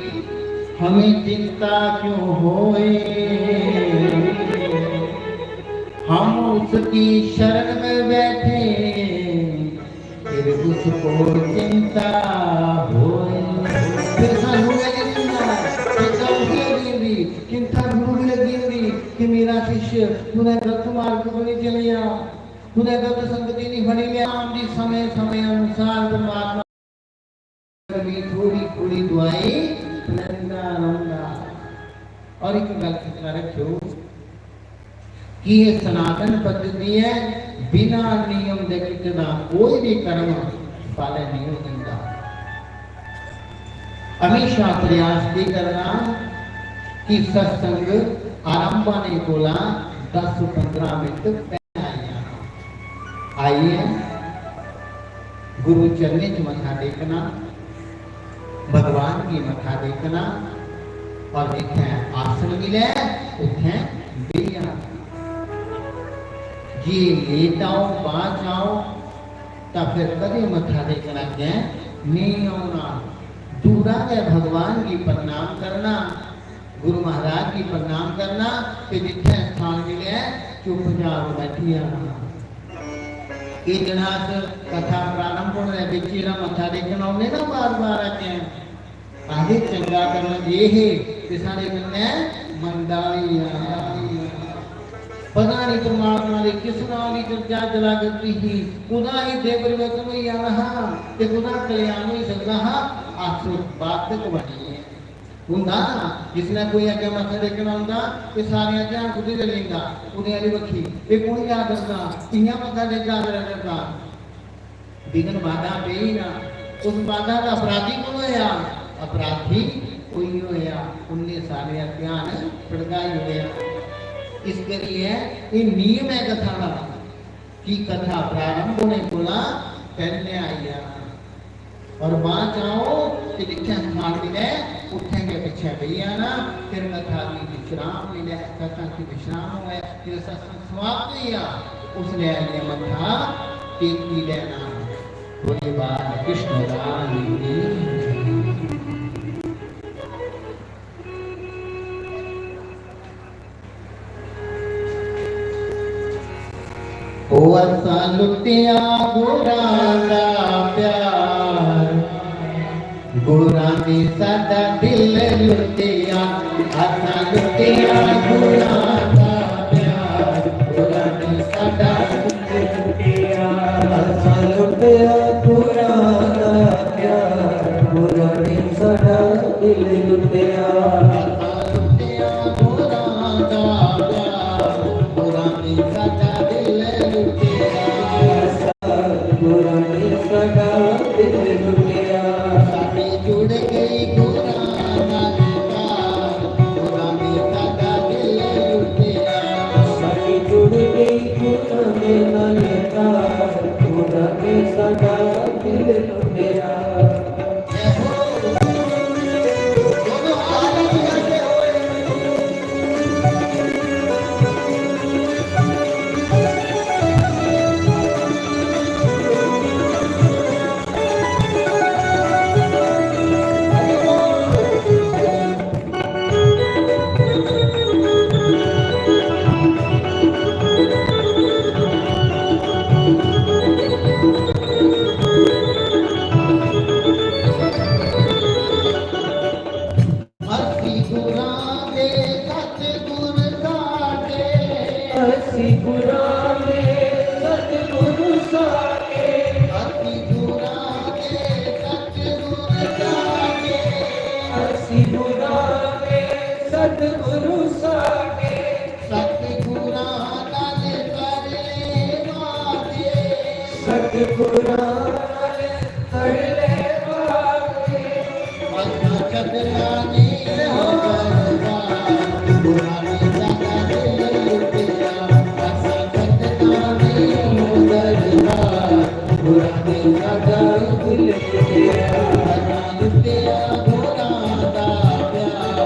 "हमें चिंता क्यों होए, हम उसकी शरण में बैठे।" फिर उसको चिंता होए। फिर सानू गै नहीं चिंता, चिंता उसी लगी जंदी, चिंता गुरु गी लगी जंदी कि मेरा शिष्य कुतै गलत मार्ग पर नहीं चली जा, कुतै गलत संगति नहीं फड़ी लै। राम जी समय समय अनुसार परमात्मा भी थोड़ी थोड़ी दुआई लैंदा रौंह्दा। और इक गल्ल चेता रक्खेओ कि एह् सनातन पद्धति ऐ, बिना नियम दे कीते दा कोई भी कर्म फल नेईं दिंदा। हमेशा प्रयास केह् करना कि सत्संग आरंभ होने कोला दस पंदरां मिनट पैह्लें आई जाना। आइयै गुरु चरणें च मत्था टेकना, भगवान गी मत्था टेकना और जित्थै आसन मिलै उत्थै बेही जाना। जे लेट आओ, बाद च आओ, तां फिर कदें मत्था टेकन अग्गें नेईं औना। दूरा गै भगवान गी प्रणाम करना, गुरु महाराज गी प्रणाम करना ते जित्थै स्थान मिलै चुपचाप बैठी जाना। एह् जेह्ड़ा अस कथा प्रारंभ होने दे बिच जेह्ड़ा मत्था टेकन औने ना बार बार अग्गें, आखदे चंगा कर्म जे हे ते साढ़े कन्नै मंदा होई गेआ। पता नहीं परमात्मा दे किस नाम दी चर्चा चला करदी ही, कुदा हिरदे परिवर्तन होई जाना हा ते कुदा कल्याण होई सकदा हा। अस बाधक बनियै होंदा ना, जिसलै कोई अग्गें मत्था टेकन औंदा ते सारें दा ध्यान कुत्थै चली जंदा? ओह्दे आह्ली बक्खी। एह् कु'न जा करदा? कि'यां मत्था टेका करा करदा? विघ्न बाधा पेई ना, उस बाधा दा अपराधी कु'न होया? अपराधी उही होया, उन्ने सारें दा ध्यान भटकाई ओड़ेआ। इस करियै एह् नियम ऐ कथा दा कि कथा प्रारंभ होने कोला पैह्लें आई जाना। और बाद च आओ कि जित्थै स्थान मिलै, उत्थै गै पिच्छै बेही जाना। फिर कथा गी विश्राम मिलै, कथा गी विश्राम होऐ, फिर सत्संग समाप्त होई जा, उसलै आइयै मत्था टेकी लैना। बोले बाल कृष्ण राम की। ओ असां लुटिया गुरां दा प्यार, गुरां ने साडा दिल लुटिया। असां लुटिया गुरां दा प्यार, गुरां ने साडा दिल लुटिया। असां लुटिया गुरां दा प्यार, गुरां ने साडा दिल लुटिया। असां लुटिया गुरां दा प्यार, गुरां ने साडा दिल लुटिया। गुरां ने साडा दिल लुटिया। साडी जुड़ गई गुरां नाल तार, गुरां ने साडा दिल लुटिया। साडी जुड़ गई गुरां दे नाल तार, गुरां ने साडा दिल लुटिया। अस्सी गुरां दे सतगुर साडे। अस्सी गुरां दे सतगुरु साडे। अस्सी गुरां दे सतगुर साडे। अस्सी गुरां दे सतगुरु साडे। सतगुरां नाल कर ले वादे। सतगुरां नाल कर ले वादे। असां छड्डना नहीं ओ दरबार, गुरां ने साडा दिल लुटिया। असां छड्डना नहीं ओ दरबार, गुरां ने साडा दिल लुटिया। असां लुटिया गुरां दा प्यार,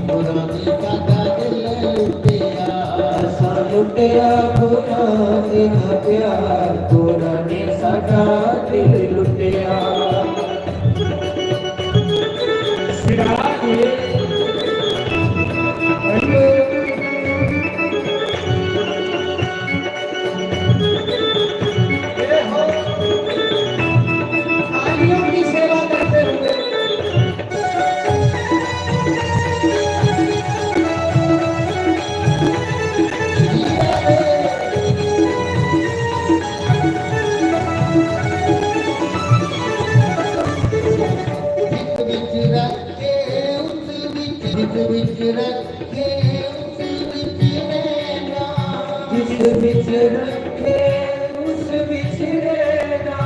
गुरां ने साडा दिल लुटिया। असां लुटिया गुरां दा प्यार, गुरां ने साडा दिल लुटिया। फिलहाल ये ਵਿੱਚ ਰੱਖੇ, ਉਸ ਵਿੱਚ, ਵਿੱਚ ਰੱਖੇ, ਉਸ ਵਿੱਚ ਰਹਿਣਾ। ਜਿਸ ਵਿੱਚ ਰੱਖੇ, ਉਸ ਵਿੱਚ ਰਹਿਣਾ।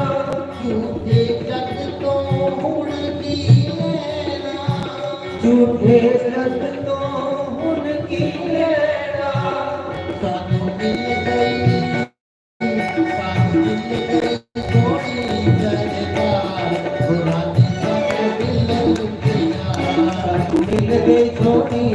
ਝੂਠੇ ਜੱਗ ਤੋਂ ਹੁਣ ਕੀ ਲੈਣਾ? ਝੂਠੇ ਜੱਗ ਤੋਂ ਹੁਣ ਕੀ ਲੈਣਾ? ਸਾਨੂੰ ਮਿਲ ਗਈ, ਸਾਨੂੰ ਮਿਲ ਗਈ ਸੋਹਣੀ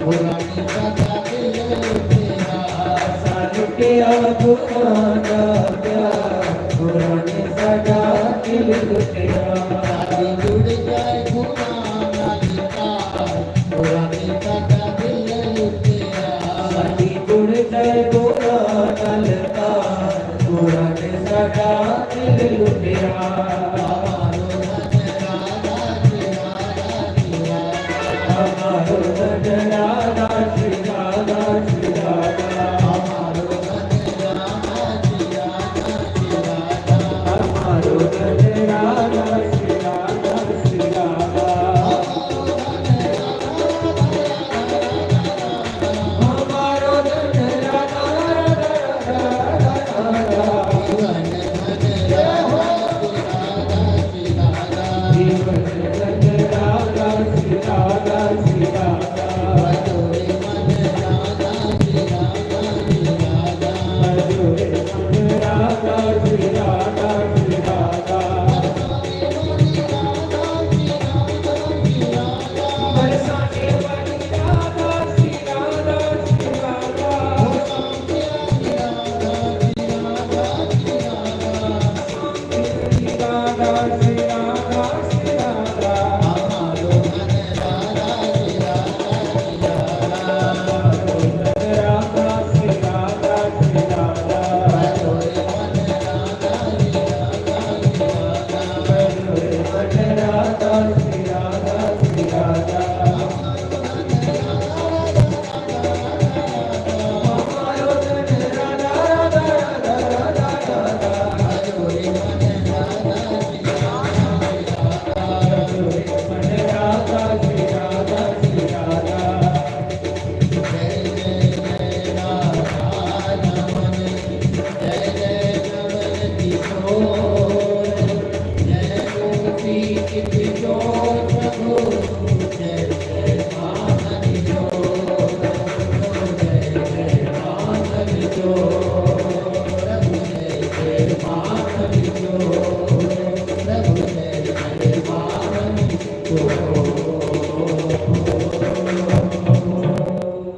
पुरानी साडा दिल लुटिया, सा लुटिया गुनाह दा प्यार। पुरानी साडा दिल लुटिया, साडी जुड़ जाए गुनाह नाल तार। पुरानी साडा दिल लुटिया, साडी जुड़ जाए गुनाह नाल तार। पुरानी साडा दिल लुटिया।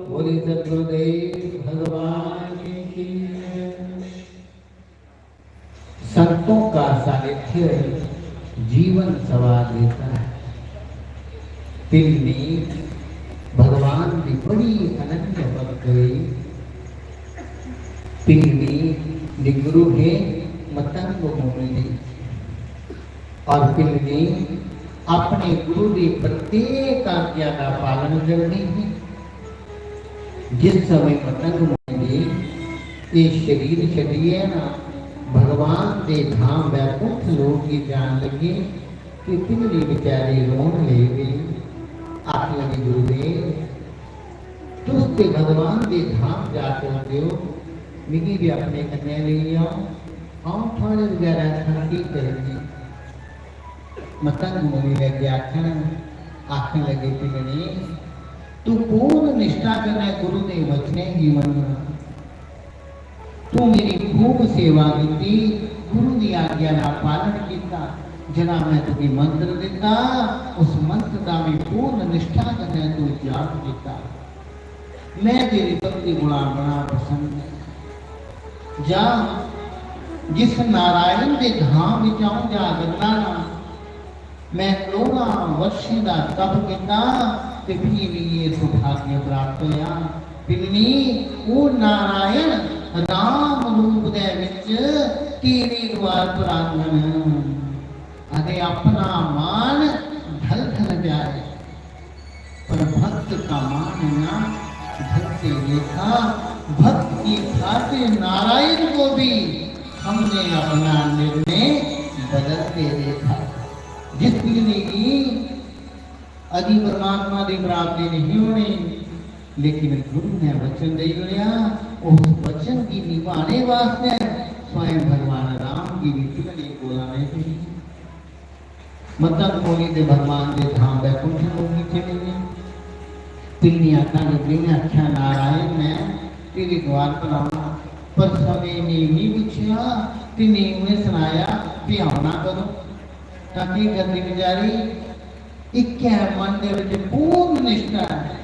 बोले सतगुरुदेव भगवान की जय। संतों का सानिध्य जीवन सवार देता है। तिन्नी भगवान दी बड़ी अनन्य भक्त हुई। तिन्नी दी गुरु है मतंग मुनि जी। और तिन्नी अपने गुरु दी प्रत्येक आज्ञा का पालन करनी है। जिस समय मतंग मुनि जी ये शरीर छड्डियै ना भगवान दे धाम बैकुंठ लोक गी जान लगे, ते तिन्नी बेचारी रोन लगी पेई। आखन लगी, "गुरुदेव, तुस ते भगवान दे धाम जा करदे ओ, मिगी भी अपने कन्नै लेई जाओ, अ'ऊं थुआढ़े बगैरा इत्थै केह् करगी?" मतंग मुनि लगे आखन, आखन लगे, "भिंगनी, तू पूर्ण निष्ठा कन्नै गुरु दे वचनें गी मन्नना। तू मेरी खूब सेवा कीती, गुरु दी आज्ञा दा पालन कीता। जेह्ड़ा मैं तुगी मंत्र दित्ता, उस मंत्र दा भी पूर्ण निष्ठा कन्नै तू जाप कीता। मैं तेरी भक्ति कोला बड़ा प्रसन्न आं। जा, जिस नारायण दे धाम विच अ'ऊं जा करना ना, मैं करोड़ां वर्षें दा तप कीता ते फ्ही मिगी एह् सौभाग्य प्राप्त होया।" भिंगनी, ओह् नारायण राम रूप दे विच तेरे द्वार पर आंगन। अते अपना मान ढल ढल जाए, पर भक्त का मान ना ढलते देखा। भक्त की खातिर नारायण को भी हमने अपना निर्णय बदलते देखा। जिस भिंगनी गी अदी परमात्मा दी प्राप्ति नहीं होनी, लेकिन गुरु ने वचन दे ओड़ेआ, उस वचन गी निभाने वास्ते स्वयं भगवान राम गी भी भिंगनी कोला नहीं। मतंग मुनि दे भगवान दे धाम बैकुंठ लोक गी चली गए। भिंगनी आखन लगी, "मैं आख्या नारायण, मैं तेरे द्वार पर आना, पर समय ने नहीं पूछया, ते ने उन्हें सनाया भी औना कदों।" तां की करदी बेचारी, इक्कै मन दे विच पूर्ण निष्ठा है।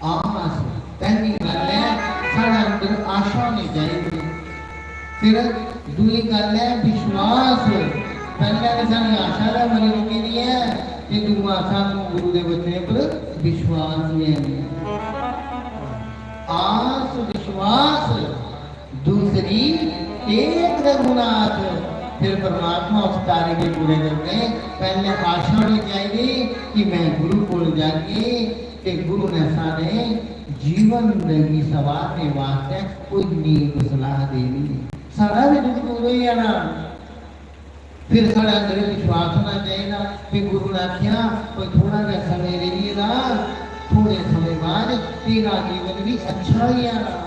आस, पैह्ली गल्ल ऐ, साढ़े अंदर आशा होनी चाहिदी। फिर दूई गल्ल ऐ विश्वास। पैह्लें ते साढ़ी आशा गै मरी चुकी दी ऐ, ते दूआ सानूं गुरु दे वचनें पर विश्वास गै निं ऐ। आस, विश्वास, दूसरी टेक रघुनाथ। फिर परमात्मा उस कार्य गी पूरे करदे। पैह्लें आशा होनी चाहिदी कि मैं गुरु कोल जागी ते गुरु ने साढ़े जीवन गी सवारने वास्तै कोई नेक सलाह देनी। साढ़ा भी दुख दूर होई जाना। फिर साढ़े अंदर विश्वास होना चाहिदा कि गुरु ने आखेआ, "कोई थोड़ा गै समें रेही गेदा, थोड़े समें बाद तेरा जीवन भी अच्छा होई जाना।"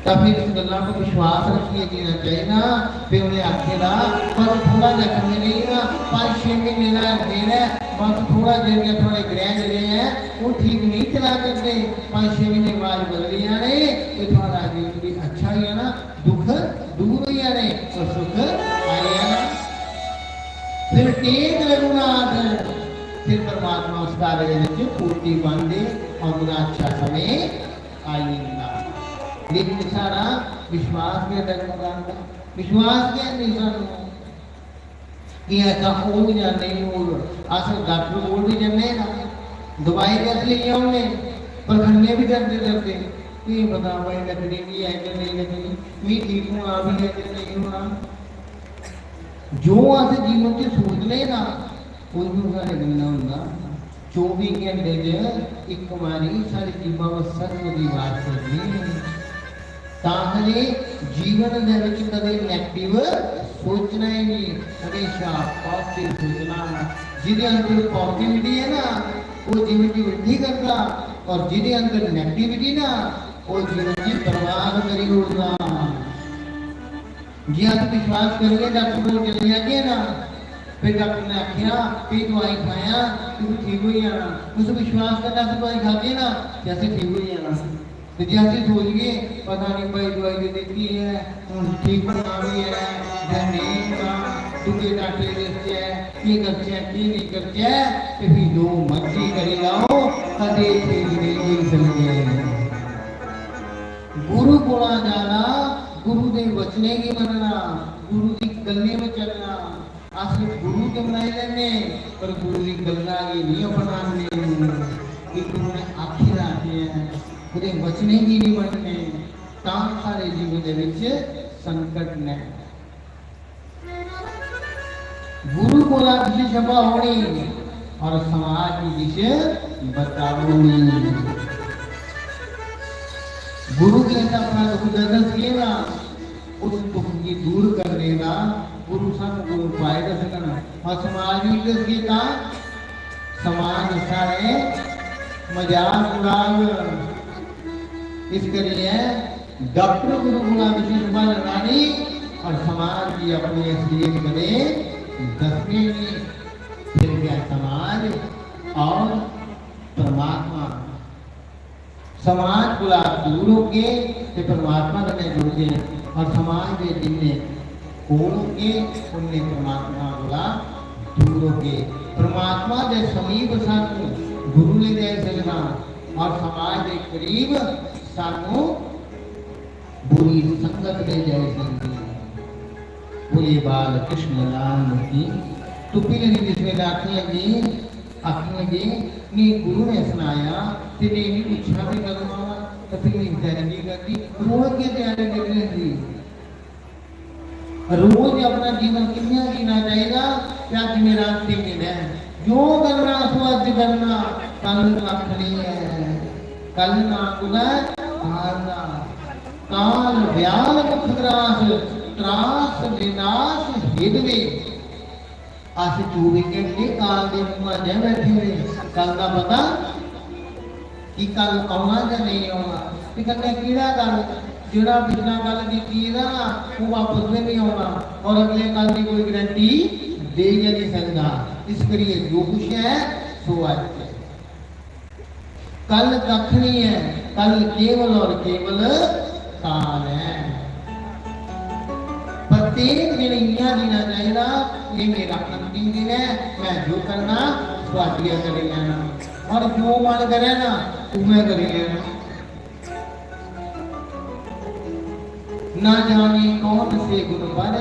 तां फिर इस गल्ला पर विश्वास रक्खियै जीना चाहिदा। फिर उ'नें आखे दा, "बस थोड़ा गै समें रेही गेदा, पंज छे म्हीने दा देर ऐ, बस थोड़ा चिर गै थुआढ़े ग्रैह् जेह्ड़े ऐ, ओह् ठीक नेईं चला करदे, पंज छे म्हीने बाद बदली जाने, ते थुआढ़ा जीवन भी अच्छा होई जाना।" दुख दूर होई जाने और सुख आई जाना। फिर टेक रघुनाथ, फिर परमात्मा उस कार्य दे विच पूर्ति पांदे और ओह्दा अच्छा समें आई जंदा। लेकिन साढ़ा विश्वास गै डगमगांदा, विश्वास गै नहीं सानू। कि ऐसा होग जां नेईं होग। अस डाक्टर कोल बी जन्ने ना, दवाई ते अस लेई औन्ने, पर खन्ने बी डरदे डरदे, "केह् पता भाई लग्गनी बी ऐ जां नेईं लग्गनी, मी ठीक होना बी ऐ जां नेईं होना।" जो अस जीवन च सोचने ना, उ'ऐ साढ़े कन्नै होंदा। चौबी घैंटे च इक बारी साढ़ी जीभा पर सरस्वती वास करदी। तां करियै जीवन दे विच कदें negative सोचना ही नहीं, हमेशा positive सोचना। जिदे अंदर positivity है ना, वो जीवन की वृद्धि करता, और जिदे अंदर negativity ना, वो जीवन की बर्बाद करी उड़दा। जे अस विश्वास करियै डाक्टर कोल चली जागे ना, फिर डाक्टर ने आखेआ, "भी दवाई खाया, तू ठीक होई जाना।" उस विश्वास कन्नै अस दवाई खागे ना, ते असें ठीक होई जाना। ते जे अस सोचगे, "पता नहीं भाई, दवाई ते दित्ती ऐ, हून ठीक होना बी ऐ जां नेईं होना, दूए डाक्टरै गी दस्सचै, केह् करचै, केह् नेईं करचै," ते फ्ही जो मर्जी करी लैओ, कदें ठीक नेईं होई सकदे। गुरु कोला जाना, गुरु दे वचनें गी मन्नना, गुरु दी गल्लें पर चलना। अस गुरु ते मनाई लैन्ने, पर गुरु दी गल्ला गी निं अपनान्ने। कि गुरु ने आखे दा केह् ऐ, ओह्दे वचनें गी निं मन्नने, तां साढ़े जीवन दे विच संकट न। गुरु कोला किश छपाओ निं और समाज गी किश बताओ निं। गुरु गी अस अपना दुख दर्द दसगे ना, उस दुख गी दूर करने दा गुरु सानूं कोई उपाय दसङन। और समाज गी दसगे तां समाज साढ़े मजाक उड़ाग। इस करियै डाक्टर गुरु कोला विशेष बल रानी और समाज की अपनी असलियत कदे दसने नहीं। फिर क्या समाज और परमात्मा? समाज कोला दूर होगे ते परमात्मा कन्नै जुड़गे और समाज दे जिन्ने कोल होगे उन्ने परमात्मा कोला दूर होगे। परमात्मा दे समीप सानू गुरु ले जाई सकदा और समाज दे करीब सानू बुरी संगत ले जाई सकदी। बोलिए बाल कृष्ण लाल की। तुप्पी लेनी जिस वेले आखन लगी, आखन लगी, "नहीं, गुरु ने सनाया ते नहीं, नहीं पुच्छा भी कदूं आवा, ते फिर नहीं त्यारी की करदी, रोज की त्यारी करी लेंदी।" रोज अपना जीवन कि'यां जीना चाहिदा, ते अज्ज मेरा अंतिम दिन ऐ। जो करना सो अज्ज करना, कल कक्ख नहीं ऐ। कल ना कुतै काल दा। काल व्याल मुख ग्रास, त्रास विनाश हेतवे। अस चौबी घंटे काल दे मुंह अजें बैठे दे। कल दा पता कि कल औना जां नेईं औना। ते कन्नै केह्ड़ा कल, जेह्ड़ा पिछला कल बीती गेदा ना, ओह् बापस बी निं औना। और अगले कल दी कोई गारंटी देई गै निं सकदा। इस करियै जो कुछ ऐ, सो अज्ज ऐ। कल कक्ख निं ऐ, कल केवल और केवल काल ऐ। प्रत्येक दिन इ'यां जीना चाहिदा, "एह् मेरा अंतिम दिन ऐ, मैं जो करना, सो अज्ज गै करी लैना।" और जो मन करे ना, उमें करी लेना। ना जाने कौन से गुण पर,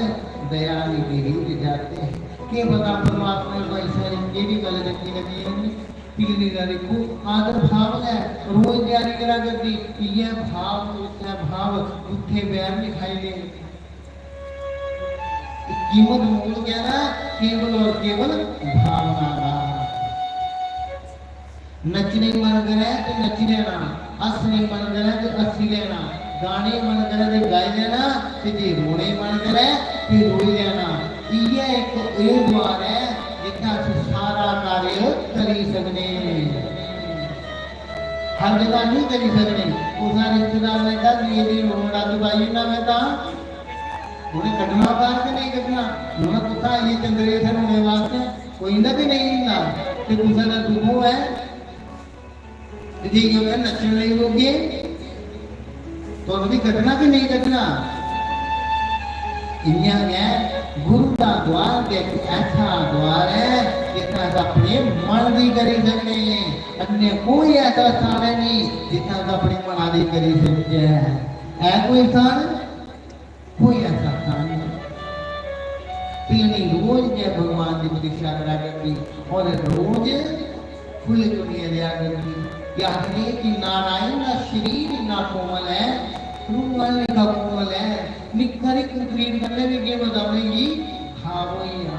दया निधि रीझ जाते हैं। के पता परमात्मा ने भाई साहब केड़ी गल्ल रखी लगी है। पिलनी दा देखो, आदर भाव है, रोज त्यारी करा करदी, इयै भाव, इयै भाव, कुत्थे बैर नहीं खाई ले। कीमत मोल कहना केवल और केवल भावना का। नच्चने गी मन करे ते नच्ची लेना, हस्सने गी मन करे ते हस्सी लेना, गाने गी मन करे ते गाई लेना, ते जे रोने गी मन करे ते रोई लेना। इयै इक एह् द्वार ऐ जित्थै अस सारा कार्य करी सकने। हर जगह नहीं करी सकने। कुसै रिश्तेदार ने कहा, "ये दिन रोन लग पाई ना मैं तां।" उ'नें कड्ढना बाहर कि नहीं कड्ढना? उ'नें कुत्थै आइयै चंद्रे इत्थै रोने वास्तै? कोई इंदा भी नहीं इंदा। ते कुसै दा दुख होऐ, ते जे इ'यां में नच्चन लगी पौगे, तुस भी कड्ढना कि नहीं कड्ढना? इ'यां गै गुरु दा द्वार ते इक ऐसा द्वार ऐ जित्थै अस अपने मन दी करी सकने। अन्य कोई ऐसा स्थान है नहीं जित्थै अस अपने मना दी करी सकचै। है कोई स्थान? कोई ऐसा स्थान नहीं। पिलनी रोज गै भगवान दी प्रतीक्षा करा करदी और रोज फुल्ल चुनियै देआ करदी। ते आखदे कि नारायण दा शरीर इन्ना कोमल ऐ, रूमाल लेखा कोमल ऐ, निक्का हारी कंक्रीट कन्नै बी केह् पता उ'नेंगी घाऽ होई जा।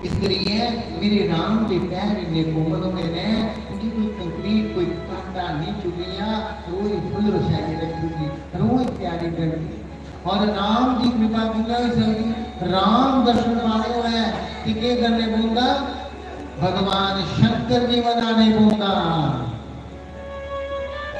इस करियै मेरे राम दे पैर इन्ने कोमल होंदे न, उं'दी कोई कंक्रीट, कोई कांटा नेईं चुभदियां, रोज फुल्ल रछाइयै रखदी, रोज त्यारी करदी। और राम दी कृपा कि'यां होई सकदी? राम दर्शन पाने होऐ ते केह् करने पौंदा? भगवान शंकर गी मनाने पौंदा।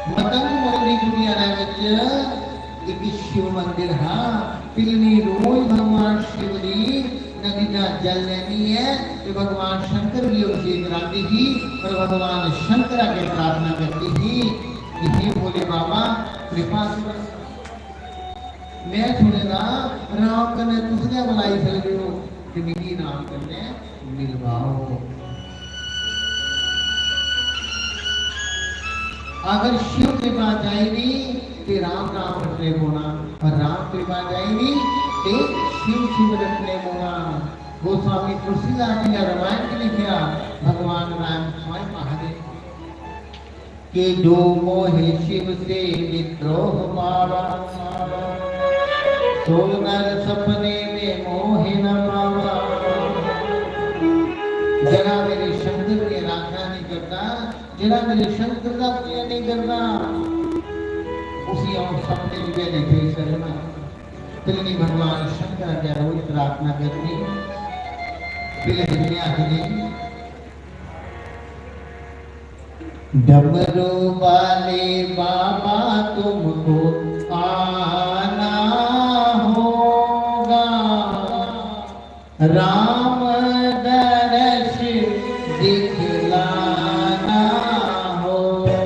मतंग मंडली दुनिया दे विच इक शिव मंदिर हा। पिलनी रोज भगवान शिव दी नदी दा जल लैंदी ऐ ते भगवान शंकर गी अभिषेक करांदी ही और भगवान शंकर अग्गें प्रार्थना करदी ही कि हे भोले बाबा, कृपा करो। मैं सुने दा राम कन्नै तुस गै मलाई सकदे ओ ते मिगी राम कन्नै मिलवाओ। अगर शिव कृपा चाहिदी ते राम राम रटने पौना, और राम कृपा चाहिदी ते शिव शिव रटने पौना। गोस्वामी तुलसीदास जी ने रामायण च लिखा, भगवान राम स्वयं महादेव कि जो मोहे शिव से विद्रोह पावा, सो नर सपने में मोहे न पावा। जरा मेरे शंकर की आराधना नहीं करता, जरा मेरे शंकर का पूजन नहीं करता, उसी हम सपने में नहीं देख सकना। पिलनी भगवान शंकर अग्गें रोज प्रार्थना करनी। पिलनी आखनी, डमरू वाले बाबा तुमको आना होगा, राम दर्श दिखलाना होगा।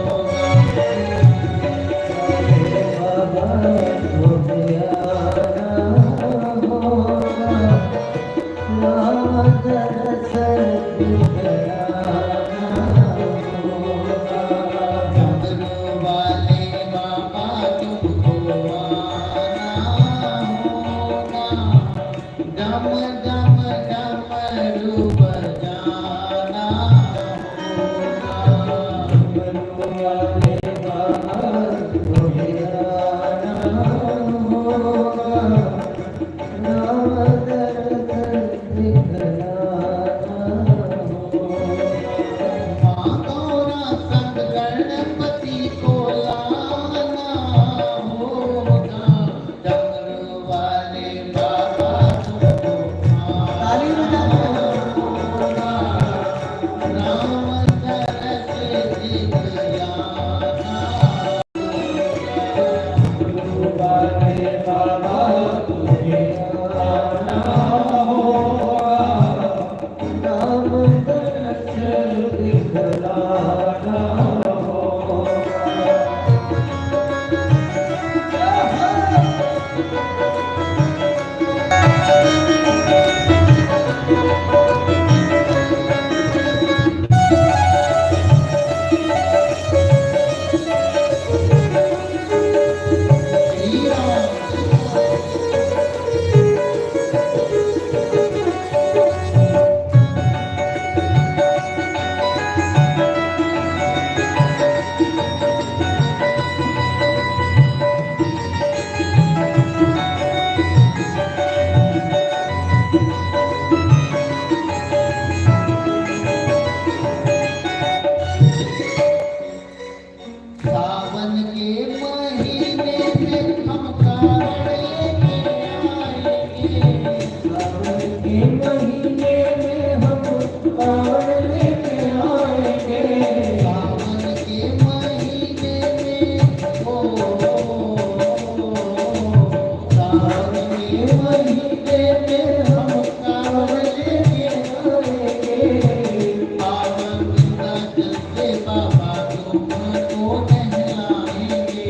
बाबा तुमको नहलाएंगे,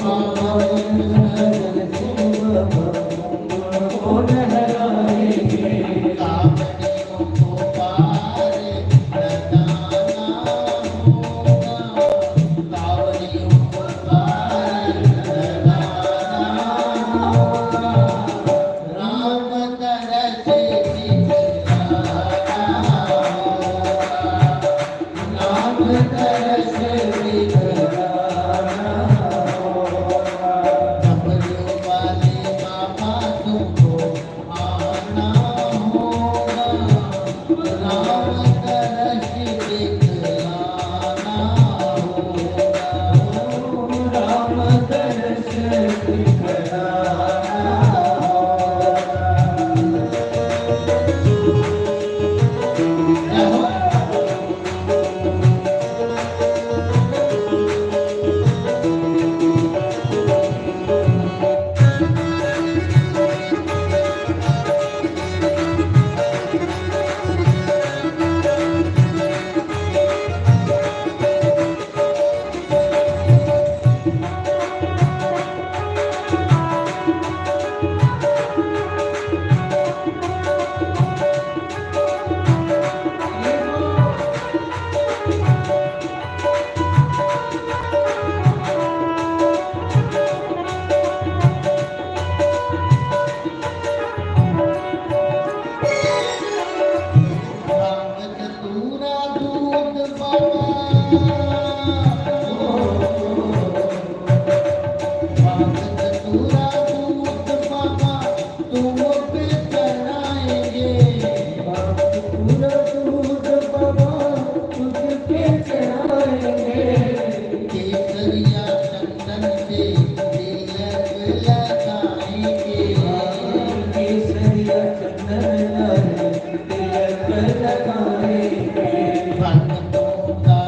बाबा तुमको नहलाएंगे। कांवड़ियों को पार लगाना होगा, कांवड़ियों को पार लगाना होगा। राम तरस दिखलाना होगा, राम तरस दिखलाना होगा। डमरू वाले बाबा तुमको आना होगा, राम तरस दिखलाना होगा, राम तरस दिखलाना होगा। भांग धतूरा दूध बाबा, भांग धतूरा दूध बाबा, तुम पे चढ़ाएंगे। भांग धतूरा दूध बाबा, तुझ पे चढ़ाएंगे। केसरिया चंदन से तिलक लगाएंगे। केसरिया चंदन लगाएंगे। तिलक लगाएंगे। भक्तों का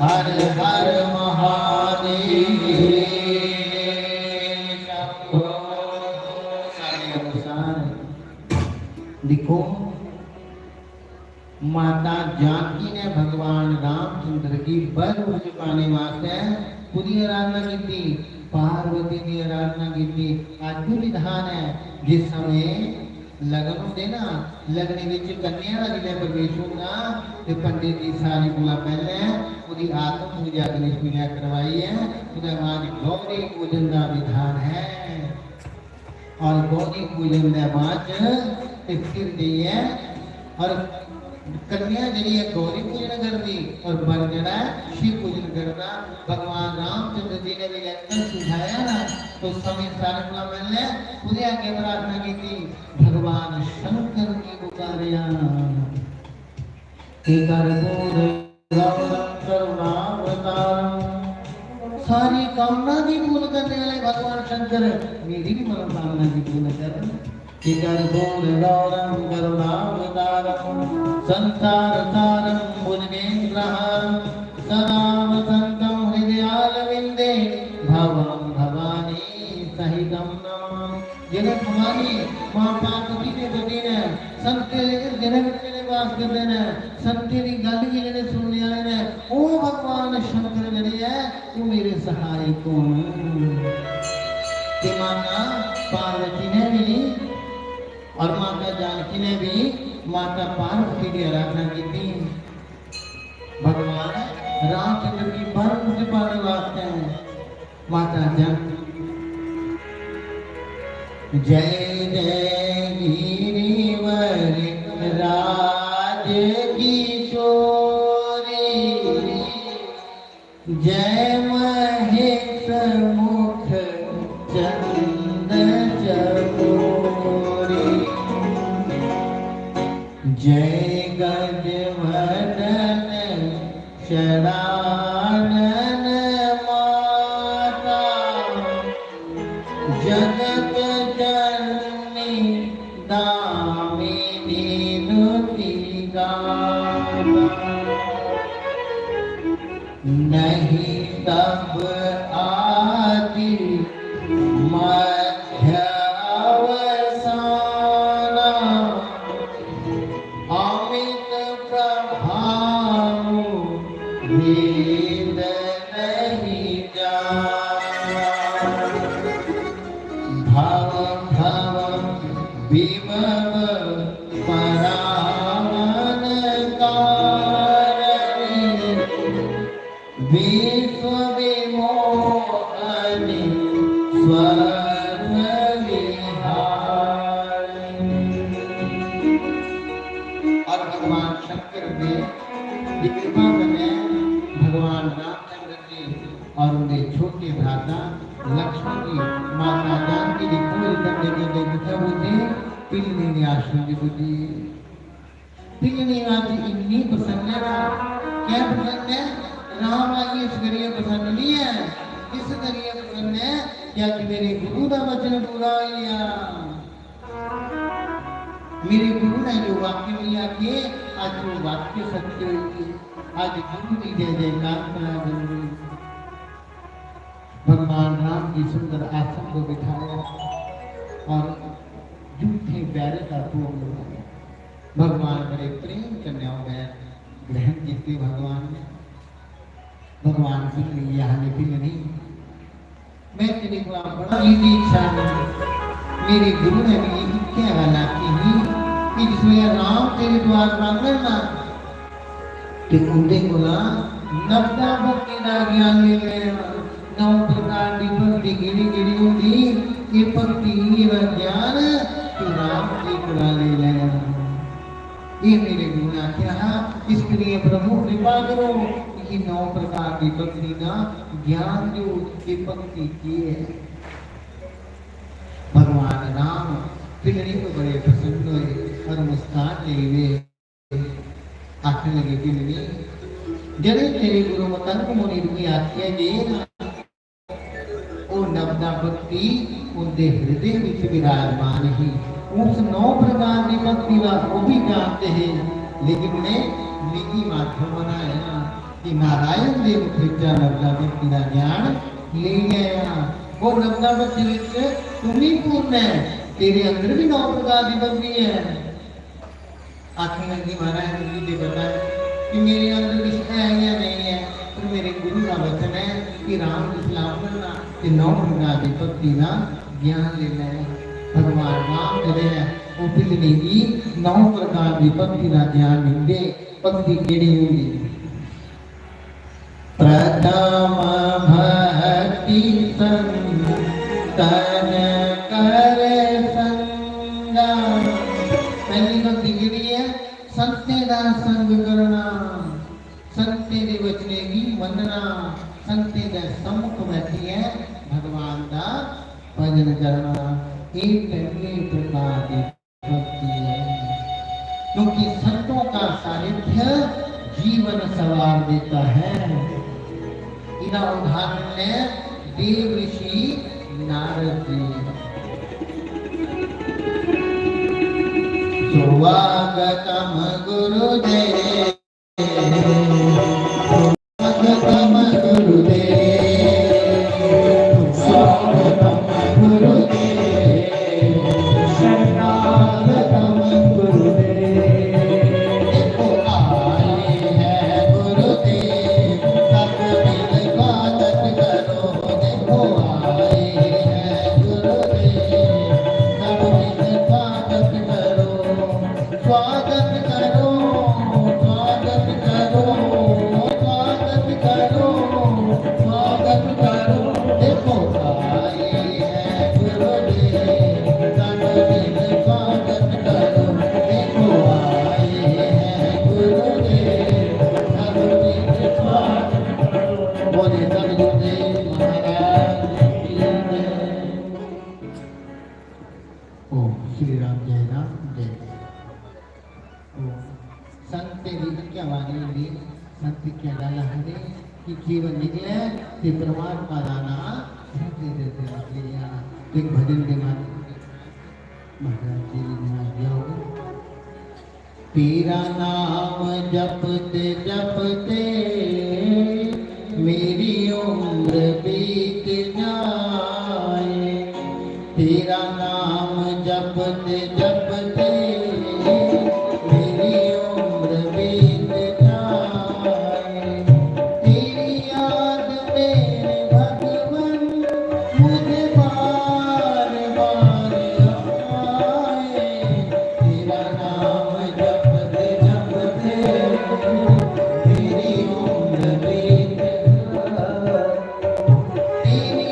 हर हर महादेव। शंभो। सारे अनुसार दिक्खो, माता जानकी ने भगवान रामचंद्र गी वर रूप च पाने वास्तै कुदी आराधना कीती? पार्वती दी आराधना कीती। अज भी विधान है, जिस समय लगन होंदे ना, लगने विच कन्या दा जिसलै प्रवेश होंदा ते पंडित जी सारे कोला पैह्लें ओह्दी आत्म पूजा गणेश पूजा करवाइयै ओह्दे बाद गौरी पूजन दा विधान है। और गौरी पूजन दे बाद च ते फिर जाइयै और कन्या जेह्ड़ी ऐ गौरी पूजन करदी और वर जेह्ड़ा ऐ शिव पूजन करदा। भगवान रामचंद्र जी ने भी लैंटर सिखाया ना, तो समय सारे कोला पैह्लें कुदे अग्गें प्रार्थना कीती? भगवान शंकर गी पुकारेआ। हे करपूर गौरम करुणावतारम। सारी कामना दी पूर्ण करने वाले भगवान शंकर मेरी भी मनोकामना दी पूर्ण कर। हे करपूर गौरम करुणावतारम संसार सारम भुजगेंद्रहारम सदा वसंतम हृदयारविंदे भवम भवानी सहितम नमामि। जेह्ड़े भवानी मां पार्वती दे बेटे न, संतें दे हिरदे दे बिच जेह्ड़े वास करदे न, संतें दी गल्ल गी जेह्ड़े सुनने आह्ले न, ओह् भगवान शंकर जेह्ड़े ऐ, ओह् मेरे सहायक होन। ते माता पार्वती ने भी और माता जानकी ने भी माता पार्वती की आराधना की थी। भगवान रामचंद्र की वर रूप पाने वास्ते माता जानकी। जय जय गिरिवर राज किशोरी, जय महेश मुख चंद चकोरी। जय गजवदन शरानन माता, जगत जननी दामिनी दुति गाता। नहीं तब आदि मध्य अवसाना, अमित प्रभाव वेद नहीं जाना। भव भव विभव परावन कारिणी, विश्व विमोहनी स्वर्ग विहारिणी। और भगवान शंकर ने दी कृपा कन्नै भगवान रामचंद्र जी और उनके छोटे भ्राता लक्ष्मण जी माता जानकी दी खोज करदे करदे कुत्थै पुज्जे? पिल्लनी दे आश्रम च पुज्जे। पिल्लनी अज्ज इन्नी प्रसन्न ऐ ना, कैं प्रसन्न ऐ? राम आई इस करियै प्रसन्न नहीं है, इस करियै प्रसन्न ऐ कि अज्ज मेरे गुरु दा वचन पूरा होई गया। मेरे गुरु ने जो वाक्य नहीं आखे, अज्ज वो वाक्य सत्य होई गए। अज्ज गुरु की जय जयकार करा गुरु। भगवान राम गी सुंदर आसन पर बिठाया और जूठे बैर का भोग लगाया। भगवान बड़े प्रेम कन्नै ओह् बैर ग्रहण कीते भगवान ने। भगवान भिल्लनी आखदे, "भिल्लनी, मैं तेरे कोला बड़ा मीठी इच्छा ही। मेरे गुरु ने मिगी इक्कै गल्ल आखी ही कि जिसलै राम तेरे द्वार पर आंगन ना, ते उं'दे कोला नवदा भक्ति दा ज्ञान लेई लैना।" नौ प्रकार दी भक्ति केह्ड़ी केह्ड़ी होंदी? एह् भक्ति, एह्दा ज्ञान तू राम जी कोला लेई लैना। एह् मेरे गुरु ने आखेआ हा, इस करियै प्रभु कृपा करो, मिगी नौ प्रकार दी भक्ति दा ज्ञान देओ, एह् भक्ति केह् ऐ? भगवान राम भिल्लनी पर बड़े प्रसन्न होए और मुस्कान लेई वे। आखन लगे, "भिल्लनी, जेह्ड़े तेरे गुरु मतंग मुनि तुगी आखियै गे ना, ओह् नवदा भक्ति उं'दे हृदय विच विराजमान ही। उस नौ प्रकार दी भक्ति दा ओह् भी जानदे हे, लेकिन उ'नें मिगी माध्यम बनाया कि नारायण दे मुखै चा नवदा भक्ति दा ज्ञान लेई लैया। ओह् नवदा भक्ति विच तू भी पूर्ण ऐ, तेरे अंदर भी नौ प्रकार दी भक्ति है।" आखन लगी, "महाराज, मिगी ते पता ऐ कि मेरे अंदर किश है जां नेईं ऐ, पर मेरे गुरु दा वचन ऐ कि राम गी सलाम करना ते नौ प्रकार दी भक्ति दा ज्ञान लेना ऐ।" भगवान राम जेह्ड़े ऐ, ओह् भिल्लनी गी नौ प्रकार दी भक्ति दा ज्ञान दिंदे। भक्ति केह्ड़ी होंदी? प्रथम भक्ति संतन कर संगा। पैह्ली भक्ति केह्ड़ी ऐ? संतें दा संग करना, संतें दे वचनें गी मन्नना, संतें दे सम्मुख बैठियै भगवान दा भजन करना। एह् पैह्ले प्रकार दी भक्ति है, क्योंकि संतों का सानिध्य जीवन सवार देता है। इना उदाहरण ने देव ऋषि नारद जी। स्वागतम गुरुदेव। स्वागत करो, स्वागत करो, स्वागत करो, स्वागत करो। देखो आए हैं गुरुदेव, स्वागत करो। देखो आए हैं गुरुदेव, स्वागत करो। बोले सतगुरुदेव महाराज की जय। ओम श्री राम, जय राम, जय। संत दी इक्कै बाणी होंदी, संत इक्कै गल्ल आखदे कि जीवन निकले ते परमात्मा दा नाम धरती दे उत्ते निकली जाना। एक भजन दे माध्यम से महाराज जी ने आज गाओगे। तेरा नाम जपते जपते मेरी उम्र बीत जाए। तेरा नाम जपते जपते मेरी उम्र बीत जाए। तेरी याद मेरे भगवन मुझे बार बार आए। तेरा नाम जपते जपते मेरी उम्र बीत जाए। तेरी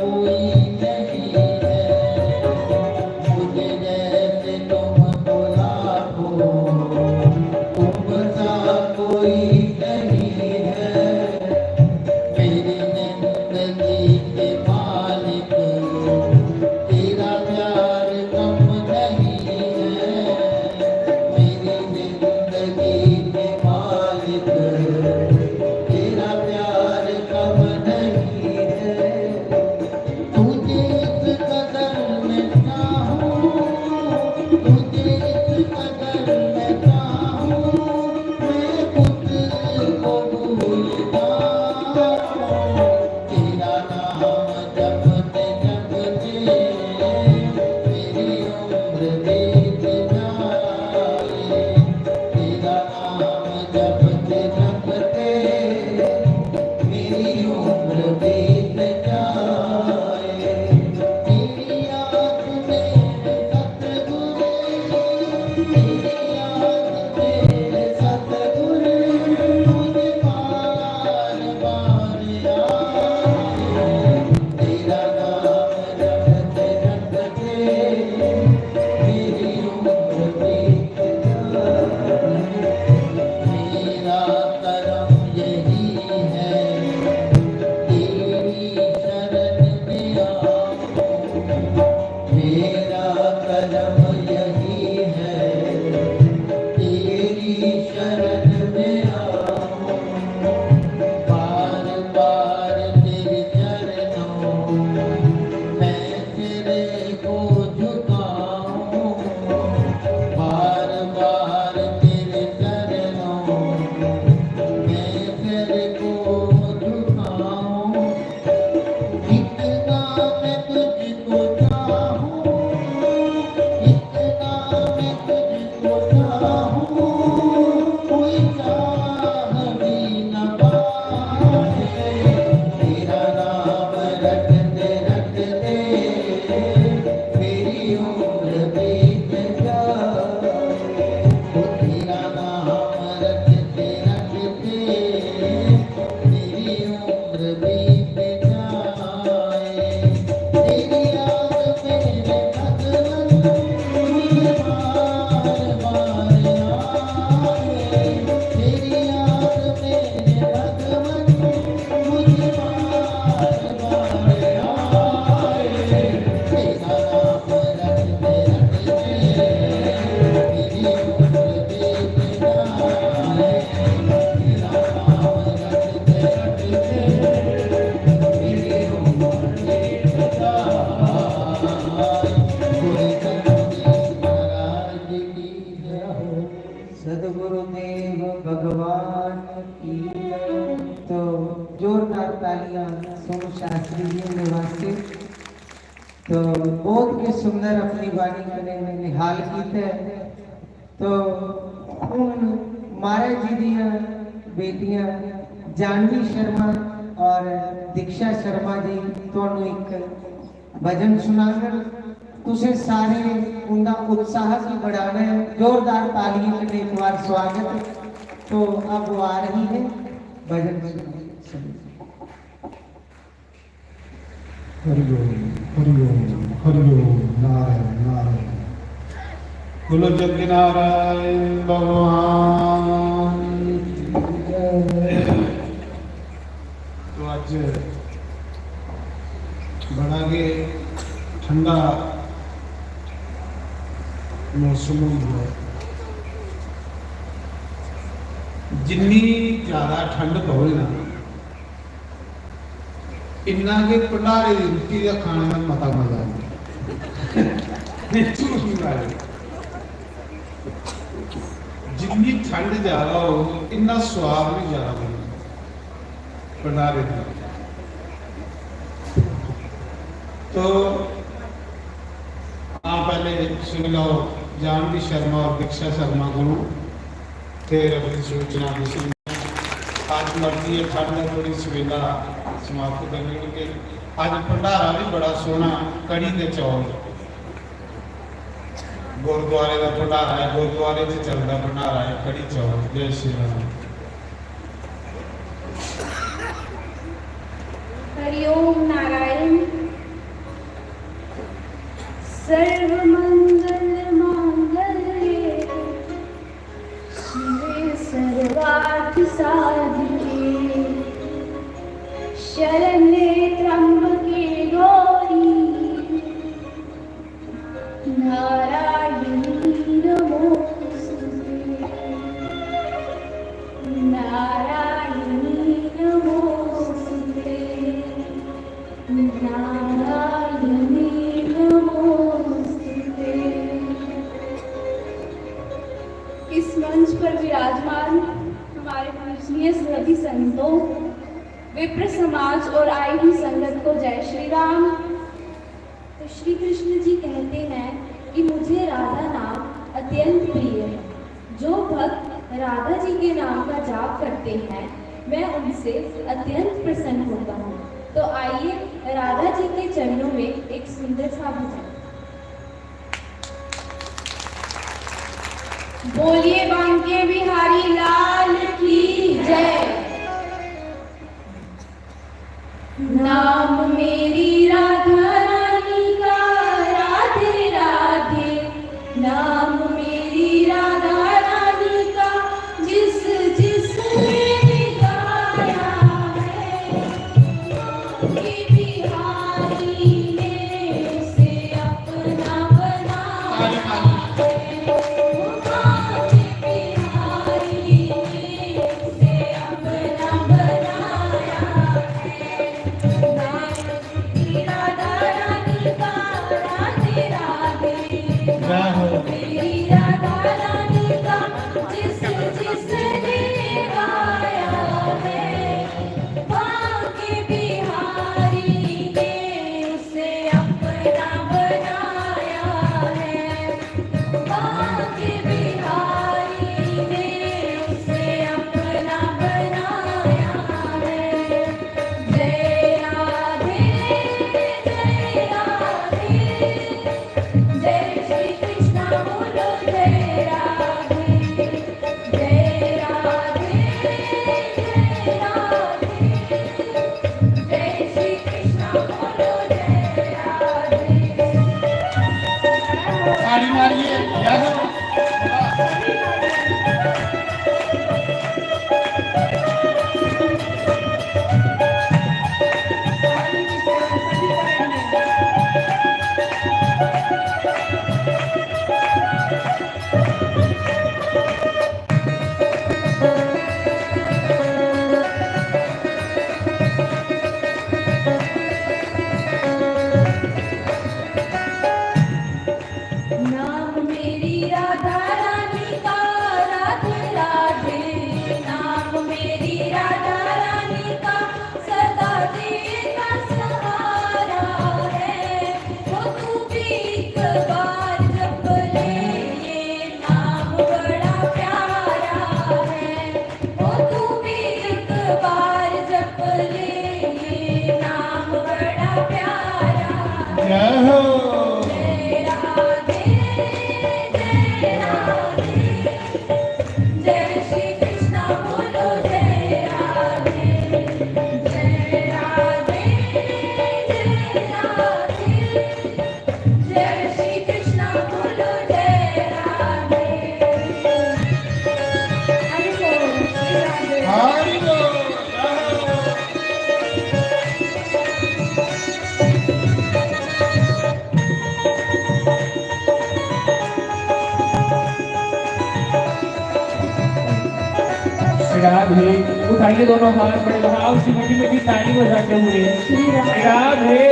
कोई नहीं है, मुझे जैसे तुम बुलाओ, तुम सा कोई नहीं है। मेरी जिंदगी के मालिक, तेरा प्यार कम नहीं है। मेरी जिंदगी के मालिक, तेरा प्यार कम नहीं है। तुझे इस कदर मैं चाहूं, तुझे इस कदर मैं चाहूं, मैं खुद को भूल जाऊं। तेरा नाम जपते जपते मेरी उम्र बीत जाए। तेरा नाम जपते जपते मेरी उम्र बीत जाए। तेरी याद में सतगुरु, तेरी याद में सतगुरु, मुझे बार बार आए। तेरा नाम जपते जपते मेरी उम्र बीत जाए। मेरा करम यही है, तेरी शरण में आऊं। मेरा करम यही है, तेरी शरण में आऊं। बार बार तेरे चरणों में सिर को झुकाऊं। बार बार तेरे चरणों में सिर को झुकाऊं। इतना मैं तुझको चाहूं, इतना मैं तुझको चाहूं, कोई चाह भी न पाए। तेरा नाम रटते रटते मेरी उम्र बीत जाए। ओ तेरा नाम रटते रटते मेरी उम्र बीत जाए। तेरी याद मेरे कदमन मुझे बार बार आए। तेरी याद मेरे कदमन मुझे बार बार आए। तेरा नाम रटते रटते मेरी उम्र बीत जाए। सतगुरुदेव भगवान की जय। तो जोरदार तालियां सोनू शास्त्री जी हुंदे वास्ते। तो बहुत गै सुंदर अपनी बाणी कन्नै इन्हें निहाल कीता है। तो हुन महाराज जी दियां बेटियां जानवी शर्मा और दीक्षा शर्मा जी तुहानू एक भजन सुनांगन। तुसें सारे उंदा उत्साह गी बढ़ाना है। जोरदार तालियें कन्नै एक बार स्वागत। तो अब वो आ रही है भजन सुनाने। हरि ओम, हरि ओम, हरि ओम, नारायण, नारायण। बोलो जग नारायण भगवान की जय। तो अज बड़ा गै ठंडा मौसम होई गया। जिन्नी ज्यादा ठंड पवे ना, इन्ना गै भंडारे दी रुट्टी दे खाने दा मता मजा आंदा। झूठ निं मारे। जिन्नी ठंड ज्यादा होग, इन्ना स्वाद भी ज्यादा बनदा भंडारे दा। तो आप पहले सुन लो, जानवी शर्मा और दीक्षा शर्मा गुरु, फिर अपनी सूचना भी सुन। अज मर्जी है, ठंड है, थोड़ी सवेला समाप्त करने के। अज भंडारा भी बड़ा सोहना, कढ़ी ते चौल। गुरुद्वारे दा भंडारा है, गुरुद्वारे च चलदा भंडारा है, कढ़ी चौल। जय श्री राम। हरिओम नारायण। सर्वमंगल मांगल्ये शिवे सर्वार्थ साधिके शरण्ये त्र्यंबके गौरी नारायणी नमोस्तुते। नारायणी नमोस्तुते। नारायणी नमोस्तुते। इस मंच पर विराजमान हमारे पूजनीय सभी संतों, विप्र समाज और आई हुई संगत को जय श्री राम। तो श्री कृष्ण जी कहते हैं कि मुझे राधा नाम अत्यंत प्रिय है। जो भक्त राधा जी के नाम का जाप करते हैं, मैं उनसे अत्यंत प्रसन्न होता हूँ। तो आइए, राधा जी के चरणों में एक सुंदर सा भजन। बोलिए बांके बिहारी लाल की जय। नाम मेरी राधा रानी का, राधे राधे। नाम मेरी राधा रानी का, जिस जिसने भी गाया है, बांके बिहारी ने उसे अपना बनाया है। बांके बिहारी ने उसे अपना बनाया है। राधा रानी का, राधे राधे। जय हो। मेरी राधा रानी का, जिस जिसने गाया है, बांके बिहारी ने उसे अपना बनाया है। बांके बिहारी ने उसे अपना बनाया है। जय राधे, जय राधे, जय श्री कृष्णा बोलो जय राधे। जय राधे, जय राधे, जय श्री कृष्णा बोलो जय राधे। ताड़ी मारिए, जय हो। नाम मेरी राधा रानी का, राधे राधे। नाम मेरी राधा रानी का, सदा तेरा सहारा है। वो तू भी एक बार जप ले, ये नाम बड़ा प्यारा है। ओ तू भी एक बार जप ले, ये नाम बड़ा प्यारा। जय हो। जय राधे, जय राधे, जय श्री कृष्णा बोलो जय राधे। जय राधे, जय राधे। जय श्री कृष्णा बोलो जय राधे। हरि बोल, श्री राधे। हरि बोल। श्री राधे। उठाइए दोनों हाथ, बड़े भाव से मीठी मीठी ताली बजाते हुए। श्री राधे।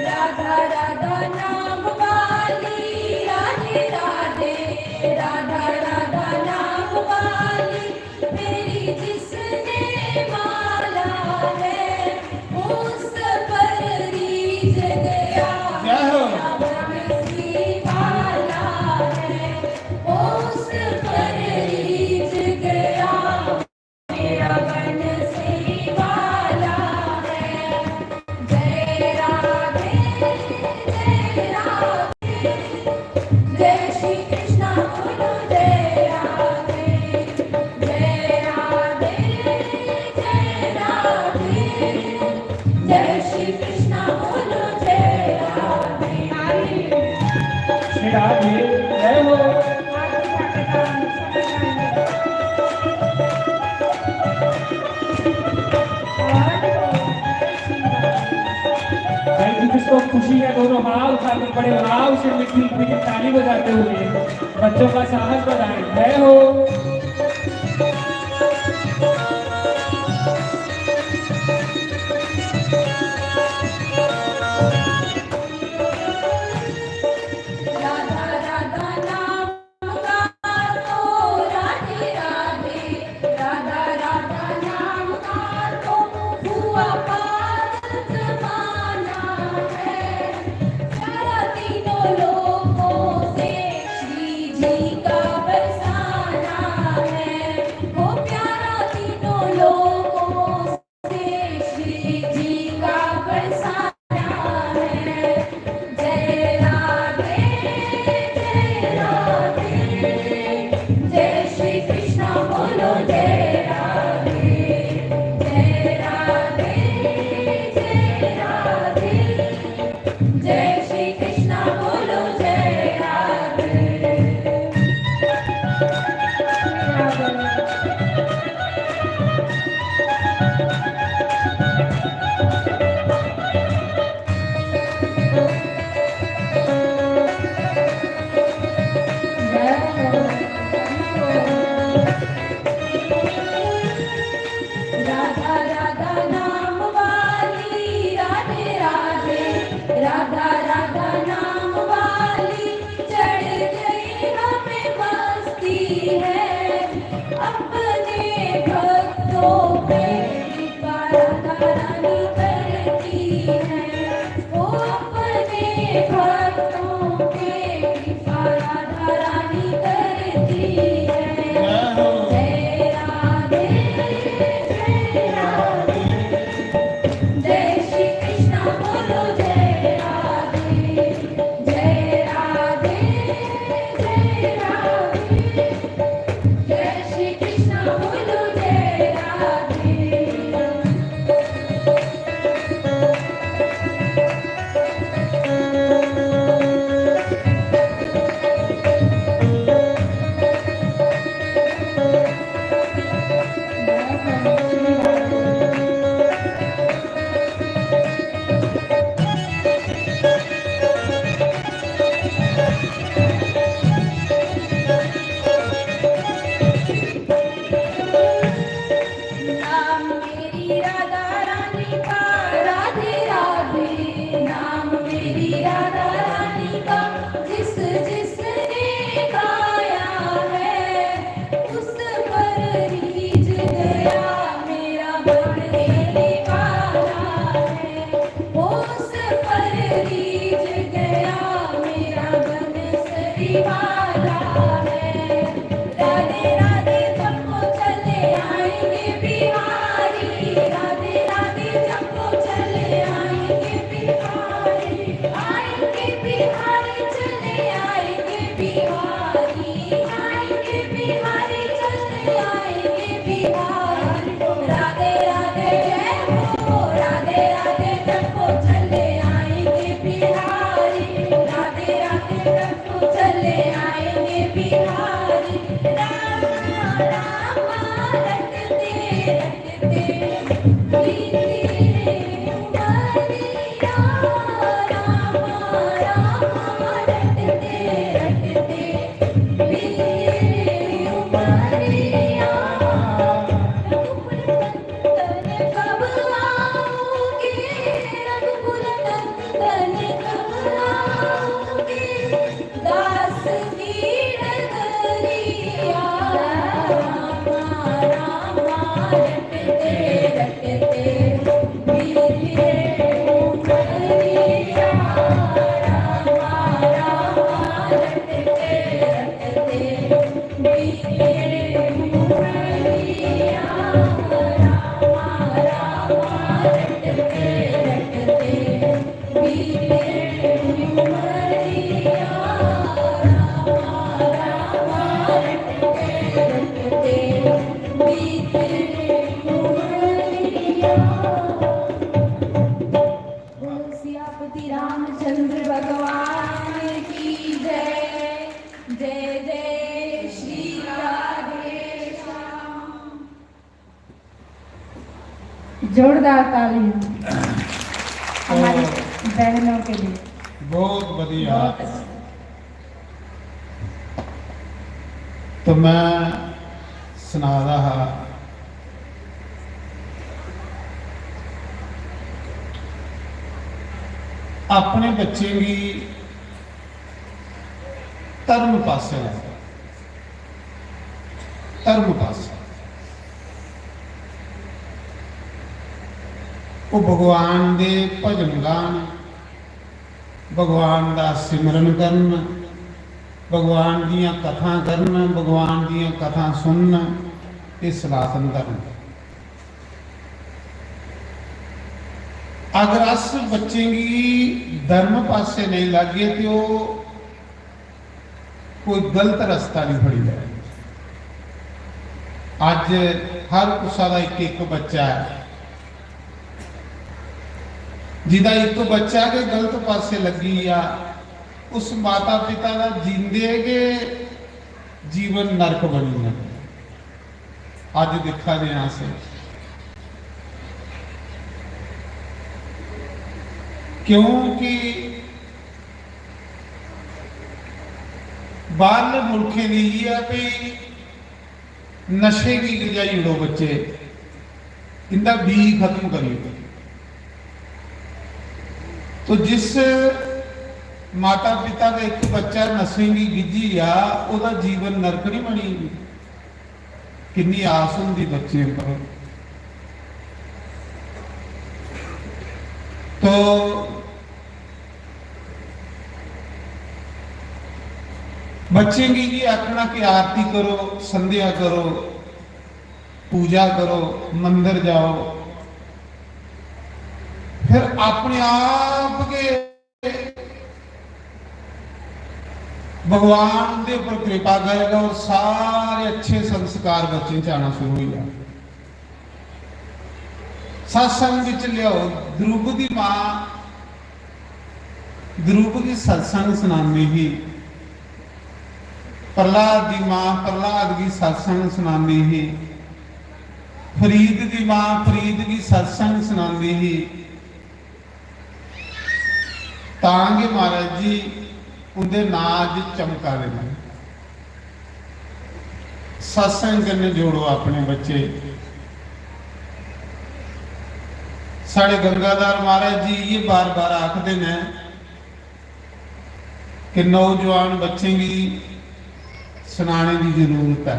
राधा राधा नाम वाली, राधे राधे। राधा राधा नाम वाली, मेरी जिसने माला है, उस पर रीझ गया। जय हो। रावण सी भाला है, उस पर रीझ भाव खातिर बड़े भाव से मीठी मीठी ताली बजाते हुए बच्चों का साहस बढ़ाएं। जय हो। राधा राधा नाम का तो राधे राधे, राधा राधा नाम का तो हुआ पागल जमाना है। प्यारा तीनों लोकों से श्री जी का बरसाना है, वो प्यारा तीनों लोकों से श्री जी का बरसाना है। जय राधे, जय राधे, जय श्री कृष्णा बोलो जय राधे। जय राधे, जय राधे, जय श्री कृष्णा बोलो जय राधे। राधा राधा नाम वाली, राधे राधे, राधा राधा नाम वाली, चढ़ गई हमें मस्ती है। अपने भक्तों पे कृपा राधा रानी करती है, वो अपने भक्तों पे कृपा राधा रानी करती है। जय राधे, जय राधे, जय श्री कृष्णा बोलो जय राधे। जय राधे, जय राधे, जय श्री कृष्णा बोलो जय राधे। नाम मेरी राधा रानी का, राधे राधे। नाम मेरी राधा रानी का, जिस जिसने गाया है, उस पर रीझ गया मेरा मन, ये दीवाना है। उस पर रीझ गया मेरा बंसरी वाला है। राधे राधे जपो, चले आएंगे बिहारी। राधे राधे जपो, चले आएंगे बिहारी। आएंगे बिहारी, चले आएंगे बिहारी। आएंगे बिहारी, चले आएंगे बिहारी। राधे राधे जय हो, राधे राधे जपो, चले आएंगे बिहारी। राधे राधे जपो, चले आएंगे बिहारी। रामा रामा रटते रटते बीती रे उमरिया। रामा रामा रटते रटते बोलो सियापति रामचंद्र भगवान की जय। जय जय श्री राधे श्याम। जोरदार तालियां हमारी बहनों के लिए। बहुत बढ़िया। तो मैं सना दा हा, अपने बच्चें गी धर्म पासै लाओ, धर्म पासै। ओह् भगवान दे भजन गान, भगवान दा सिमरन करन, भगवान दियां कथां करन, भगवान दियां कथां सुनन। एह् सनातन धर्म। अगर अस बच्चें गी धर्म पासै नेईं लागे ते ओह् कोई गलत रस्ता नहीं फड़ी लै। अज्ज हर कुसा दा इक इक बच्चा ऐ, जिदा इक बच्चा गै गलत पासै लग्गी गेआ, उस माता पिता दा जींदे गै जीवन नरक बनी जंदा। अज्ज दिक्खा दे आं अस, क्योंकि बाहरले मुल्खें दी इ'यै ऐ भई नशे गी गजाई ओड़ो बच्चे, इंदा बीऽ खत्म करी ओड़ो। तो जिस माता पिता दा इक बच्चा नशें गी गिज्झी जा, ओह्दा जीवन नरक नहीं बनी। किन्नी आस होंदी बच्चें पर। तो बच्चें गी ये आखना कि आरती करो, संध्या करो, पूजा करो, मंदर जाओ, फिर अपने आप गै भगवान उंदे पर कृपा करेगा और सारे अच्छे संस्कार बच्चें च आना शुरू हो जाएगा। सत्संग विच लियाओ। ध्रुव दी मां ध्रुव गी सत्संग सुनांदी ही, प्रहलाद दी मां प्रहलाद गी सत्संग सुनांदी ही, फरीद दी मां फरीद गी सत्संग सुनांदी ही। तां गै महाराज जी उंदे नां अज्ज चमका दे न। सत्संग कन्नै जोड़ो अपने बच्चे। साढ़े गंगाधर महाराज जी इ'यै बार-बार आखदे न कि नौजवान बच्चें गी सनाने दी जरूरत ऐ।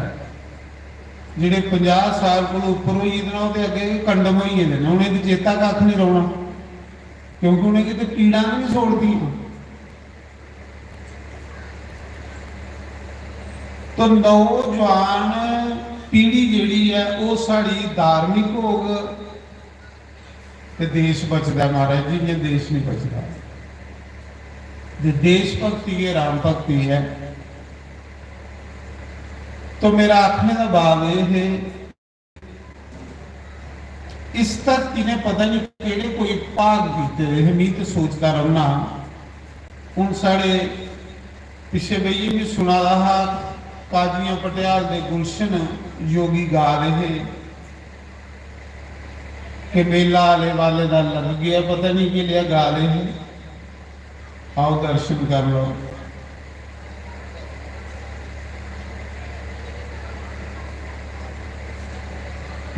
जेह्ड़े पंजाह् साल कोला उप्पर होई गेदे न, ओह् ते अग्गें गै कंडम होई गेदे न, उ'नें ते चेता कक्ख निं रौह्ना, क्योंकि उ'नेंगी ते पीड़ां गै निं छोड़दियां। तो नौजवान पीढ़ी जेह्ड़ी ऐ, ओह् साढ़ी धार्मिक होग ते देश बचदा ऐ महाराज जी, इ'यां देश निं बचदा। जे देश भक्ति गै राम भक्ति ऐ। तो मेरा आखने दा भाव एह् है, इस धरती ने पता नहीं केह्ड़े कोई भाग कीते दे हे। मी ते सोचदा रौह्ना, हून साढ़े पिच्छे बेहियै मी सुना दा हा, काजियां पटियाल दे गुलशन योगी गा दे हे कि मेला आले वाले दा लग गया, पता नहीं केह् लिया गा दे हे। आओ दर्शन कर लो।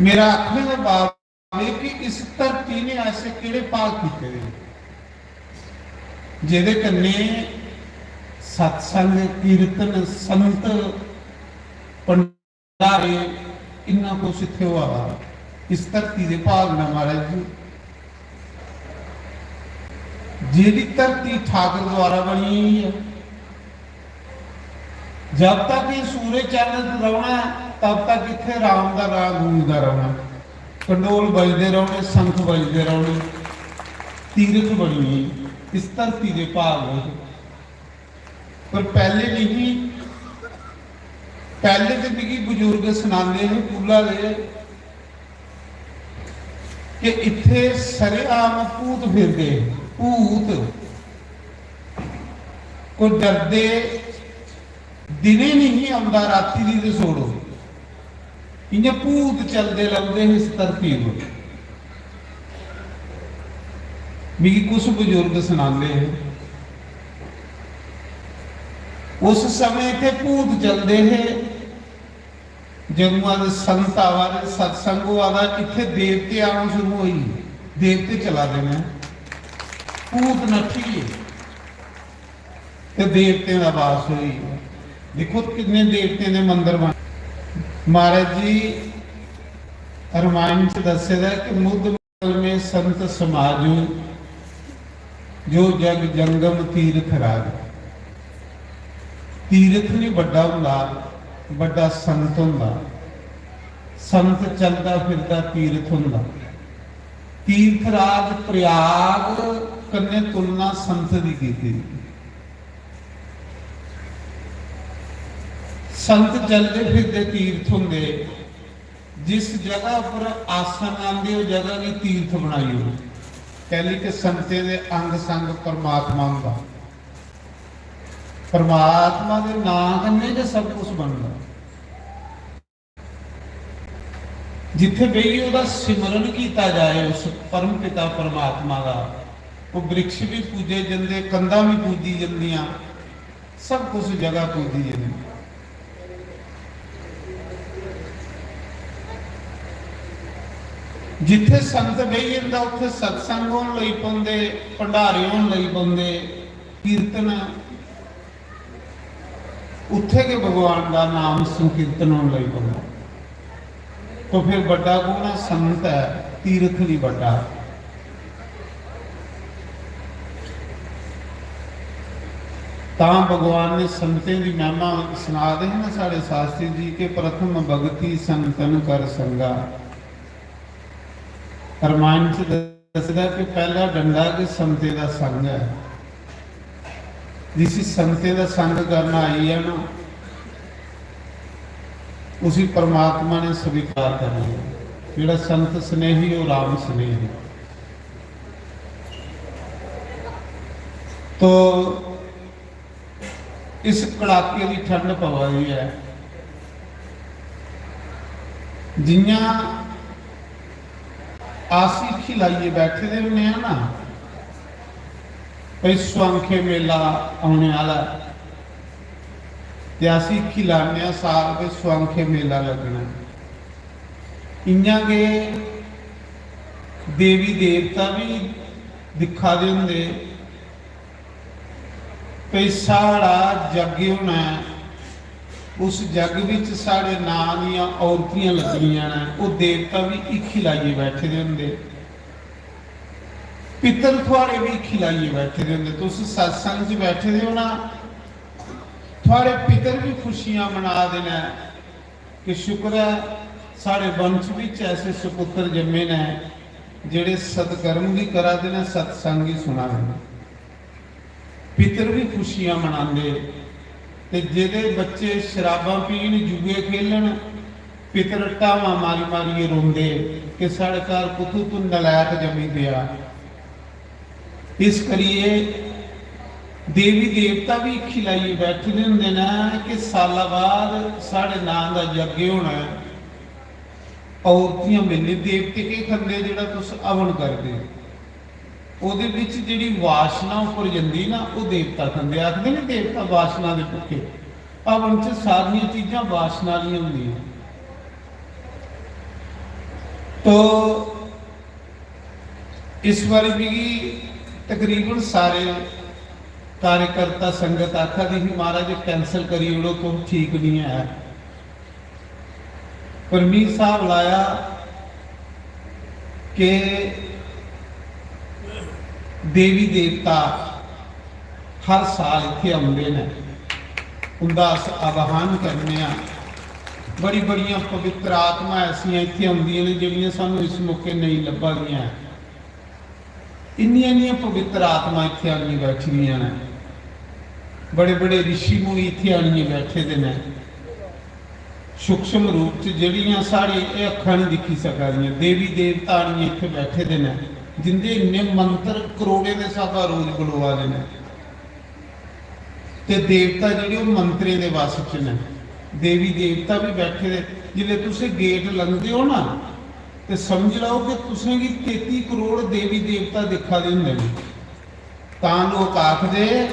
मेरा आखने दा भाव है कि इस धरती ने ऐसे केह्ड़े भाग कीते दे न, जेह्दे कन्नै सत्संग, कीर्तन, संत, भंडारे, इन्ना कुछ इत्थै होआ दा। इस धरती दे भाग न महाराज जी। जेह्ड़ी धरती ठाकर द्वारा बनी होई ऐ, जब तक ये सूरज चंद रौह्ना ऐ, तब तक इत्थै राम दा नांऽ गूंजदा रौह्ना। कंडोल बजदे रौह्ने, शंख बजदे रौह्ने। तीरथ बनी गेई इस धरती दे भाग। पर पैह्ले नहीं, पैह्ले ते मिगी बजुर्ग सनांदे हे, बुल्ला दे, कि इत्थै सरेआम भूत फिरदे, भूत। कोई डरदे, दिनें नहीं औंदा, राती दी ते छोड़ो। इ'यां भूत चलदे लभदे हे इस धरती पर। मिगी कुछ बजुर्ग सनांदे हे, उस समें इत्थै भूत चलदे हे। जदूं अज्ज संत आवा दे, सत्संग होआ दा, इत्थै देवते आना शुरू होई गे। देवते चला दे न, भूत नट्ठी गे ते देवतें दा वास होई गेआ। दिक्खो किन्ने देवतें दे मंदर बन। महाराज जी रामायण च दस्से दा कि मुद में संत समाजू, जो जग जंगम तीर्थ राज। तीर्थ नहीं बड्डा हुंदा, बड्डा संत हुंदा। संत चलदा फिरदा तीर्थ हुंदा। तीर्थ राज प्रयाग कन्नै तुलना संत दी कीती। संत चलदे फिरदे तीर्थ हुंदे। जिस जगह पर आसन लांदे, ओह् जगह गी तीर्थ बनाई ओड़ो। कैली के संतें दे अंग संग परमात्मा हुंदा। परमात्मा दे नां कन्नै गै सब कुछ बनदा। जित्थे बेहियै ओह्दा सिमरन कीता जाए, उस परम पिता परमात्मा दा, ओह् वृक्ष भी पूजे जंदे, कंधां भी पूजी जंदियां, सब कुछ जगह पूजी जंदी। जित्थे संत बेही जंदा, उत्थे सत्संग होन लगी पौंदे, भंडारे होन लगी पौंदे, कीर्तन, उत्थे गै भगवान दा नाम संकीर्तन होन लगी पौंदा। तो फिर बड्डा कौन है? संत है, तीर्थ नहीं बड्डा। तां भगवान ने संतें दी महिमा सना दे हे ना साढ़े शास्त्री जी के प्रथम भगति संतन कर संगा। रामायण च दसदा कि पहला डंडा के संतें दा संग है। जिसी संतें दा संग करना आई है ना, उसी परमात्मा ने स्वीकार कर लिया। जेड़ा संत स्नेही, वो राम स्नेही। तो इस कड़ाके दी ठंड पवा दी है, जियां अस हीखी लाइयै बैठे दे होने आ ना, भाई स्वांखे मेला औने आह्ला ऐ, ते अस हीखी लाने आं साल के स्वांखे मेला लग्गना ऐ। इयां गै देवी देवता बी दिक्खा दे होंदे भई साढ़ा जग होना ऐ, उस जग बिच साढ़े नां दियां औरतियां लग्गनियां न, ओह् देवता बी हीखी लाइयै बैठे दे होंदे, पितर थुआढ़े बी हीखी लाइयै बैठे दे होंदे। तुस सत्संग च बैठे दे हो ना, थुआढ़े पितर बी खुशियां मना दे न कि शुक्र ऐ साढ़े वंश बिच ऐसे सुपुत्र जम्मे न जेह्ड़े सत्कर्म बी करा दे न, सत्संग बी सुना दे न। पितर बी खुशियां मनांदे ते जेह्दे बच्चे शराबां पीन, जुए खेलन, पितर ढावां मारी मारियै रोंदे कि साढ़े घर कुत्थूं तूं नलैक जम्मी पेआ। इस करियै देवी देवता बी हीखी लाइयै बैठे दे होंदे न कि साला बाद साढ़े नां दा यज्ञ होना ऐ। औरतियां मिलनी, देवते केह् खंदे जेह्ड़ा तुस हवन करदे ओ? ओह्दे बिच जेह्ड़ी वासना उप्पर जंदी ना, ओह् देवता खंदे। आखदे न देवता वासना दे भुक्खे। हवन च सारियां चीजां वासना आह्लियां होंदियां। तो इस बारी मिगी तकरीबन सारे कार्यकर्ता संगत आखा दी ही, "महाराज, कैंसल करी ओड़ो, तुस ठीक नहीं है।" पर मी हिसाब लाया कि देवी देवता हर साल इत्थै औंदे न, उं'दा अस आवाहन करने आं। बड़ी बड़ियां पवित्र आत्मा ऐसियां इत्थै औंदियां न जेह्ड़ियां सानूं इस मौके नेईं लब्भा दियां। इन्नियां इन्नियां पवित्र आत्मा इत्थै आनियै बैठी दियां न, बड़े बड़े रिशी मुनि इत्थै आनियै बैठे दे न। सूक्ष्म रूप च जेह्ड़ियां साढ़े एह् अक्खां निं दिक्खी सका दियां, देवी देवता आनियै इत्थै बैठे दे न, जिंदे इन्ने मंत्र करोड़ें दे स्हाबा रोज बलोआ दे न। ते देवता जेह्ड़े ओह् मंत्रें दे वश च न, देवी देवता बी बैठे दे। जिसलै तुस गेट लंघदे ओ ना, ते समझ लैओ कि तुसेंगी तेती करोड़ देवी देवता दिक्खा दे होंदे न। तां लोक आखदे,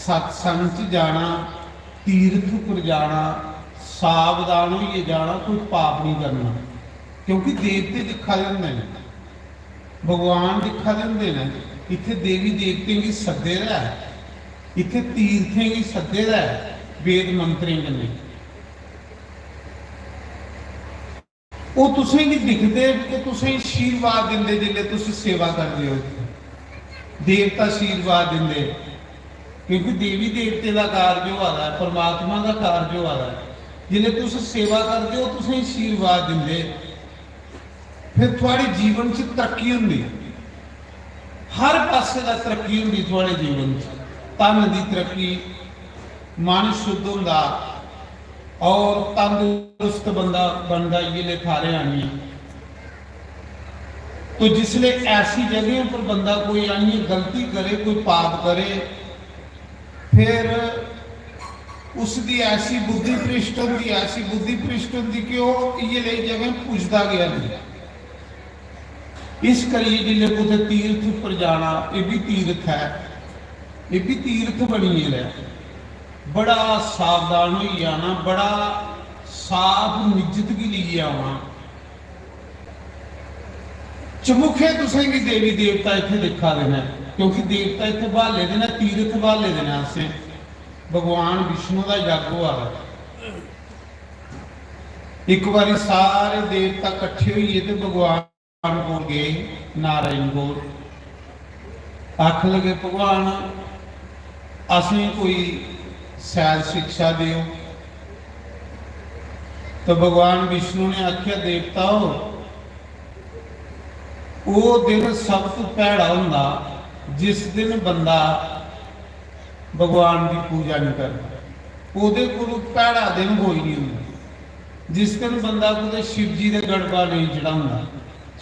सत्संग च जाना, तीर्थ उप्पर जाना, सावधान होइयै जाना, कोई पाप नहीं करना, क्योंकि देवते दिक्खा दे होंदे न, भगवान दिक्खा दे होंदे न। इत्थै देवी देवतें गी सद्दे दा ऐ, इत्थै तीर्थें गी सद्दे दा ऐ, वेद मंत्रें कन्नै। ओह् तुसेंगी दिखदे ते तुसेंगी आशीर्वाद दिंदे, जिसलै तुस सेवा करदे हो, देवता आशीर्वाद दिंदे, क्योंकि देवी देवते दा कार्य होआ दा ऐ, परमात्मा दा कार्य होआ दा ऐ। जिसलै तुस सेवा करदे हो, तुसेंगी आशीर्वाद दिंदे, फिर थुआढ़े जीवन च तरक्की होंदी, हर पासे दा तरक्की होंदी थुआढ़े जीवन च। धन दी तरक्की, मन शुद्ध होंदा और तंदुरुस्त बंदा बनदा इ'यै थारे आनियै। तो जिसले ऐसी जगह पर बंदा कोई आनियै गलती करे, कोई पाप करे, फिर उसदी ऐसी बुद्धि भ्रष्ट होंदी, ऐसी बुद्धि भ्रष्ट होंदी कि ओह् इ'यै लेई जगह पुजदा गै नहीं। इस करियै जिसलै कुतै तीर्थ उप्पर जाना, एह् बी तीर्थ ऐ, एह् बी तीर्थ बनी गेदा ऐ। बड़ा सावधान होई जाना, बड़ा साफ नियत गी लेइयै आना। चमुखे तुसेंगी देवी देवता इत्थै दिक्खा दे न, क्योंकि देवता इत्थै ब्हाले दे न, तीर्थ ब्हाले दे न असें। भगवान विष्णु दा यज्ञ होआ दा। इक बारी सारे देवता कट्ठे होइयै ते भगवान कोल गए, नारायण कोल। आखन लगे, "भगवान, असें कोई सैल शिक्षा देओ।" तो भगवान विष्णु ने आखेआ, "देवताओ, ओह् दिन सब तू भैड़ा होंदा जिस दिन बंदा भगवान दी पूजा नहीं करदा। ओह्दे कोलू भैड़ा दिन कोई नहीं होंदा जिस दिन बंदा कुतै शिव जी दे गड़बा नहीं चढ़ांदा,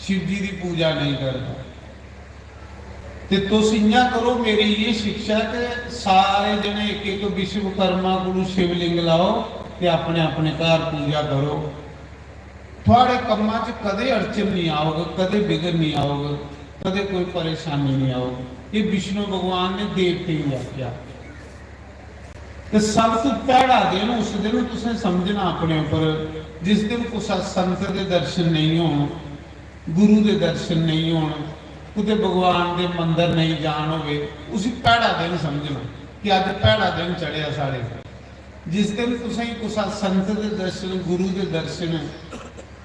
शिव जी दी पूजा नहीं करदा।" ते तुस इ'यां करो, मेरी इ'यै शिक्षा कि सारे जने इक इक विश्वकर्मा कोलू शिवलिंग लाओ ते अपने अपने घर पूजा करो। थुआढ़े कम्मां च कदें अड़चन नहीं औग, कदें विघ्न नहीं औग, कदें कोई परेशानी नहीं औग। ये विष्णु भगवान ने देवतें गी आखेआ। ते सब तू भैड़ा दिन उस दिन तुसें समझना अपने उप्पर, जिस दिन कुसै संत दे दर्शन नहीं होन, गुरु दे दर्शन नहीं होन, कुतै भगवान दे मंदर नहीं जान होवे, उसी भैड़ा दिन समझना कि अज्ज भैड़ा दिन चढ़ेआ साढ़े पर। जिस दिन तुसेंगी कुसै संत दे दर्शन, गुरु दे दर्शन,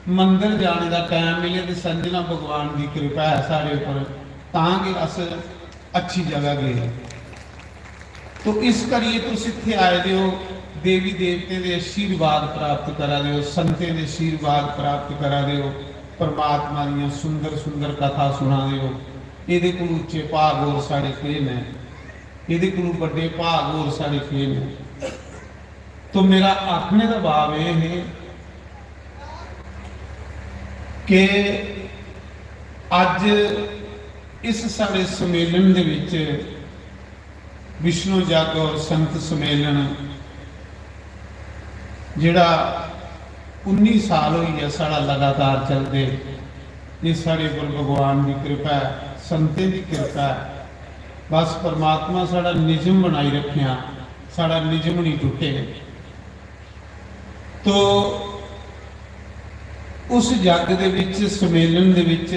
मंदर जाने दा टैम मिले ते समझना भगवान दी कृपा ऐ साढ़े उप्पर, तां गै अस अच्छी जगह गे। तो इस करियै तुस इत्थै आए दे ओ, देवी देवतें दे आशीर्वाद प्राप्त करा दे ओ, संतें दे आशीर्वाद प्राप्त करा दे ओ, परमात्मा दियां सुंदर सुंदर कथा सुना दे ओ। एह्दे कोलू उच्चे भाग होर साढ़े केह् न? एह्दे कोलू बड्डे भाग होर साढ़े केह् न? तो मेरा आखने दा भाव एह् है कि अज्ज इस साढ़े सम्मेलन दे विच विष्णु जग और संत सम्मेलन जेह्ड़ा उन्नी साल होई गेआ साढ़ा लगातार चलदे, एह् साढ़े पर भगवान दी कृपा ऐ, संतें दी कृपा ऐ। बस परमात्मा साढ़ा निजम बनाई रखेआ, साढ़ा निजम नहीं टुटे। तो उस जग दे विच, सम्मेलन दे विच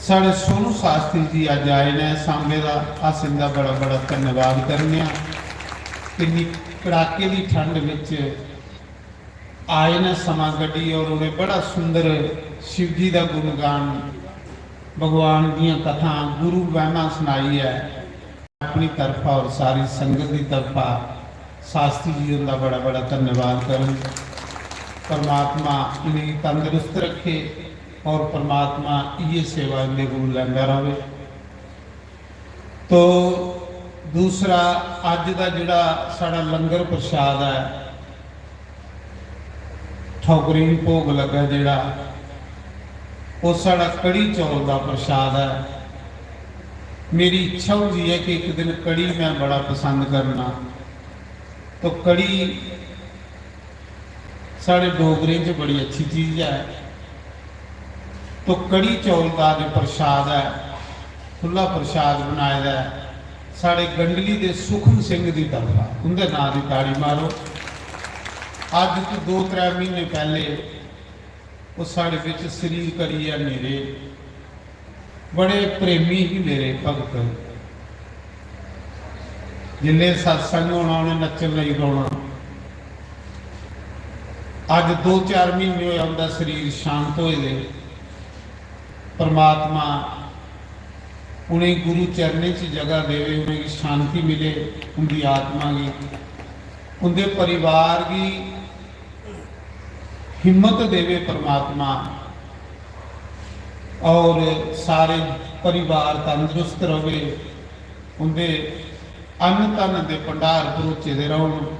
साढ़े सोनू शास्त्री जी अज्ज आए ने सांबे दा, अस इंदा बड़ा बड़ा धन्यवाद करने आं। इन्नी कड़ाके दी ठंड विच आए ने समां कड्ढी और उ'नें बड़ा सुंदर शिव जी दा गुणगान, भगवान दियां कथां, गुरु महिमा सनाई ऐ। अपनी तरफा और सारी संगत दी तरफा शास्त्री जी हुंदा बड़ा बड़ा धन्यवाद करन। परमात्मा इ'नेंगी तंदुरुस्त रखे और परमात्मा इ'यै सेवा इंदे कोल लैंदा रहे। तो दूसरा, अज्ज दा जेह्ड़ा साढ़ा लंगर प्रसाद ऐ, ठौकरें गी भोग लग्गा जेह्ड़ा, ओह् साढ़ा कढ़ी चौल दा प्रसाद ऐ। मेरी इच्छा होंदी ऐ कि इक दिन कढ़ी मैं बड़ा पसंद करना, तो कढ़ी साढ़े डोगरें च बड़ी अच्छी चीज ऐ। तो कढ़ी चौल दा जो प्रसाद ऐ, खु'ल्ला प्रसाद बनाए दा ऐ, साढ़े गंडली दे सुखम सिंह दी तरफा उं'दे नांऽ दी ताड़ी मारो। अज्ज तो दो त्रै म्हीने पैह्ले ओह् साढ़े बिच सरीर करियै नेरे, बड़े प्रेमी ही मेरे भगत। जिसलै सत्संग होना उ'नें नच्चन लगी पौना। अज्ज दो चार म्हीने होए उं'दा सरीर शांत होए दे। परमात्मा उ'नें गुरु चरणें च जगह देवे, उ'नेंगी शांति मिले, उं'दी आत्मा गी, उं'दे परिवार गी हिम्मत देवे परमात्मा, और सारे परिवार तंदुरुस्त रवे, उं'दे अन्न धन दे भंडार भरोचे दे रौह्न।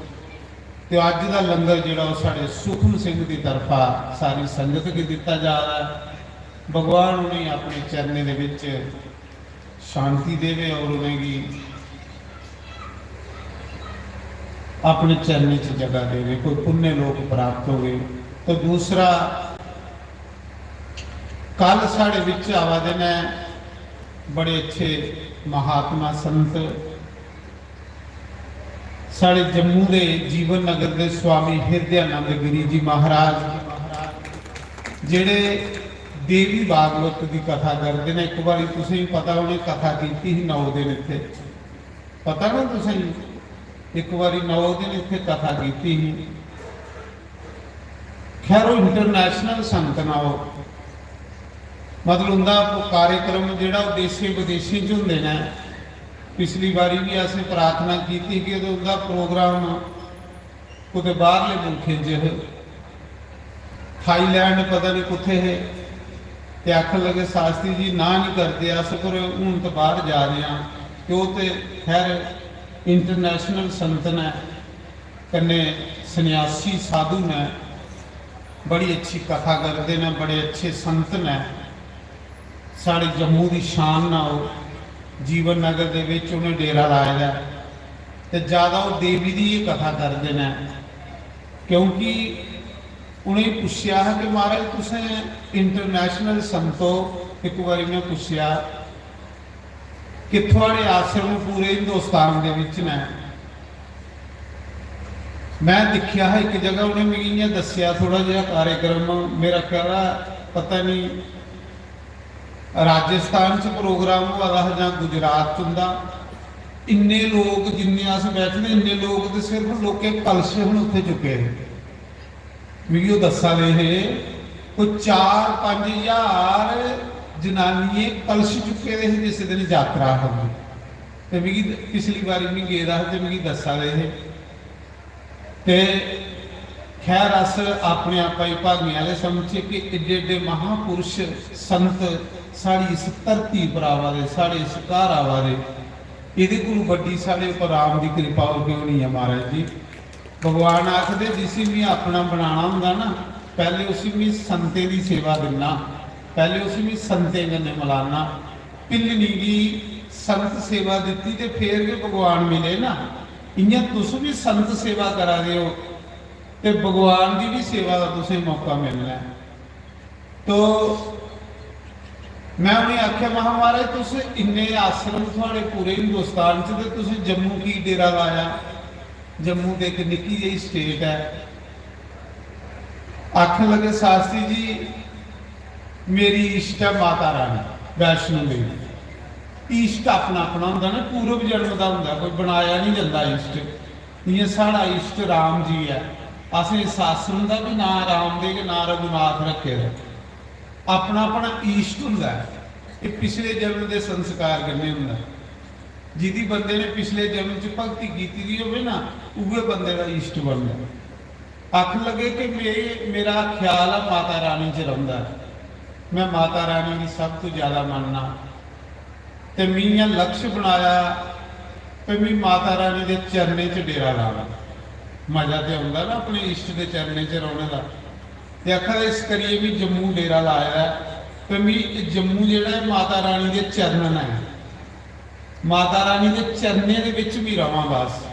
ते अज्ज दा लंगर जेह्ड़ा ओह् साढ़े सुखम सिंह दी तरफा सारी संगत गी दित्ता जा रहा ऐ। भगवान उ'नेंगी अपने चरणें दे बिच शांति देवे और उ'नेंगी अपने चरणें च जगह देवे, कोई पुण्य लोक प्राप्त होवे। तो दूसरा, कल साढ़े बिच आवा दे न बड़े अच्छे महात्मा संत, साढ़े जम्मू दे जीवन नगर दे स्वामी हृदयानंद गिरी जी महाराज, जेह्ड़े देवी भागवत दी कथा करदे ने। इक बारी तुसेंगी पता, उ'नें कथा कीती ही नौ दिन इत्थे, पता ना तुसेंगी? इक बारी नौ दिन इत्थे कथा कीती ही। खैर, ओह् इंटरनेशनल संत ना, ओह्, मतलब, उं'दा कार्यक्रम जेह्ड़ा ओह् देशें विदेशें च होंदे न। पिछली बारी बी असें प्रार्थना कीती कि उं'दा प्रोग्राम कुतै बाह्रले मुल्खें च हे, थाईलैंड पता निं कुत्थै हे, ते आखन लगे, "शास्त्री जी, ना निं करदे अस, पर हून ते बाह्र जा दे आं।" ते ओह् ते खैर इंटरनेशनल संत न, कन्नै सन्यासी साधु न, बड़ी अच्छी कथा करदे न, बड़े अच्छे संत न। साढ़े जम्मू दी शान न ओह्। जीवन नगर दे विच उ'नें डेरा लाए दा ऐ ते ज्यादा ओह् देवी दी गै कथा करदे न, क्योंकि उ'नेंगी पुच्छेआ हा कि "महाराज, तुसें इंटरनेशनल संतो," इक बारी में पुच्छेआ कि "थुआढ़े आश्रम पूरे हिंदुस्तान दे विच न।" में दिक्खेआ हा इक जगह, उ'नें मिगी इ'यां दस्सेआ थोह्ड़ा जेहा कार्यक्रम, मेरा ख्याल ऐ पता निं राजस्थान च प्रोग्राम होआ दा हा जां गुजरात च उं'दा, इन्ने लोक जिन्ने अस बैठे दे, इन्ने लोक ते सिर्फ लोकें कलश हन उत्थै चुक्के दे। मिगी ओह् दस्सा दे हे, कोई चार पंज ज्हार जनानियें कलश चुक्के दे हे जिस दिन जातरा हा उं'दी। ते मिगी पिछली बारी में गेदा हा ते मिगी दस्सा दे हे। ते खैर, अस अपने आपा गी भागें आह्ले समझचै कि एड्डे एड्डे महापुरुष संत साढ़ी इस धरती पर आवा दे, साढ़े इस घर आवा दे, एह्दे कोलू बड्डी साढ़े उप्पर राम दी किरपा होर केह् होनी ऐ, महाराज जी? भगवान आखदे, "जिसी में अपना बनाना होंदा ना, पैह्ले उसी में संतें दी सेवा दिन्ना, पैह्ले उसी में संतें कन्नै मलाना।" भिल्लनी गी संत सेवा दित्ती ते फेर गै भगवान मिले ना। इ'यां तुस बी संत सेवा करा दे ओ ते भगवान दी बी सेवा दा तुसें मौका मिलना ऐ। तो में उ'नेंगी आखेआ, महा, "महाराज, तुस इन्ने आश्रम थुआढ़े पूरे हिंदुस्तान च ते तुसें जम्मू की डेरा लाया? जम्मू ते इक निक्की जेही स्टेट ऐ।" आखन लगे, "शास्त्री जी, मेरी इष्ट ऐ माता रानी वैष्णो देवी।" इष्ट अपना अपना होंदा ना, पूर्व जन्म दा होंदा, कोई बनाया नहीं जंदा इष्ट। जियां साढ़ा इष्ट राम जी ऐ, असें इस आश्रम दा भी नां राम दे गै नां रघुनाथ रखे दा। अपना अपना इष्ट होंदा ऐ, ये पिछले जन्म दे संस्कार कन्नै होंदा ऐ। जिदी बंदे ने पिछले जन्म च भक्ति कीती दी होवे ना, उ'ऐ बंदे दा इष्ट बनदा। आखन लगे कि मे-, मेरा ख्याल ऐ माता रानी च रौंह्दा ऐ, में माता रानी गी सब तो ज्यादा मनना, ते में इ'यां लक्ष्य बनाया कि में माता रानी दे चरणें च डेरा लाना। मजा ते औंदा ना अपने इष्ट दे चरणें च रौह्ने दा। ते आखा दे, इस करियै में जम्मू डेरा लाए दा ऐ कि में जम्मू जेह्ड़ा ऐ माता रानी दे चरणन ऐ। माता रानी दे चरणें दे बिच बी रवां, बस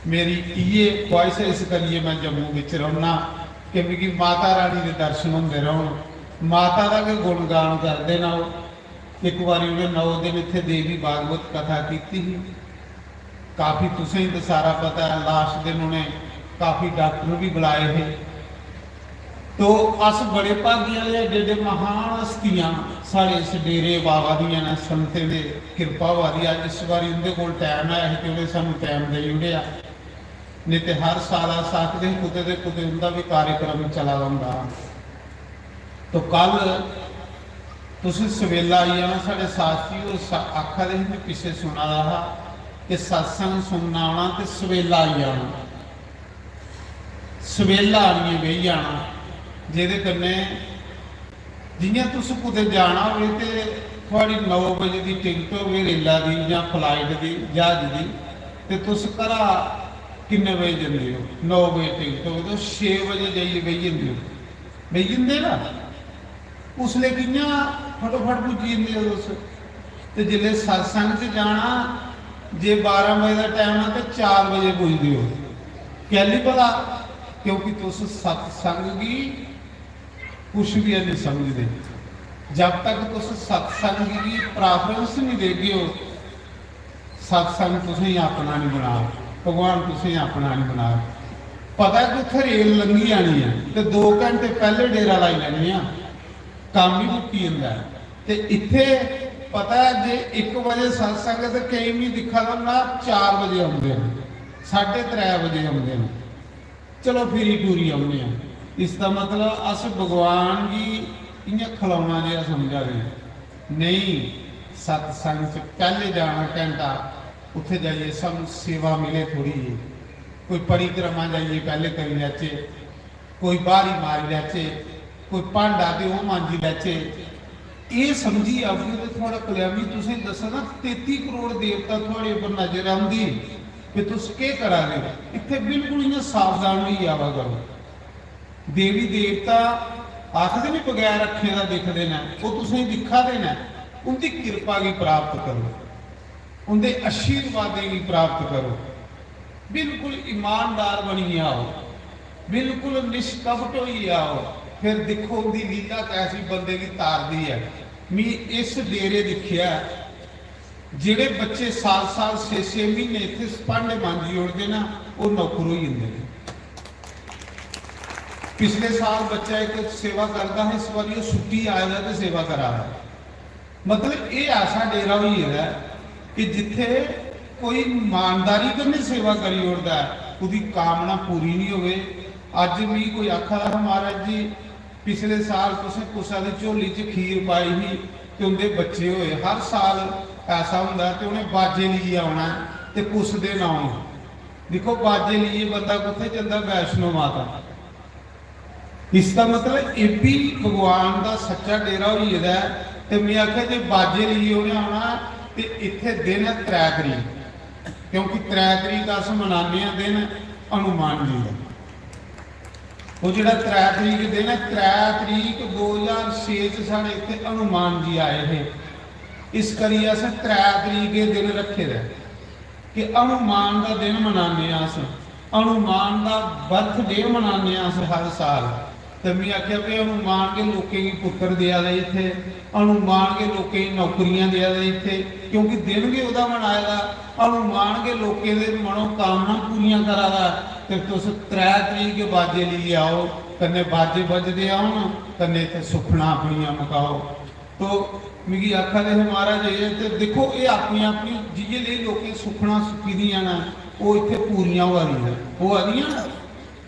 मेरी इ'यै ख्वाहिश ऐ। इस करियै में जम्मू बिच रौह्ना कि मिगी माता रानी दे दर्शन होंदे रौह्न, माता दा गै गुणगान करदे न ओह्। इक बारी उ'नें नौ दिन इत्थै देवी भागवत कथा कीती ही, काफी तुसें गी ते सारा पता ऐ, लास्ट दिन उ'नें काफी डाक्टर बी बुलाए हे। तो अस बड़े भागी आह्ले, एड्डे एड्डे महान हस्तियां साढ़े इस डेरे च आवा दियां न, संतें दे किरपा होआ दी। अज्ज इस बारी उं'दे कोल टैम ऐ, असें ते उ'नें सानूं टैम देई ओड़ेआ, नेईं ते हर साल अस आखदे हे कुतै ते कुतै उं'दा बी कार्यक्रम चला दा होंदा हा। तो कल तुसें सवेला आई जाना। साढ़े शास्त्री होर सा-, आखा दे हे, में पिच्छे सुना दा हा कि सत्संग सुनना आना ते सवेला आई जाना, सवेला आनियै बेही जाना, जेह्दे कन्नै जि'यां तुस कुतै जाना होवे ते थुआड़ी नौ बजे दी टिकट होवे रेला दी जां फ्लाइट दी, ज्हाज दी, ते तुस घरा किन्ने बजे जंदे ओ? नौ बजे टिकट होवे, तुस छे बजे जाइयै बेही जंदे ओ, बेही जंदे ना? उसलै कि'यां फटोफट पुज्जी जंदे ओ तुस? ते जिसलै सत्संग च जाना, जे बारां बजे दा टाइम ऐ ते चार बजे पुजदे ओ। कैल्ली भला? क्योंकि तुस सत्संग गी कुछ बी हैनी समझदे। जब तक तुस सत्संग गी प्रेफरेंस नहीं देगे ओ, सत्संग तुसेंगी अपना नहीं बना, भगवान तुसेंगी अपना नहीं बना। पता है कि उत्थै रेल लंघी जानी है ते दो घंटे पैह्ले डेरा लाई लैने आ, कम्म ही मुक्की जंदा ऐ। ते इत्थै पता ऐ जे इक बजे सत्संग ऐ ते केईं मी दिक्खा दा होना चार बजे औंदे न, साढ़े त्रै बजे औंदे न। चलो फिरी टुरी औन्ने आं। इसदा मतलब अस भगवान गी इ'यां खलौना जेहा समझा दे आं। नेईं, सत्संग च पैह्ले जाना घैंटा, उत्थै जाइयै सानूं सेवा मिले थोह्ड़ी जेही, कोई परिक्रमा जाइयै पैह्ले करी लैचे, कोई ब्हारी मारी लैचे, कोई भांडा ते ओह् मांजी लैचे। एह् समझी आगे ते थुआढ़ा कल्याणी, तुसें दस्सां ना, तेती करोड़ देवता थुआढ़े उप्पर नजर औंदी कि तुस केह् करा दे ओ। इत्थै बिल्कुल इ'यां सावधान होई आवा करो। देवी देवता आखदे न बगैर अक्खें दा दिखदे न, ओह् तुसेंगी दिक्खा दे न। उं'दी किरपा गी प्राप्त करो, उं'दे आशीर्वादें गी प्राप्त करो। बिल्कुल ईमानदार बनियै आओ, बिल्कुल निष्कपट होइयै आओ। फिर दिक्खो उं'दी लीला कैसी बंदे गी तारदी ऐ। मी इस डेरे दिक्खेआ, जेह्ड़े बच्चे साल साल छे छे म्हीने इत्थै भांडे मांजी ओड़दे ना, ओह् नौकर होई जंदे न। पिछले साल बच्चा इक सेवा करदा हा, इस बारी ओह् छुट्टी आए दा ते सेवा करा दा। मतलब एह् ऐसा डेरा होई गेदा ऐ कि जित्थै कोई ईमानदारी कन्नै सेवा करी ओड़दा ऐ, ओह्दी कामना पूरी निं होवे। अज्ज मिगी कोई आखा दा हा, "महाराज जी, पिछले साल तुसें कुसै दी झोली च खीर पाई ही ते उं'दे बच्चे होए।" हर साल ऐसा होंदा ऐ ते उ'नें बाजे लेइयै औना ऐ ते कुस दे नांऽ? दिक्खो, बाजे लेइयै बंदा कुत्थै जंदा? वैष्णो माता। इसदा मतलब एह् बी भगवान दा सच्चा डेरा होई गेदा ऐ। ते में आखेआ जे बाजे लेइयै उ'नें औना ते इत्थै दिन ऐ त्रै तरीक, क्योंकि त्रै तरीक अस मनाने आं दिन हनुमान जी दा। ओह् जेह्ड़ा त्रै तरीक दिन ऐ, त्रै तरीक दो ज्हार छे च साढ़े इत्थै हनुमान जी आए हे। इस करियै असें त्रै तरीक एह् दिन रक्खे दा ऐ कि हनुमान दा दिन मनाने आं अस, हनुमान दा बर्थडे मनाने आं अस हर साल। ते में आखेआ, "भाई, हनुमान गै लोकें गी पुत्तर देआ दे इत्थै, हनुमान गै लोकें गी नौकरियां देआ दे इत्थै, क्योंकि दिन गै ओह्दा मनाए दा, हनुमान गै लोकें दे मनोकामना पूरियां करा दा। ते तुस त्रै तरीक गै बाजे लेइयै आओ, कन्नै बाजे बजदे औन, कन्नै इत्थै सुक्खनां अपनियां मकाओ।" तो मिगी आखा दे हे, "महाराज, एह् ते दिक्खो, एह् अपनी अपनी जि'यै लेई लोकें सुक्खनां सुक्की दियां न, ओह् इत्थै पूरियां होआ दियां, होआ दियां न।"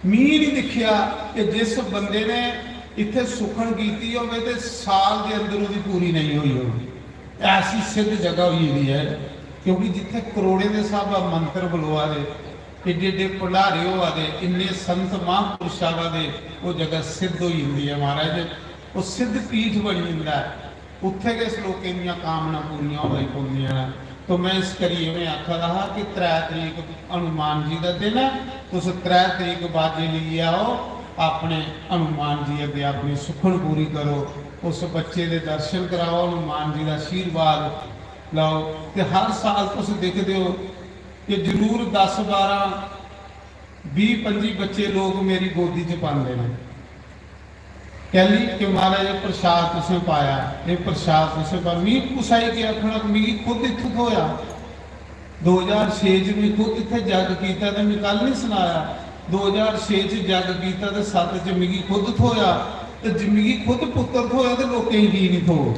मी निं दिक्खेआ कि जिस बंदे ने इत्थै सुक्खन कीती होवे ते साल दे अंदर ओह्दी पूरी नेईं होई होवे। ऐसी सिद्ध जगह होई गेदी ऐ, क्योंकि जित्थै करोड़ें दे स्हाबा मंत्र बलोआ दे, एड्डे एड्डे भंडारे होआ दे, इन्ने संत महापुरुष आवा दे, ओह् जगह सिद्ध होई जंदी ऐ महाराज, ओह् सिद्ध पीठ बनी जंदा ऐ। उत्थै गै इस लोकें दियां कामनां पूरियां होआ लगी पौंदियां न। तो में इस करियै उ'नें आखा दा हा कि त्रै तरीक हनुमान जी दा दिन ऐ, तुस त्रै तरीक बाजे लेइयै आओ, अपने हनुमान जी अग्गें अपनी सुक्खन पूरी करो, उस बच्चे दे दर्शन कराओ, हनुमान जी दा आशीर्वाद लैओ। ते हर साल तुस दिखदे ओ कि जरूर दस बारां, बीह् पंजी बच्चे लोक मेरी गोदी च पांदे न। कैल्ली? कि महाराज, एह् प्रसाद तुसें पाया, एह् प्रसाद तुसें पाया। मिगी कुसै गी केह् आखना, मिगी खुद इत्थूं थ्होआ। दो ज्हार छे च में खुद इत्थै जग कीता ते में कल नहीं सनाया, दो ज्हार छे च जग कीता ते सत्त च मिगी खुद थ्होया, ते जे मिगी खुद पुत्तर थ्होया ते लोकें गी की नहीं थ्होग?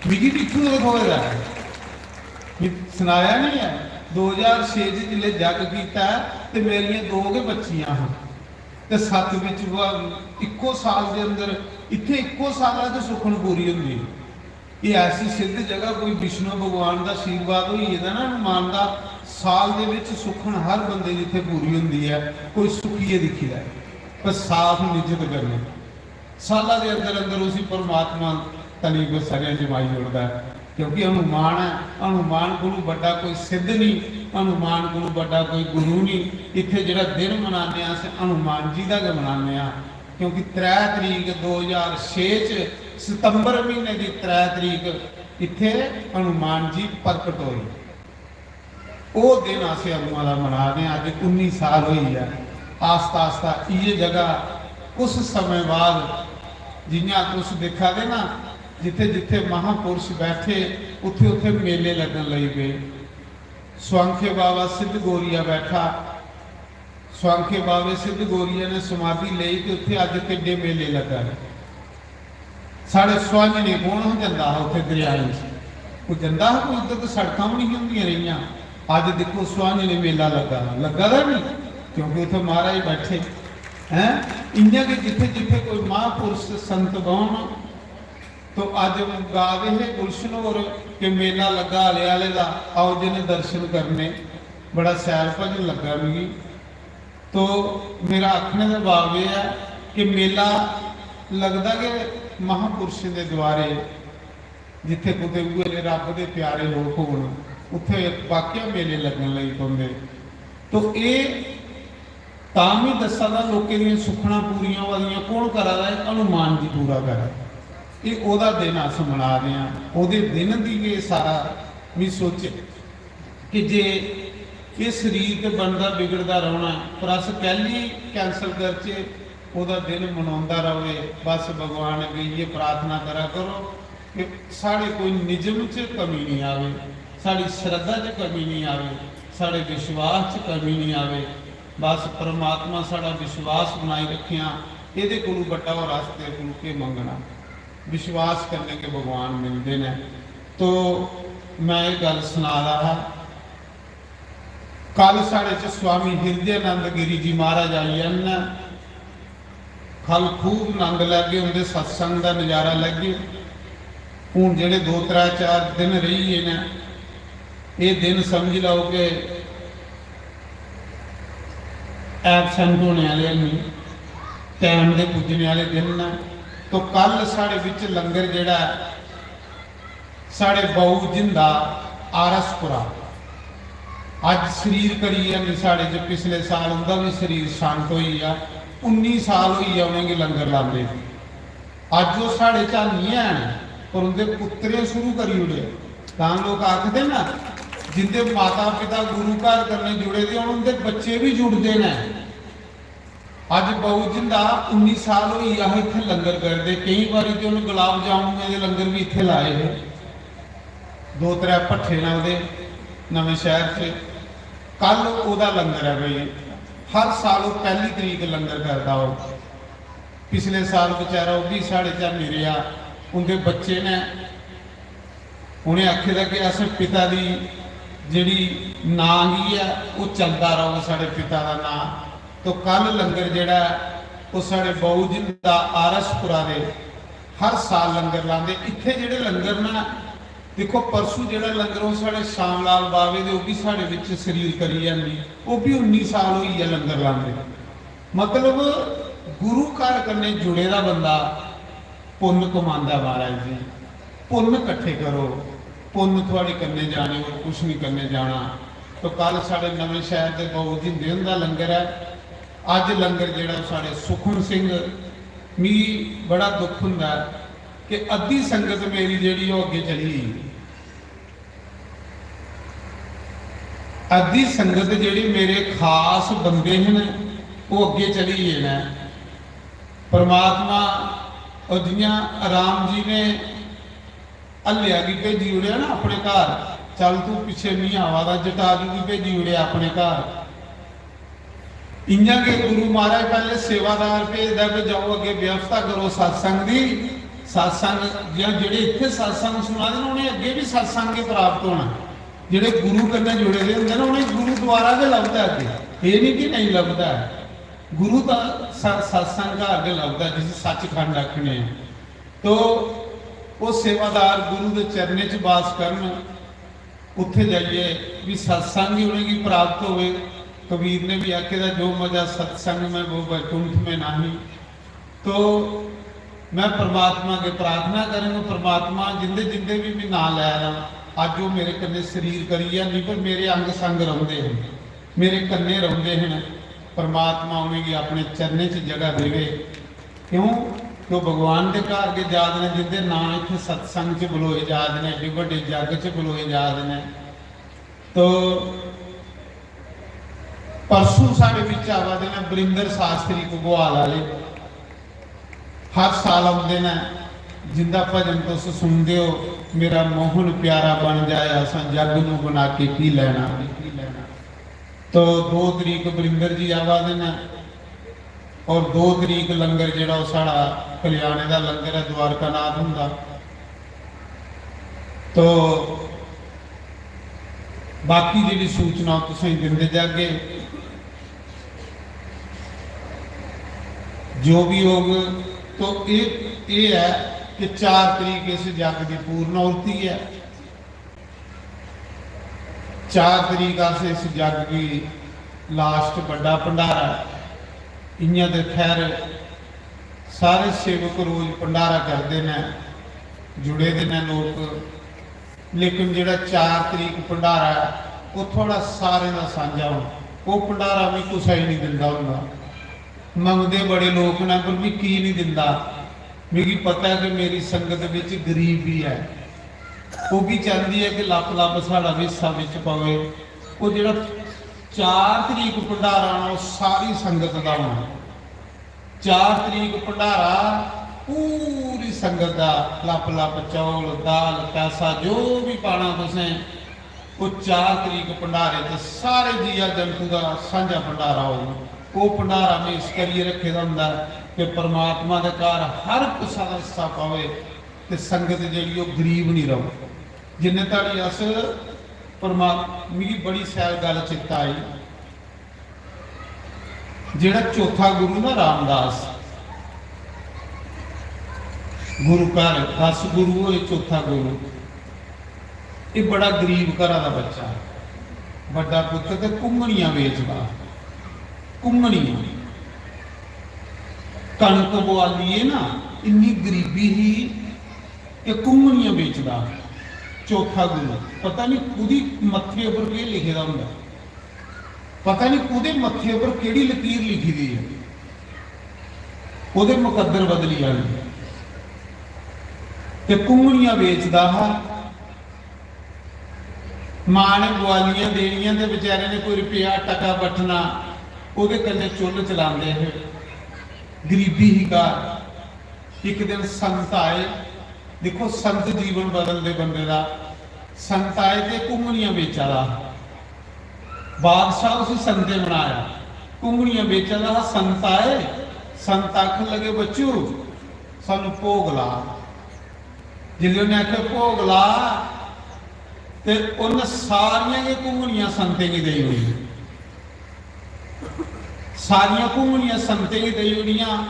मिगी बी इत्थूं गै थ्होए दा ऐ। में सनाया नहीं ऐ, दो ज्हार छे च जिसलै जग कीता ऐ ते मेरियां दो गै बच्चियां हां, ते सत्त बिच व-, इक्को साल दे अंदर, इत्थै इक्को साला च सुखन पूरी होंदी। एह् ऐसी सिद्ध जगह, कोई विष्णु भगवान दा आशीर्वाद होई गेदा ना, हनुमान दा, साल दे विच सुखन हर बंदे दी इत्थै पूरी होंदी ऐ। कोई सुखियै दिक्खी लै, पर साफ नियत कन्नै। साला दे अंदर अंदर उसी परमात्मा तली को सरेआं जमाई ओड़दा ऐ, क्योंकि हनुमान ऐ। हनुमान कोलू बड्डा कोई सिद्ध नहीं, हनुमान कोलू बड्डा कोई गुरु नहीं। इत्थै जेह्ड़ा दिन मनाने अस, हनुमान जी दा गै मनाने आं, क्योंकि त्रै तरीक दो ज्हार छे च, सितंबर महीने दी त्रै तरीक इत्थै हनुमान जी प्रकट होए। ओह् दिन अस अदूं दा मना दे आं। अज्ज उन्नी साल होई गेआ। आस्ता आस्ता इ'यै जगह कुछ समें बाद, जि'यां तुस दिक्खा दे ना, जित्थै जित्थै महापुरुष बैठे, उत्थै उत्थै मेले लग्गन लगी पे। स्वांखे बाबा सिद्ध गोरिया बैठा, स्वांखे बाबे सिद्ध गोरिया ने समाधि लेई ते उत्थै अज्ज किड्डे मेले लग्गा दे। साढ़े सुआंझने कौन हा जंदा हा उत्थै दरियाएं च? कोई जंदा हा कोई? उद्धर तो सड़कां बी नहीं होंदियां रेहियां। अज्ज दिक्खो, सुआंझने मेला लग्गा दा, लग्गा दा नहीं, क्योंकि उत्थै महाराज बैठे। हैं, इ'यां गै जित्थै जित्थै कोई महापुरुष संत बौह्न, तो अज्ज गा दे हे गुलशन होर कि मेला लग्गा आले आले दा, आओ जि'नें दर्शन करने। बड़ा शैल भजन लग्गा मिगी। तो मेरा आखने दा भाव एह् ऐ कि मेला लगदा गै महापुरुषें दे द्वारे, जित्थै कुतै उ'ऐ जेह् रब्ब दे प्यारे लोक होन, उत्थै वाकया मेले लग्गन लगी पौंदे। तो एह् तां बी दस्सा दा, लोकें दियां सुक्खनां पूरियां होआ दियां। कौन करा दा? एह् हनुमान जी पूरा करा दा। एह् ओह्दा दिन अस मना दे आं, ओह्दे दिन दी गै सारा। मी सोचे कि जे एह् शरीर ते बनदा बिगड़दा रौह्ना ऐ, पर अस कैह्ली cancel करचै, ओह्दा दिन मनोंदा र'वै। बस भगवान अग्गें इ'यै प्रार्थना करा करो कि साढ़े कोई निजम च कमी निं आवे, साढ़ी श्रद्धा च कमी निं आवे, साढ़े विश्वास च कमी निं आवे। बस परमात्मा साढ़ा विश्वास बनाई रक्खेआं, एह्दे कोलू बड्डा होर अस तेरे कोलू केह् मंगना? विश्वास कन्नै गै भगवान मिलदे न। तो मैं एह् गल्ल सना दा हा, कल साढ़े च स्वामी हृदयानंद गिरी जी महाराज आई जान न। कल खूब नंद लैगे, उं'दे सत्संग दा नजारा लैगे। हून जेह्ड़े दो त्रै चार दिन रेही गे न, एह् दिन समझी लैओ कि absent होने आह्ले न, टैम दे पुज्जने आह्ले दिन न। तो कल साढ़े बिच लंगर जेह्ड़ा ऐ, साढ़े बाऊ जिंदा आरसपुरा, अज्ज शरीर करियै निं साढ़े च, पिछले साल उं'दा बी शरीर शांत होई गेआ, उन्नी साल होई गेआ उ'नेंगी लंगर लांदे। अज्ज ओह् साढ़े च निं हैन, पर उं'दे पुत्तरें शुरू करी ओड़े। तां लोक आखदे ना, जिं'दे माता पिता गुरु घर कन्नै जुड़े दे होन, उं'दे बच्चे बी जुड़दे न। अज्ज बाऊ जिंदा उन्नी साल होई गेआ हा इत्थै लंगर करदे। केईं बारी ते उ'नें गुलाब जामुन दे लंगर बी इत्थै लाए हे। दो त्रै भट्ठे न ओह्दे नमें शैह्र च। कल ओह्दा लंगर ऐ भाई, हर साल ओह् पैह्ली तरीक लंगर करदा ओह्। पिछले साल बेचारा ओह् बी साढ़े चा निं रेहा, उं'दे बच्चे न, उ'नें आखे दा कि असें पिता दी जेह्ड़ी नांऽ गी ऐ, ओह् चलदा र'वै साढ़े पिता दा नांऽ। तो कल लंगर जेह्ड़ा ऐ, ओह् साढ़े बाऊ जिंदा आरसपुरा दे हर साल लंगर लांदे। इत्थै जेह्ड़े लंगर न, दिक्खो, परसू जेह्ड़ा लंगर, ओह् साढ़े श्याम लाल बावे दे, ओह् बी साढ़े बिच शरीर करी जंदी, ओह् बी उन्नी साल होई गेआ लंगर लांदे। मतलब, गुरु घर कन्नै जुड़े दा बंदा पुन्न कमांदा, महाराज जी। पुन्न कट्ठे करो, पुन्न थुआढ़े कन्नै जाने, होर कुछ नहीं कन्नै जाना। तो कल साढ़े नमें शहर दे बाऊ जिंदे हुंदा लंगर ऐ। अज्ज लंगर जेह्ड़ा साढ़े सुखम सिंह, मी बड़ा दुख हुंदा ऐ कि अद्धी संगत मेरी जेह्ड़ी ओह् अग्गें चली गेई। अद्धी संगत जेह्ड़ी मेरे खास बंदे हे न, ओह् अग्गें चली गे न। परमात्मा, और जियां राम जी ने हल्लेआ गी भेजी ओड़ेआ ना अपने घर, चल तू पिच्छे, मी आवा दा, जटाजू गी भेजी ओड़ेआ अपने घर। इ'यां गै गुरु महाराज पैह्ले सेवादार भेजदा कि जाओ अग्गें व्यवस्था करो सत्संग दी। सत्संग, जां जेह्ड़े इत्थै सत्संग सुना दे न, उ'नें अग्गें बी सत्संग गै प्राप्त होना। जेह्ड़े गुरु कन्नै जुड़े दे होंदे न, उ'नें गुरु द्वारा गै लभदा अग्गें, एह् निं कि नेईं लभदा ऐ। गुरु दा स-, सत्संग घर गै लभदा, जिसी सचखंड आखने आं। तो ओह् सेवादार गुरु दे चरणें च बास करन, उत्थे जाइयै भी सत्संग ही उ'नेंगी प्राप्त होवे। कबीर ने भी आखे दा, "जो मजा सत्संग में, वो वैकुंठ में नहीं।" तो मैं परमात्मा अग्गें प्रार्थना करंग, परमात्मा जिंदे जिंदे भी मैं नां लै दा, अज्ज ओह् मेरे कन्नै शरीर करियै निं, पर मेरे अंग संग रौंह्दे हन, मेरे कन्नै रौंह्दे हन। परमात्मा उ'नेंगी अपने चरणें च जगह देवे। क्यों? कि ओह् भगवान दे घर गै जा दे न, जिंदे नां इत्थै सत्संग च बलोए जा दे न, एड्डे बड्डे जग च बलोए जा दे न। तो परसों साढ़े बिच आवा दे न बरिंदर शास्त्री घगवाल आह्ले, हर साल औंदे न, जिंदा भजन तुस सुनदे ओ, "मेरा मोहन प्यारा बन जाए, असां जग नू बना के की लैना।" तो दो तरीक बरिंदर जी आवा दे न, और दो तरीक लंगर जेह्ड़ा ओह् साढ़ा कल्याणे दा लंगर ऐ द्वारकानाथ हुंदा। तो बाकी जेह्ड़ी सूचना ओह् तुसेंगी दिंदे जागे। जो भी होग, तो एह्, एह् ऐ कि चार तरीक इस जग दी पूर्ण आहुति ऐ। चार तरीक अस इस जग गी लास्ट बड्डा भंडारा, इ'यां ते खैर सारे सेवक रोज भंडारा करदे न, जुड़े दे न लोक, लेकिन जेह्ड़ा चार तरीक भंडारा ऐ, ओह् थोह्ड़ा सारें दा सांझा होना। ओह् भंडारा मी कुसै गी निं दिंदा होंदा। मंगदे बड़े लोक न, पर मी की निं दिंदा? मिगी पता ऐ कि मेरी संगत बिच गरीब बी ऐ, ओह् बी चांह्दी ऐ कि लप्प लप्प साढ़ा बी हिस्सा बिच पवे। ओह् जेह्ड़ा चार तरीक भंडारा होना, ओह् सारी संगत दा होना। चार तरीक भंडारा, पूरी संगत दा, लप्प लप्प चौल, दाल, पैसा, जो बी पाना तुसें, ओह् चार तरीक भंडारे च सारे जीआ जंतु दा सांझा भंडारा होग। ओह् भंडारा में इस करियै रक्खे दा होंदा ऐ कि परमात्मा दे घर हर कुसै दा हिस्सा पवै ते संगत जेह्ड़ी ओह् गरीब निं र'वै। जिन्ने धड़ी अस परमा-, मिगी बड़ी शैल गल्ल चेता आई, जेह्ड़ा चौथा गुरु ना रामदास, गुरु घर दस गुरु होए, चौथा गुरु, एह् बड़ा गरीब घरा दा बच्चा, बड्डा पुत्तर ते घुंगणियां बेचदा, घुंगणियां, कनक बुआलियै ना, इन्नी गरीबी ही कि घुंगणियां बेचदा। चौथा गुरु, पता नहीं कुदी मत्थे उप्पर केह् लिखे दा होंदा, पता नहीं कुदे मत्थे उप्पर केह्ड़ी लकीर लिखी दी ऐ, ओह्दे मुकद्दर बदली जाने। ते घुंगणियां बेचदा हा। मां ने बुआलियां देनियां ते बेचारे ने कोई रपेआ टका बट्टना, ओह्दे कन्नै चुल्ल चलांदे हे। गरीबी ही घर। इक दिन संत आए, दिक्खो संत जीवन बदलदे बंदे दा। संत आए ते घुंगणियां बेचा दा हा। बादशाह उसी संते बनाया, घुंगणियां बेचा दा हा। संत आए, संत आखन लगे, "बच्चू, सानू भोग ला।" जिसलै उन्हें आखेआ, "भोग ला," ते उन्न सारियां गै घुंगणियां संतें गी देई ओड़ियां। सारियां घुंगणियां संतें गी देई ओड़ियां।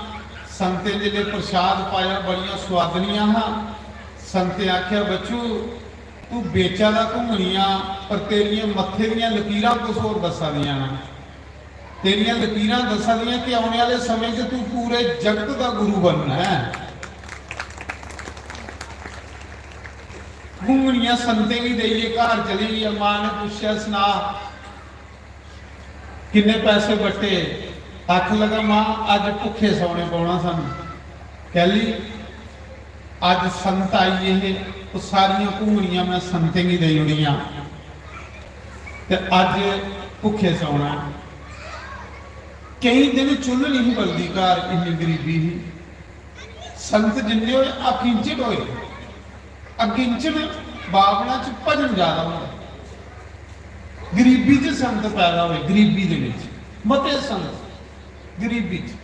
संतें जिसलै प्रसाद पाया, बड़ियां सुआदलियां हां। संतें आखेआ, "बच्चू, तू बेचा दा घुंगणियां, पर तेरियां मत्थे दियां लकीरां कुछ होर दस्सा दियां न। तेरियां लकीरां दस्सा दियां कि औने आह्ले समें च तू पूरे जगत दा गुरु बनना ऐ।" घुंगणियां संतें गी देइयै घर चली गेआ। मां ने पुच्छेआ, "सना, किन्ने पैसे बट्टे?" आखन लगा, "मां, अज्ज भुक्खे सौने पौना सानू।" कैली? अज्ज संत आई गे हे, ओह् सारियां घुंगणियां मैं संतें गी देई ओड़ियां, ते अज्ज भुक्खे सौना। केईं दिन चुल्ल नहीं बलदी घर, इन्नी गरीबी ही। संत जिन्ने होए, अकिंचन होए। अकिंचन भावना च भजन ज्यादा होंदा। गरीबी च संत पैदा होए, गरीबी दे विच मते संत, गरीबी च,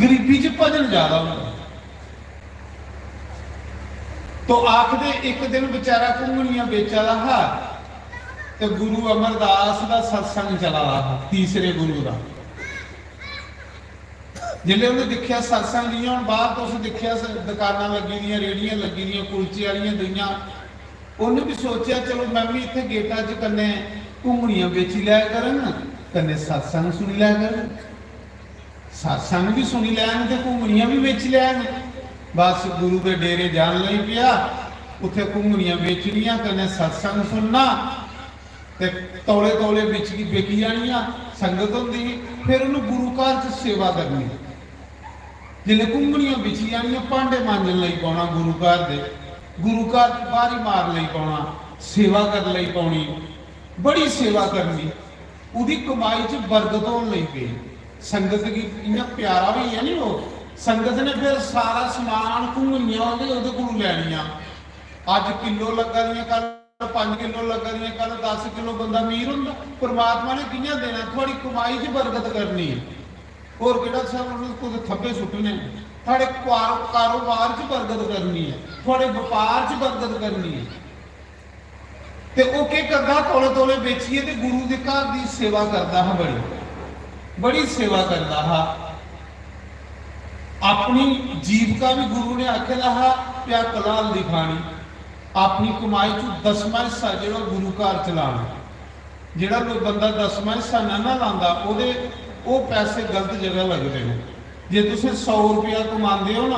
गरीबी च भजन ज्यादा होंदा। तो आखदे, इक दिन बेचारा घुंगणियां बेचा दा हा, ते गुरु अमरदास दा सत्संग चला दा हा, तीसरे गुरु दा। जिसलै उन्हें दिक्खेआ सत्संग, जियां हुन बाहर तुस दिक्खेआ, स-, दुकानां लग्गी दियां, रेहड़ियां लग्गी दियां, कुलचे आह्लियां दुइयां, उन्हें भी सोचेआ, "चलो, मैं भी इत्थे गेटा च कन्ने घुंगणियां बेची लै करन, कन्ने सत्संग सुनी लै करन।" सत्संग भी सुनी लैन ते घुंगणियां भी बेची लैन। बस गुरु दे डेरे जान लगी पेआ, उत्थे घुंगणियां बेचनियां कन्नै सत्संग सुनना, ते तौले तौले बिच बिकी जानियां। संगत होंदी ही, फिर उन्हें गुरु घर च सेवा करनी। जिसलै घुंगणियां बिची जानियां, भांडे मांजन लगी पौना गुरु घर दे, गुरु घर च बारी मार लगी पौना, सेवा कर लगी पौनी, बड़ी सेवा करनी। ओहदी कमाई च बरकत होन लगी पेई। संगत गी इयां प्यारा होई गेआ नी ओह। संगत ने फिर सारा समान घुंगणियां ओहदे, ओहदे कोलू लैनियां। अज्ज किलो लग्गा दियां, कल पंज किलो लग्गा दियां, कल दस किलो। बंदा अमीर होंदा, परमात्मा ने कियां देना? थुआड़ी कमाई च बरकत करनी है। होर केह्ड़ा सा-, उन्हें कुतै थब्बे सुट्टने न। थुआड़े कारो-, कारोबार च बरकत करनी है, थुआड़े बपार च बरकत करनी है। ते ओह केह् करदा हा, तौले तौले बेचियै ते गुरु दे घर दी सेवा करदा हा, बड़ी, बड़ी सेवा करदा हा। अपनी जीविका भी गुरु ने आखे दा हा, "प्या कलाल दी खानी।" अपनी कमाई चों दसवां हिस्सा जेह्ड़ा गुरु घर च लाना। जेह्ड़ा कोई बंदा दसवां हिस्सा नेईं ना लांदा, ओह्दे, ओह् पैसे गलत जगह लगदे न। जे तुसें सौ रपेआ कमांदे ओ ना,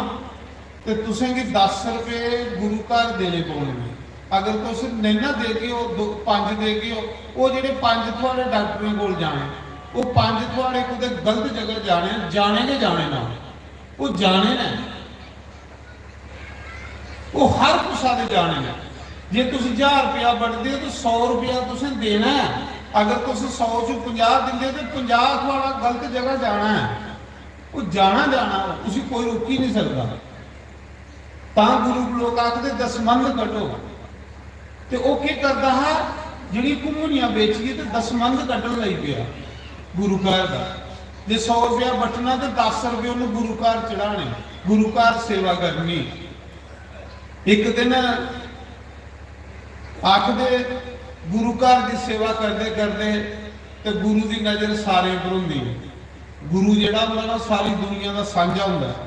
ते तुसें गी दस रपेऽ गुरु घर देने पौने न। अगर तुस नेईं ना देगे ओ, दो, पंज देगे ओ, ओह् जेह्ड़े पंज थुआढ़े डाक्टरें कोल जाने, ओह् पंज थुआढ़े कुतै गलत जगह जाने, जाने गै जाने न, ओह् जाने न। ओह् हर कुसा दे जाने न। जे तुस ज्हार रपेआ बंडदे ओ, ते सौ रपेआ तुसें देना ऐ। अगर तुस सौ चों पंजाह् दिंदे, ते पंजाह् थुआढ़ा गलत जगह जाना ऐ। ओह् जाना जाना, उसी कोई रोकी नहीं सकदा। तां गुरु लोक आखदे, "दसमंद कड्ढो।" ते ओह् केह् करदा हा, जेह्ड़ी घुंगणियां बेचियै ते दसमंद कड्ढन लगी पेआ गुरु घर दा। जे सौ रपेआ बट्टना ते दस रपेऽ उन्नै गुरु घर चढ़ाने, गुरु घर सेवा करनी। इक दिन आखदे, गुरु घर दी सेवा करदे करदे ते गुरु दी नजर सारें पर होंदी। गुरु जेह्ड़ा होंदा ना, सारी दुनिया दा सांझा होंदा ऐ।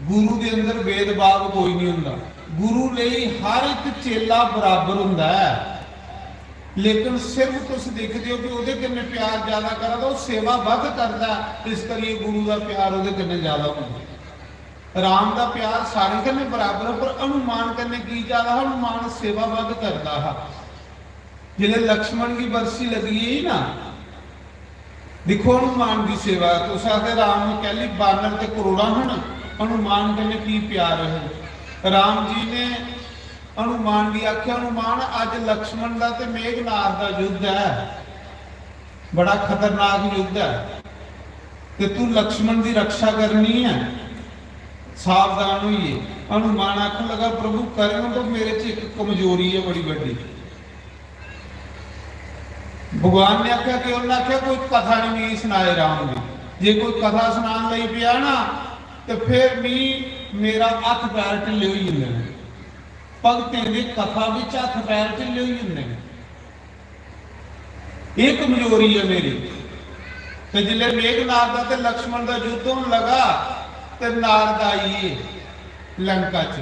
गुरु दे अंदर भेदभाव कोई नहीं होंदा। गुरु लेई हर एक चेला बराबर होंदा ऐ, लेकिन सिर्फ तुस दिखदे हो कि ओह्दे कन्नै प्यार ज्यादा करा दा, ओह् सेवा बद्ध करदा ऐ, इस करियै गुरु दा प्यार ओह्दे कन्नै ज्यादा होंदा। राम दा प्यार सारें कन्नै बराबर ऐ, पर हनुमान कन्नै की ज्यादा हा? हनुमान सेवा बद्ध करदा हा। जिसलै लक्ष्मण गी बरसी लगी गेई ना, दिक्खो हनुमान दी सेवा, तुस आखदे राम कैली बानर ते करोड़ां हन, हनुमान कन्नै की प्यार है? राम जी ने हनुमान गी आखेआ, "हनुमान, अज्ज लक्ष्मण दा ते मेघनाथ दा युद्ध ऐ, बड़ा खतरनाक युद्ध ऐ, ते तू लक्ष्मण दी रक्षा करनी ऐ, सावधान होइए।" हनुमान आखन लगा, "प्रभु, करन तो मेरे च एक कमजोरी है बड़ी बड्डी।" भगवान ने आखेआ कि उन्हें आखेआ, "कोई कथा नहीं मिगी सनाए राम दी, जे कोई कथा सनान लगी पेआ ना, ते फिर मी मेरा हत्थ पैर ढिल्ले होई जंदे न। भगतें दे कथा बिच हत्थ पैर ढिल्ले होई जंदे न। एह् कमजोरी ऐ मेरी।" ते जिसलै मेघनाथ दा ते लक्ष्मण दा युद्ध होन लगा, ते नारद आई गे लंका च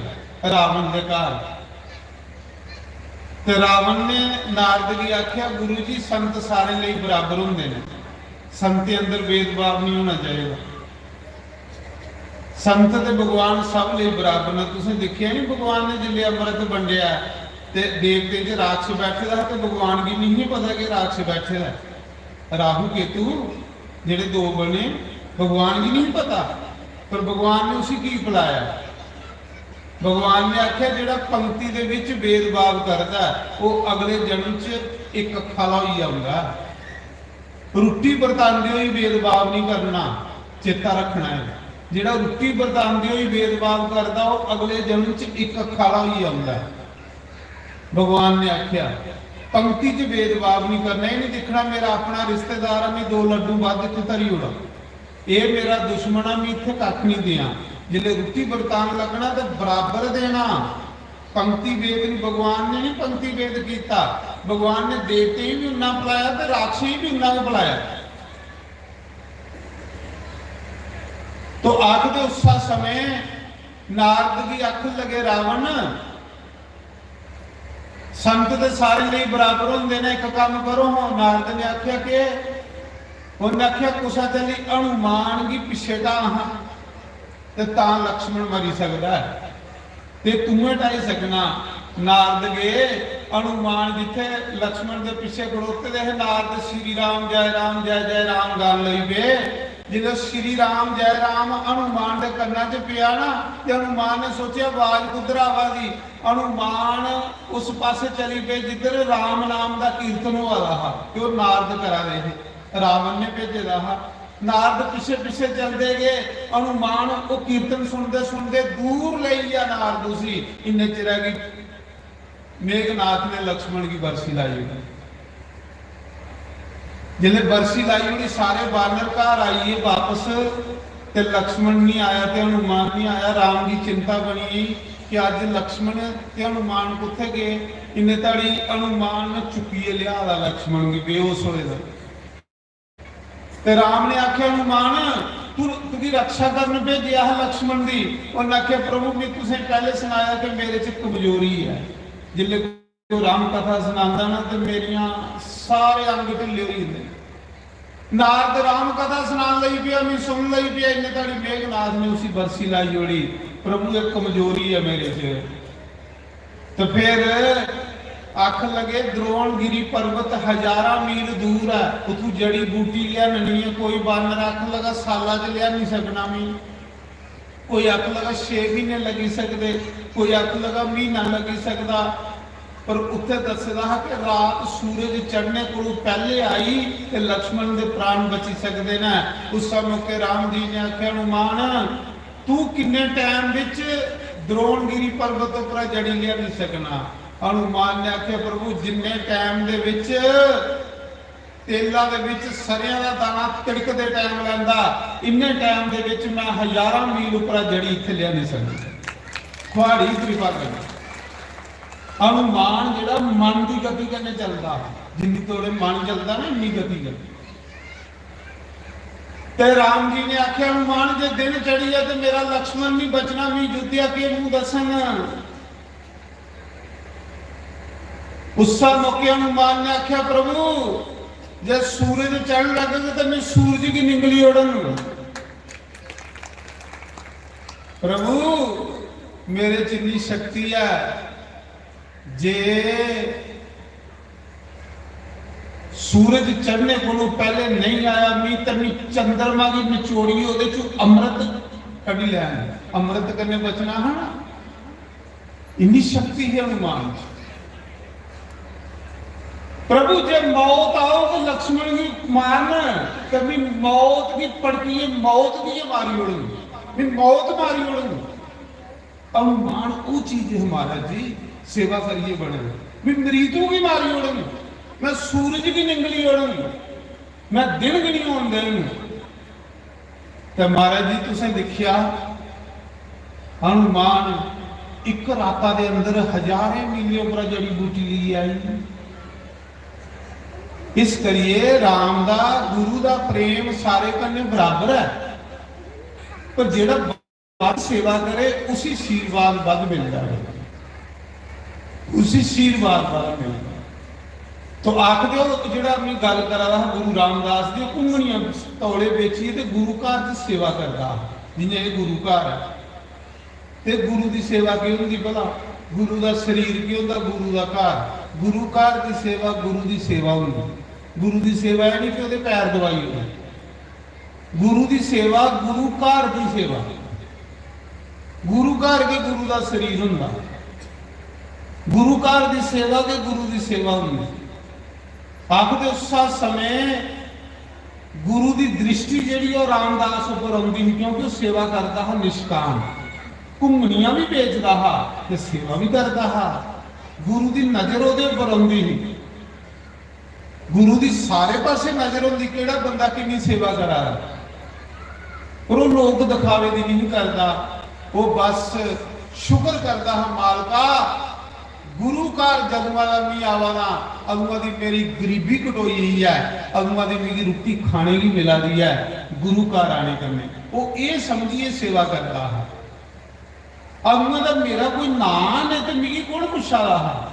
रावण दे घर। ते रावण ने नारद गी आखेआ, "गुरु जी, संत सारें लेई बराबर होंदे न, संतें अंदर भेदभाव नहीं होना चाहिदा। संत ते भगवान सब लेई बराबर न।" तुसें दिक्खेआ नहीं, भगवान ने जिसलै अमृत बंडेआ ते देवतें च राक्षस बैठे दा हा, ते भगवान गी नहीं पता कि राक्षस बैठे दा ऐ। राहु केतु जेह्ड़े दो बने, भगवान गी नहीं पता, पर भगवान ने उसी की बुलाया? भगवान ने आखेआ, "जेह्ड़ा पंक्ति दे विच भेदभाव करदा ऐ, ओह् अगले जन्म च इक अक्खा आह्ला होई औंदा ऐ।" रुट्टी बरतांदे होई भेदभाव नहीं करना, चेता रखना है। जेह्ड़ा रुट्टी बरतांदे होई भेदभाव करदा, ओह् अगले जन्म च इक अक्खा आह्ला होई औंदा ऐ। भगवान ने आखेआ, पंक्ति च भेदभाव नहीं करना, एह् नहीं दिक्खना मेरा अपना रिश्तेदार ऐ, में दो लड्डू बद्ध इत्थै धरी ओड़ां, एह् मेरा दुश्मन ऐ, में इत्थै कक्ख नहीं देआं। जिसलै रुट्टी बरतान लगना ते बराबर देना। पंक्ति भेद नहीं, भगवान ने नहीं पंक्ति भेद कीता, भगवान ने देवतें गी भी उन्ना पलाया ते राक्षसें गी भी उन्ना गै पलाया। तो आखदे उस्सै समें नारद गी आखन लगे, रावण, संत ते सारे लेई बराबर होंदे ने, इक कम्म करो हां। नारद ने आखेआ के? उन्नै आखेआ, कुसै चाल्ली हनुमान गी पिच्छे ढां हां ते तां लक्ष्मण मरी सकदा ऐ, ते तूं गै ढाई सकना। नारद गे, हनुमान जित्थै लक्ष्मण दे पिच्छे खड़ोते दे हे, नारद श्री राम जय राम जय जय राम गान लगी पे। जिसलै श्री राम जय राम हनुमान दे कन्ना च पेआ ना, ते हनुमान ने सोचेआ, आवाज कुद्धर आवा दी? हनुमान उस पासे चली पे जिद्धर राम नाम दा कीर्तन होआ दा हा, ते ओह् नारद करा दे हे, रावण ने भेजे दा हा। नारद पिच्छे पिच्छे चलदे गे। हनुमान ओह् कीर्तन सुनदे सुनदे दूर लेई गेआ नारद उसी। इन्ने चिरै गी मेघनाथ ने लक्ष्मण गी बरसी लाई ओड़ी। जिसलै बरसी लाई ओड़ी, सारे बानर घर आई गे बापस, ते लक्ष्मण नहीं आया ते हनुमान नहीं आया। राम गी चिंता बनी गेई कि अज्ज लक्ष्मण ते हनुमान कुत्थै गे। इन्ने धड़ी हनुमान ने चुक्कियै लेआ दा लक्ष्मण गी, बेहोश होए दा। ते राम ने आखेआ, हनुमान, तू, तुगी रक्षा करन भेजेआ हा लक्ष्मण दी। उन्नै आखेआ, प्रभु, मैं तुसें पैह्ले सनाया कि मेरे च कमजोरी ऐ। जिसलै कोई राम कथा सनांदा ना, ते मेरियां सारे अंग ढिल्ले होई जंदे। नारद राम कथा सनान लगी पेआ, मैं सुन लगी पेआ, इन्ने धड़ी मेघनाथ ने उसी बरसी लाई ओड़ी। प्रभु, एक कमजोरी ऐ मेरे च। ते फिर आखन लगे, द्रोणगिरी पर्वत हजारां मील दूर ऐ, उत्थूं जड़ी बूटी लेआननी ऐ। कोई बानर आखन लगा, साला च लेआनी सकना मी। कोई आखन लगा, छे महीने लगी सकदे, कोई आखन लगा, म्हीना लगी सकदा। पर उत्थे दस्से दा हा कि रात सूरज चढ़ने कोलों पैह्ले आई ते लक्ष्मण दे प्राण बची सकदे न। उस मौके राम जी ने आखेआ, हनुमान, तू किन्ने टाइम विच द्रोणगिरी पर्वत उप्परा जड़ी लेआनी सकना? हनुमान ने आखेआ, प्रभु, जिन्ने टाइम दे विच तेला दे विच सरेआं दा दाना तिड़कदे टाइम लैंदा, इन्ने टाइम दे विच मैं हजारां मील उप्परा जड़ी इत्थे लेआनी सकना। थुआड़ी कृपा कन्नै। हनुमान जेह्ड़ा मन दी गति कन्नै चलदा, जिन्नी तोड़े मन चलदा ना, इन्नी गति कन्नै। ते राम जी ने आखेआ, हनुमान, जे दिन चढ़ी जा ते मेरा लक्ष्मण नहीं बचना, मी युद्ध दा केह् मूंह दस्सन? उस्सै मौके हनुमान ने आखेआ, प्रभु, जे सूरज चढ़न लगग ते मैं सूरज गी निंगली ओड़न। प्रभु, मेरे च इन्नी शक्ति ऐ जे सूरज चढ़ने कोलों पहले नहीं आया, मी ते मी चंद्रमा गी नचोड़ियै ओहदे चों अमृत कड्ढी लैन। अमृत कन्नै बचना हा ना, इन्नी शक्ति ही हनुमान च। प्रभु, जे मौत आओ तो लक्ष्मण गी मारना, ते मी मौत गी पड़कियै मौत गी गै मारी ओड़न, मी मौत मारी ओड़न। हनुमान वो चीज है महाराज जी, सेवा करिए बने। मैं मृत्यु भी मारी ओड़न, मैं सूरज भी निंगली ओड़न, मैं दिन भी नहीं होन देन। ते महाराज जी, तुसें दिखिया, हनुमान इक राता दे अंदर हजारें मीलें उप्परा जड़ी बूटी लेई आई। इस करिए राम दा, गुरु दा प्रेम सारे कन्नै बराबर है, पर जेड़ा बद्ध सेवा करे, उसी आशीर्वाद बद्ध मिलदा है, उसी आशीर्वाद बद्ध मिलदा। तो आखदे, ओह् जेह्ड़ा अपनी गल्ल करा दा हा गुरु रामदास दी, घुंगनियां तौले बेचियै ते गुरु घर च सेवा करदा हा। जियां एह् गुरु घर ऐ, ते गुरु दी सेवा केह् होंदी भला? गुरु दा शरीर केह् होंदा? गुरु दा घर। गुरु घर दी सेवा गुरु दी सेवा होंदी। गुरु दी सेवा एह् निं कि ओह्दे पैर दबाई ओड़ो। गुरु दी सेवा, गुरु घर दी सेवा। गुरु घर गै गुरु दा शरीर होंदा। गुरु घर दी सेवा गै गुरु दी सेवा होंदी। आखदे उस्सै समें गुरु दी दृष्टि जेह्ड़ी ओह् रामदास उप्पर औंदी ही, क्योंकि ओह् सेवा करदा हा निष्काम, घुंगनियां बी बेचदा हा ते सेवा बी करदा हा। गुरु दी नजर ओह्दे उप्पर औंदी ही। गुरु दी सारे पासे नजर होंदी, केड़ा बंदा किन्नी सेवा करा दा। पर ओह लोक दिखावे दी नहीं करदा, ओह बस शुक्र करदा हा, "मालका, गुरु घर जदुआं दा मी आवा ना, अदुआं दी मेरी गरीबी कटोई गई है, अदुआं दी मिगी रुट्टी खाने गी मिला दी है गुरु घर आने कन्नै।" ओह एह समझियै सेवा करदा हा। अदुआं दा मेरा कोई नां नहीं ते मिगी कौन पुच्छा दा हा?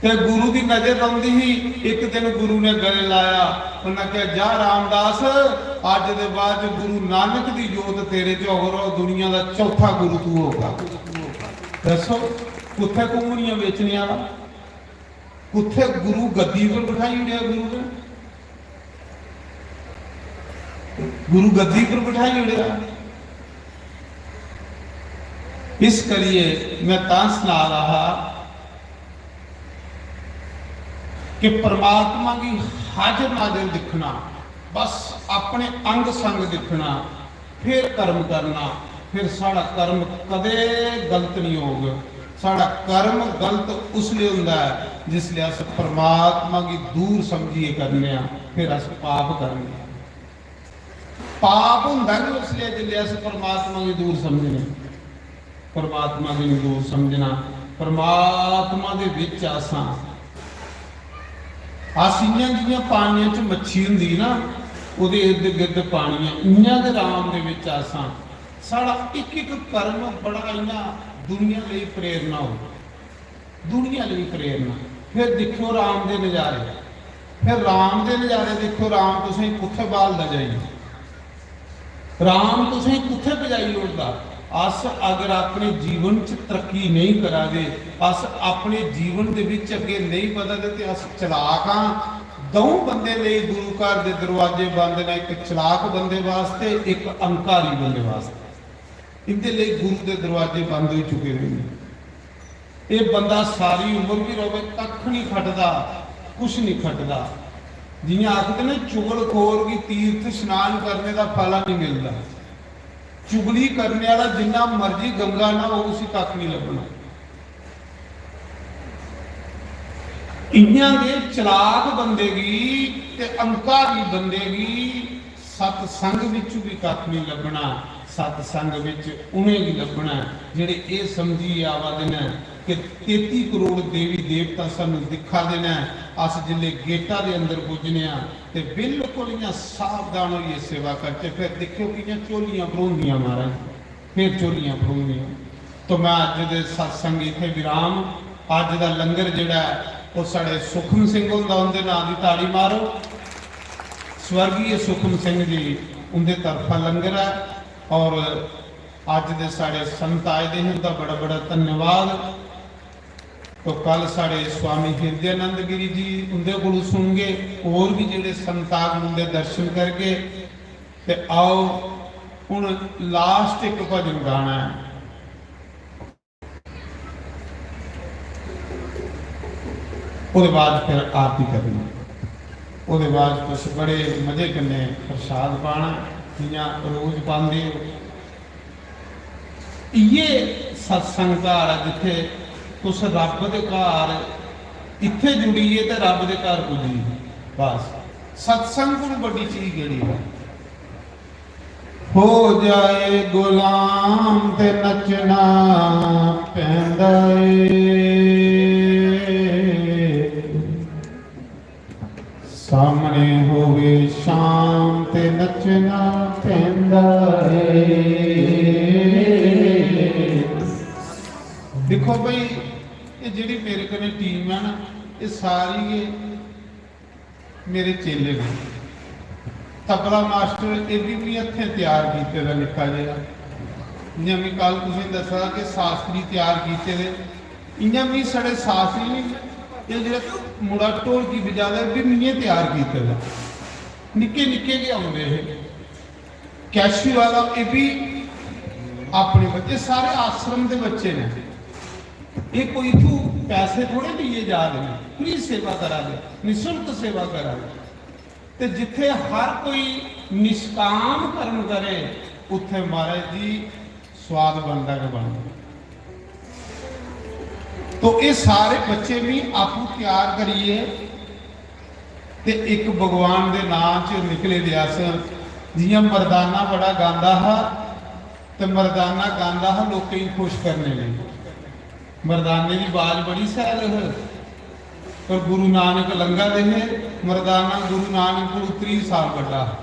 ते गुरु दी नजर रौंदी ही। एक दिन गुरु ने गले लाया, उन्हें कहा, "जा रामदास, अज दे बाद च गुरु नानक दी जोत तेरे च होर, दुनिया दा चौथा गुरु तू होगा।" दसो, कुत्थे घूमनियां बेचने वाला, कुत्थे गुरु गद्दी पर बिठाई ओड़ेआ गुरु ने, गुरु गद्दी पर बिठाई ओड़ेआ। इस करिए मैं तां सना रहा कि परमात्मा गी हाजर नाजर दिखना, बस अपने अंग संग दिखना, फिर कर्म करना, फिर साढ़ा कर्म कदे गलत नहीं होग। साढ़ा कर्म गलत उसले होंदा है जिसले अस परमात्मा गी दूर समझिए करने आं, फिर अस पाप करने आं। पाप होंदा गै उसले जिसले अस परमात्मा गी दूर समझने। परमात्मा गी दूर समझना, परमात्मा दे विच असां, अस इ'यां जि'यां पानियै च मच्छी होंदी ना, ओह्दे इर्द गिर्द पानी ऐ, इ'यां गै राम दे विच असां। साढ़ा इक इक कर्म बड़ा इ'यां दुनिया लेई प्रेरणा हो, दुनिया लेई प्रेरणा। फिर दिक्खो राम दे नजारे, फिर राम दे नजारे दिक्खो, राम तुसें कुत्थै बालदा जाइयै। राम तुसें कुत्थै पजाई ओड़दा? अस अगर अपने जीवन च तरक्की नेईं करा दे, अस अपने जीवन दे विच अग्गें नेईं बधा दे, ते अस चलाक आं। द'ऊं बंदे लेई गुरु घर दे दरवाजे बंद ने, इक चलाक बंदे वास्ते, इक अहंकारी बंदे वास्ते। इंदे लेई गुरु दे दरवाजे बंद होई चुके दे न। एह बंदा सारी उम्र भी रवे, कक्ख नहीं खटदा, कुछ नहीं खटदा। जियां आखदे ने, चुगलखोर गी तीर्थ स्नान करने दा फल नहीं मिलदा। चुगली करने वाला जिन्ना मर्जी गंगा ना हो, उसी कक्ख नहीं लभना। इयां गै चलाक बंदे गी ते अहंकारी बंदे गी सतसंग विच भी कक्ख नहीं लभना। सतसंग विच उ'नेंगी लभना जेह्ड़े एह् समझियै आवा दे न कि तेती करोड़ देवी देवता सानू दिक्खा दे न। अस जिसले गेटा दे अंदर पुज्जने आं ते बिल्कुल इ'यां सावधान होइयै सेवा करचै। फिर दिक्खेओ कि'यां झोलियां भरोंदियां महाराज, फिर झोलियां भरोंदियां। तो मैं अज्ज दे सत्संग इत्थै विराम। अज्ज दा लंगर जेह्ड़ा ऐ, ओह् साढ़े सुखम सिंह हुंदा, उं'दे नांऽ दी ताड़ी मारो। स्वर्गीय सुखम सिंह जी, उं'दे तरफा लंगर ऐ। और अज्ज दे साढ़े संत आए दे हे, उं'दा बड़ा बड़ा धन्यवाद। तो कल साढ़े स्वामी हृदयानंद गिरी जी, उं'दे कोलू सुनगे, और भी जेह्ड़े संत आग, उं'दे दर्शन करगे। ते आओ, हुन लास्ट इक भजन गाना ऐ, ओह्दे बाद फिर आरती करनी, ओह्दे बाद तुस बड़े मजे कन्नै प्रसाद पाना, जियां रोज पांदे हो। इ'यै सत्संग घर ऐ, जित्थै तुस रब दे घर इत्थै जुड़ियै ते रब दे घर पुज्जियै। बस, सत्संग कोलू बड्डी चीज केह्ड़ी ऐ? हो जाए गुलाम ते नचना पैंदा ਏ। सामने होवे शाम ते नचना पैंदा ਏ। देखो भाई, ये जेह्ड़ी मेरे कन्नै टीम है ना, ये सारी गै मेरे चेले ने। तबला मास्टर, एह् बी मी हत्थें त्यार कीते दा निक्का जेहा। जि'यां मी कल तुसें दस्सेआ कि शास्त्री त्यार कीते दे, इ'यां मी साढ़े शास्त्री, एह् जेह्ड़ा मुड़ा ढोलकी बजा दा, एह् बी मि'यें त्यार कीते दा। निक्के निक्के गै औंदे हे। कैशू आह्ला, एह् बी अपने बच्चे, सारे आश्रम दे बच्चे ने। एह् कोई इत्थूं पैसे थोड़े लेइयै जा दे न, फ्री सेवा करा दे, निशुल्क सेवा करा दे। ते जित्थे हर कोई निष्काम कर्म करे, उत्थे महाराज जी स्वाद बनदा गै बनदा। तो एह् सारे बच्चे मी आपूं त्यार करियै ते इक भगवान दे नां च निकले दे अस। जि'यां मर्दाना बड़ा गांदा हा, ते मर्दाना गांदा हा लोकें गी खुश करने लेई। मर्दाने दी बाज बड़ी सैल ही, पर गुरु नानक लंघा दे हे। मर्दाना गुरु नानक कोलू त्रीह साल बड्डा हा।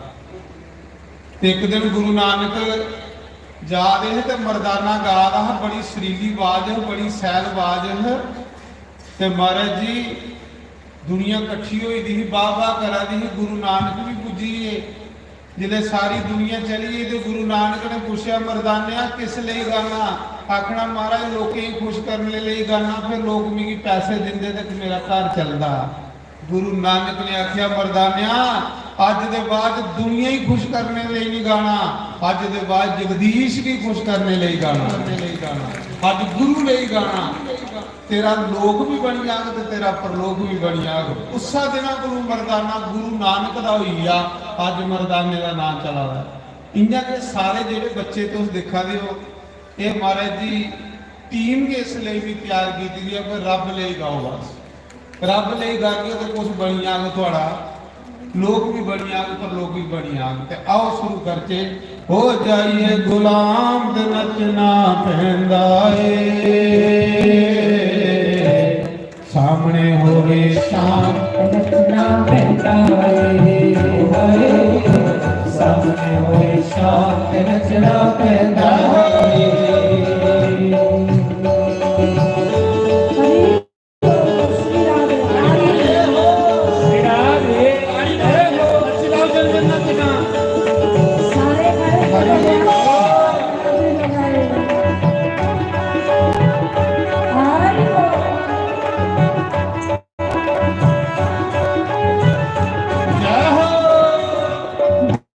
ते इक दिन गुरु नानक जा दे हे ते मर्दाना गा दा हा, बड़ी सुरीली बाज ही, बड़ी सैल बाज ही। ते महाराज जी, दुनिया कट्ठी होई दी ही, बाह बाह करा दी ही। गुरु नानक भी पुज्जी गे। जिसलै सारी दुनिया चली गई ते गुरु नानक ने पुच्छेआ, "मर्दानेआ, किस लेई गाना?" आखना, "महाराज, लोकें गी खुश करने लेई गाना, फिर लोक मिगी पैसे दिंदे ते मेरा घर चलदा।" गुरु नानक ने आखेआ, "मर्दानेआ, अज्ज दे बाद दुनिया ही खुश करने लेई नहीं गाना, अज्ज दे बाद जगदीश भी खुश करने लेई गाना, करने लेई गाना, अज्ज गुरु लेई गाना।" तेरा लोक भी बनी जाग ते तेरा परलोक भी बनी जाग। उस्सा दिना कोलू मर्दाना गुरु नानक दा होई गेआ, अज्ज मर्दाने दा नां चला दा ऐ। इ'यां गै सारे जेह्ड़े बच्चे तुस दिक्खा दे ओ, एह् महाराज जी टीम गै इस लेई बी त्यार कीती दी ऐ कि रब लेई गाओ बस। रब लेई गागे ते कुछ बनी जाग थुआढ़ा, लोक भी बनी जाग, परलोक भी बनी जाग। ते आओ शुरू करचे। हो जाइए गुलाम ते नचना पैंदा ਏ, ਸਾਹਮਣੇ ਹੋਵੇ ਸ਼ਾਮ, ਨੱਚਣਾ ਪੈਂਦਾ ਏ। ਹਾਏ, ਸਾਹਮਣੇ ਹੋਵੇ ਸ਼ਾਮ, ਤੇ ਨੱਚਣਾ ਪੈਂਦਾ ਏ।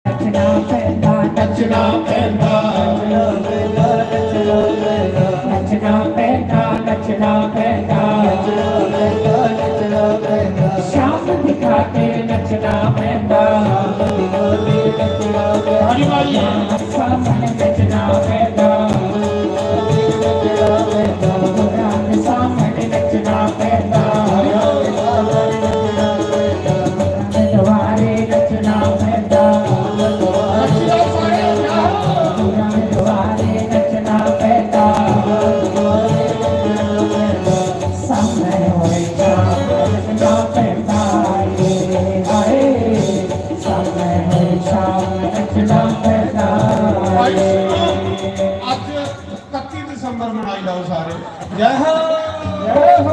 ਨੱਚਣਾ ਪੈਂਦਾ, ਨੱਚਣਾ ਪੈਂਦਾ, ਨੱਚਣਾ ਪੈਂਦਾ, ਨੱਚਣਾ ਪੈਂਦਾ, ਨੱਚਣਾ ਪੈਂਦਾ, ਨੱਚਣਾ ਪੈਂਦਾ। ਸ਼ਾਮ ਦਿਖਾ ਕੇ ਨੱਚਣਾ ਪੈਂਦਾ। ਸਾਹਮਣੇ ਨੱਚਣਾ ਪੈਂਦਾ। ਸਾਹਮਣੇ ਨੱਚਣਾ ਪੈਂਦਾ। ਦੁਆਰੇ ਨੱਚਣਾ ਪੈਂਦਾ। ਦੁਆਰੇ ਨੱਚਣਾ ਪੈਂਦਾ। ਸਾਹਮਣੇ ਹੋਏ ਸ਼ਾਮ ਨੱਚਣਾ ਪੈਂਦਾ ਏ। ਹਾਏ, ਸਾਹਮਣੇ ਹੋਏ ਸ਼ਾਮ ਨੱਚਣਾ ਪੈਂਦਾ ਏ। ਅੱਜ ਇਕੱਤੀ ਦਸੰਬਰ ਮਨਾਈ ਲਓ ਸਾਰੇ। ਜੈ ਹੋ। ਜੈ ਹੋ।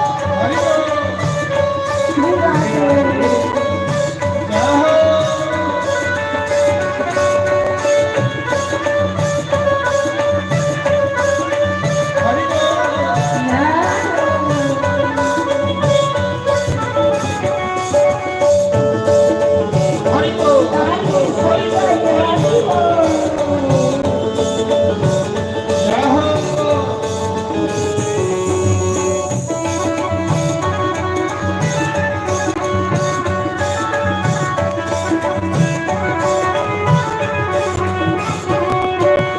ਹਰੀ ਬੋਲ। ਜੈ ਹੋ।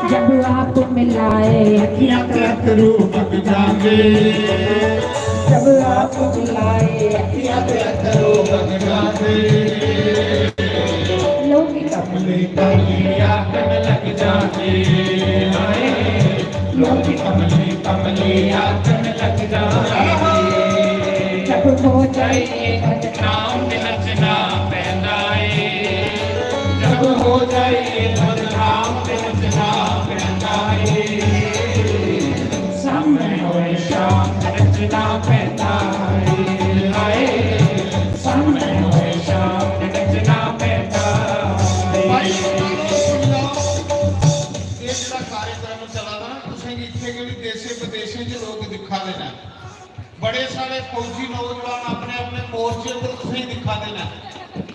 जब आप मिलाए अखियां ते अथरू बग जांदे। जब आप मिलाए अखियां ते अथरू बग जांदे। लोग कमली कमली आखन लग जांदे। हाय, लोग कमली कमली आखन लग जांदे। जब हो जाए बदनाम ते नचना पैंदा ਏ। जब हो जाए बदनाम ते नचना पैंदा ਏ। ਸਾਹਮਣੇ ਹੋਏ ਸ਼ਾਮ ਤੇ ਨੱਚਣਾ ਪੈਂਦਾ ਏ। ਹਾਏ, ਸਾਹਮਣੇ ਹੋਏ ਸ਼ਾਮ ਤੇ ਨੱਚਣਾ ਪੈਂਦਾ ਏ। ਇਹ ਜਿਹੜਾ ਕਾਰਜਕ੍ਰਮ ਚੱਲਦਾ ਨਾ, ਤੁਸੀਂ ਇੱਥੇ ਕਿਹੜੀ ਦੇਸ਼ੇ ਵਿਦੇਸ਼ੇ ਚ ਲੋਕ ਦਿਖਾ ਦੇਣਾ। बड़े सारे फौजी नौजवान अपने अपने मोर्चे पर तुसें दिखा देना।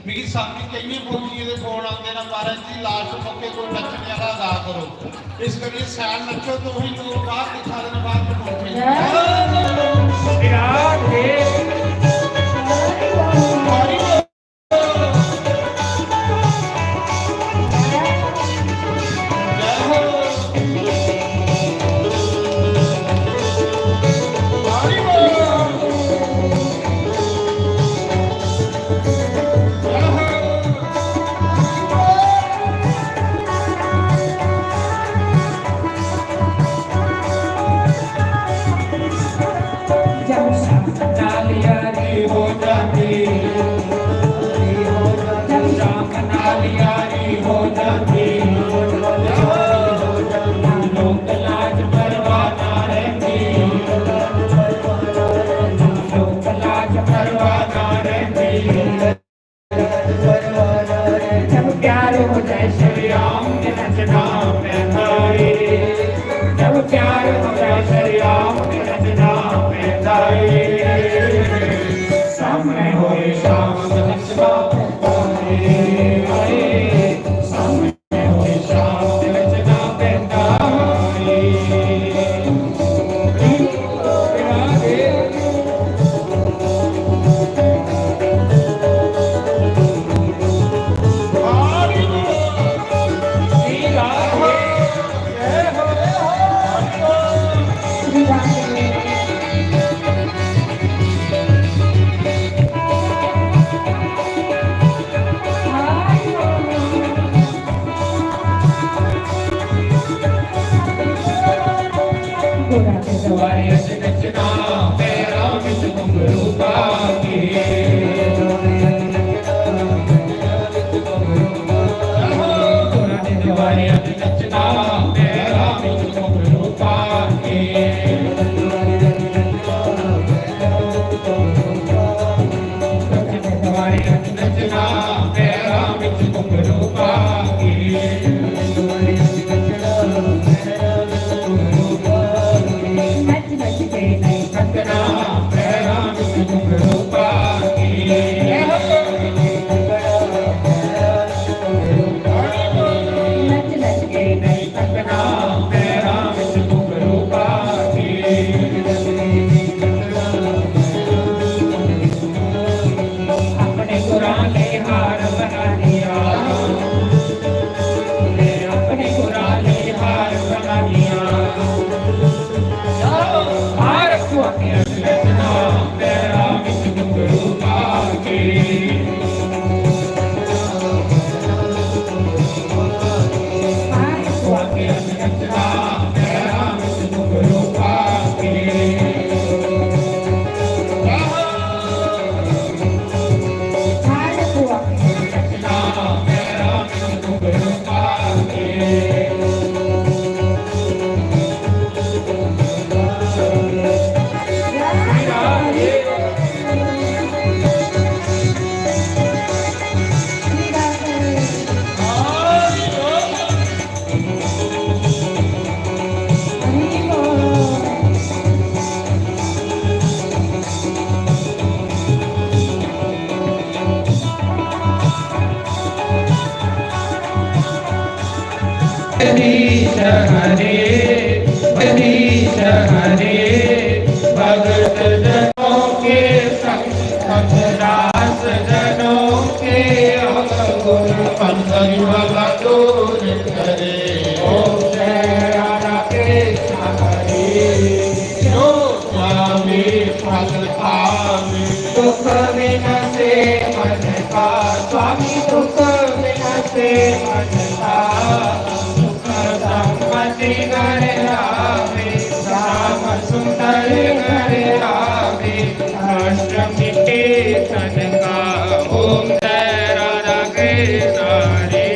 मिगी सामने केइयें फौजियें दे फोन आंदे ना, "महाराज जी, लास्ट मौके कोई नच्चने वाला गा करो।" इस करियै शैल नच्चो, तुसें लोक बाहर दिखा देना, बाहर दे मोर्चे। विराट देश। शरेआम नचना पैंदा रे, जब प्यार होवे शरेआम नचना पैंदा रे। सामने होए शाम नचना पैंदा रे, हाय, सामने होए शाम नचना पैंदा रे। हरीश हरे, हरीश हरे, भगत जनों के संग, भक्तदास जनों के अवगुण, अंतर्मल दूर करे। ओम जय राधा कृष्ण हरे। जो स्वामी फल पावे, दुख विनसे मन का, स्वामी दुख विनसे मन का। सुख संपत्ति घर आवे, श्याम सुंदर घर आवे, कष्ट मिटे तन का। ओम जय राधा कृष्ण हरे।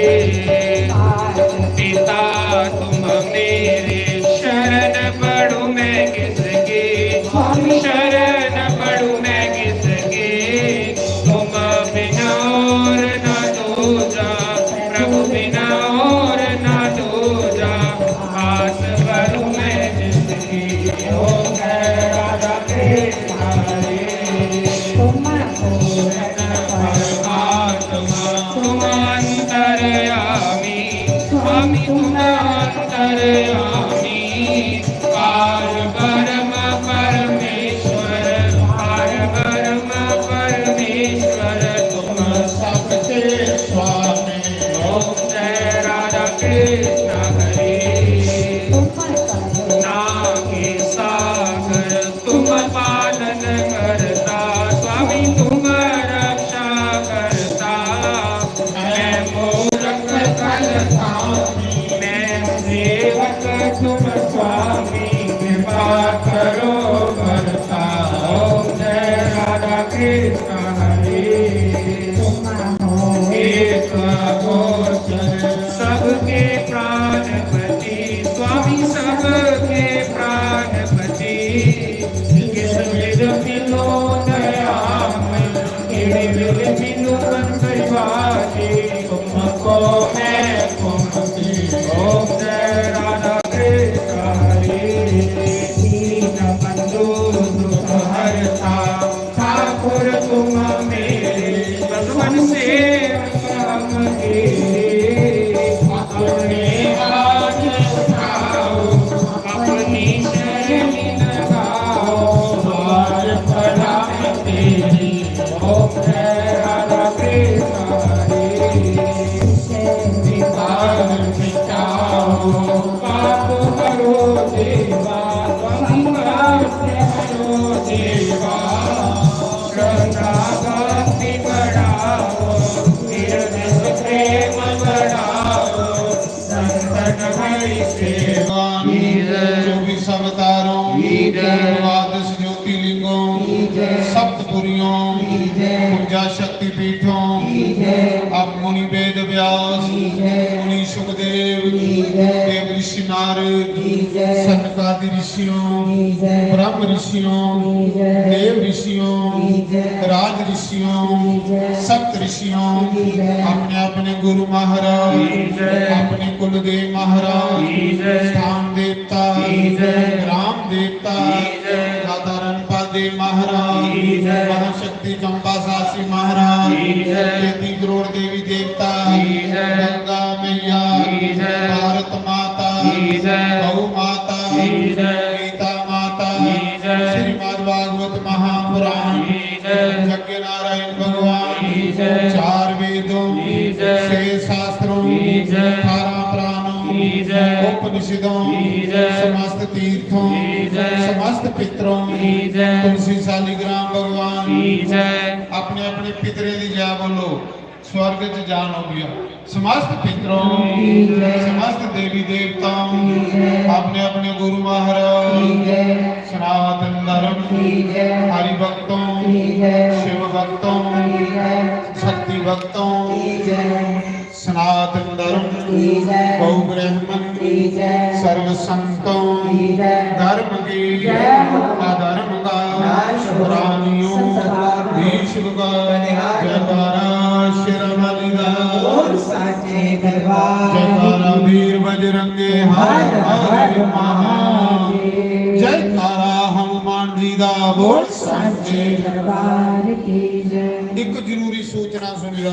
पिता तुम मेरे, शरण पड़ूं मैं किसकी? स्वामी शरण पड़ूं मैं किसकी? तुम बिना और ना दूजा, प्रभु बिना और ना दूजा, आस भरूं मैं जिसकी? ओम जय राधा कृष्ण हरे। तुम पूर्ण परमात्मा, तुम अंतर्यामी, स्वामी तुम अंतर्यामी, पार ब्रह्म परमेश्वर, पार ब्रह्म परमेश्वर, तुम सबके स्वामी। ओम जय राधा कृष्ण हरे। तुम करुणा के सागर, तुम पालन करता, स्वामी तुम रक्षा करता। मैं मूरख फल स्वामी, मैं सेवक तुम स्वामी, कृपा करो करता। ओम जय राधा कृष्ण हरे। तुम हो एक अगोचर, सबके प्राणपति, स्वामी सबके प्राणपति। किस विध मिलो दयामय, किस विध मिलो बंधुभागी, तुमको मैं ओम जय राधा कृष्ण हरे, दीन बंधु सुख हरता, ठाकुर तुम मेरे, बचपन से हम के, अपने हाथ उठाओ, अपनी शैली लगाओ, हार पड़ा तेरी, ओम जय राधा कृष्ण हरे। विकार मिटाओ, पाप हरो देवा, संकट हरो देवा, श्रद्धा भक्ति बढ़ाओ, हृदय प्रेम बढ़ाओ, संतन हरि सेवा। चौबीस अवतारों, की जय। द्वादश ज्योतिर्लिंगों, की जय। सप्तपुरियों, की जय। पूजा शक्तिपीठों, की जय। आप मुनि वेद व्यास, की जय। मुनि सुखदेव, की जय। देव ऋषि नारद, की जय। सनकादि ऋषियों, की जय। ब्रह्म ऋषियों, की जय। देव ऋषियों, की जय। राज ऋषियों, की जय। सप्त ऋषियों, की जय। अपने अपने गुरु महाराज, की जय। अपने कुलदेव महाराज, की जय। स्थान देवता, की जय। ग्राम देवता, की जय। दादा रणपा देव महाराज, की जय। महाशक्ति चंपा सासी महाराज, की जय। तेती करोड़ देवी देवता, की जय। गंगा मैया, की जय। भारत माता, की जय। गौ माता, की जय। गीता माता, की जय। श्रीमद् भागवत महापुराण, की जय। यज्ञ नारायण भगवान, की जय। चार वेदों, की जय। छह शास्त्रों, की जय। अठारह पुराणों, की जय। उपनिषदों, की जय। समस्त तीर्थों, की जय। समस्त पितरों, की जय। तुलसी शालिग्राम भगवान, की जय। अपने अपने पितरें दी जय बोलो। स्वर्ग च जान हो गया। समस्त पितरों, की जय। समस्त देवी देवताओं, की जय। अपने अपने गुरु महाराज, की जय। सनातन धर्म, की जय। हरि भक्तों, की जय। शिव भक्तों, की जय। शक्ति भक्तों, की जय। सनातन धर्म, की जय। गौ ब्राह्मण, की जय। सर्व संतों, की जय। धर्म के जय हो। अधर्म का नाश हो। प्राणियों संसार में। विश्व का बलिहारी। जयकारा शेरा वाली दा। बोल साचे दरबार की। जयकारा वीर बजरंगे हर हर हर हर महादेव। महादेव। जयकारा हनुमान जी दा। बोल साचे दरबार की जय। एक जरूरी सूचना सुन लो।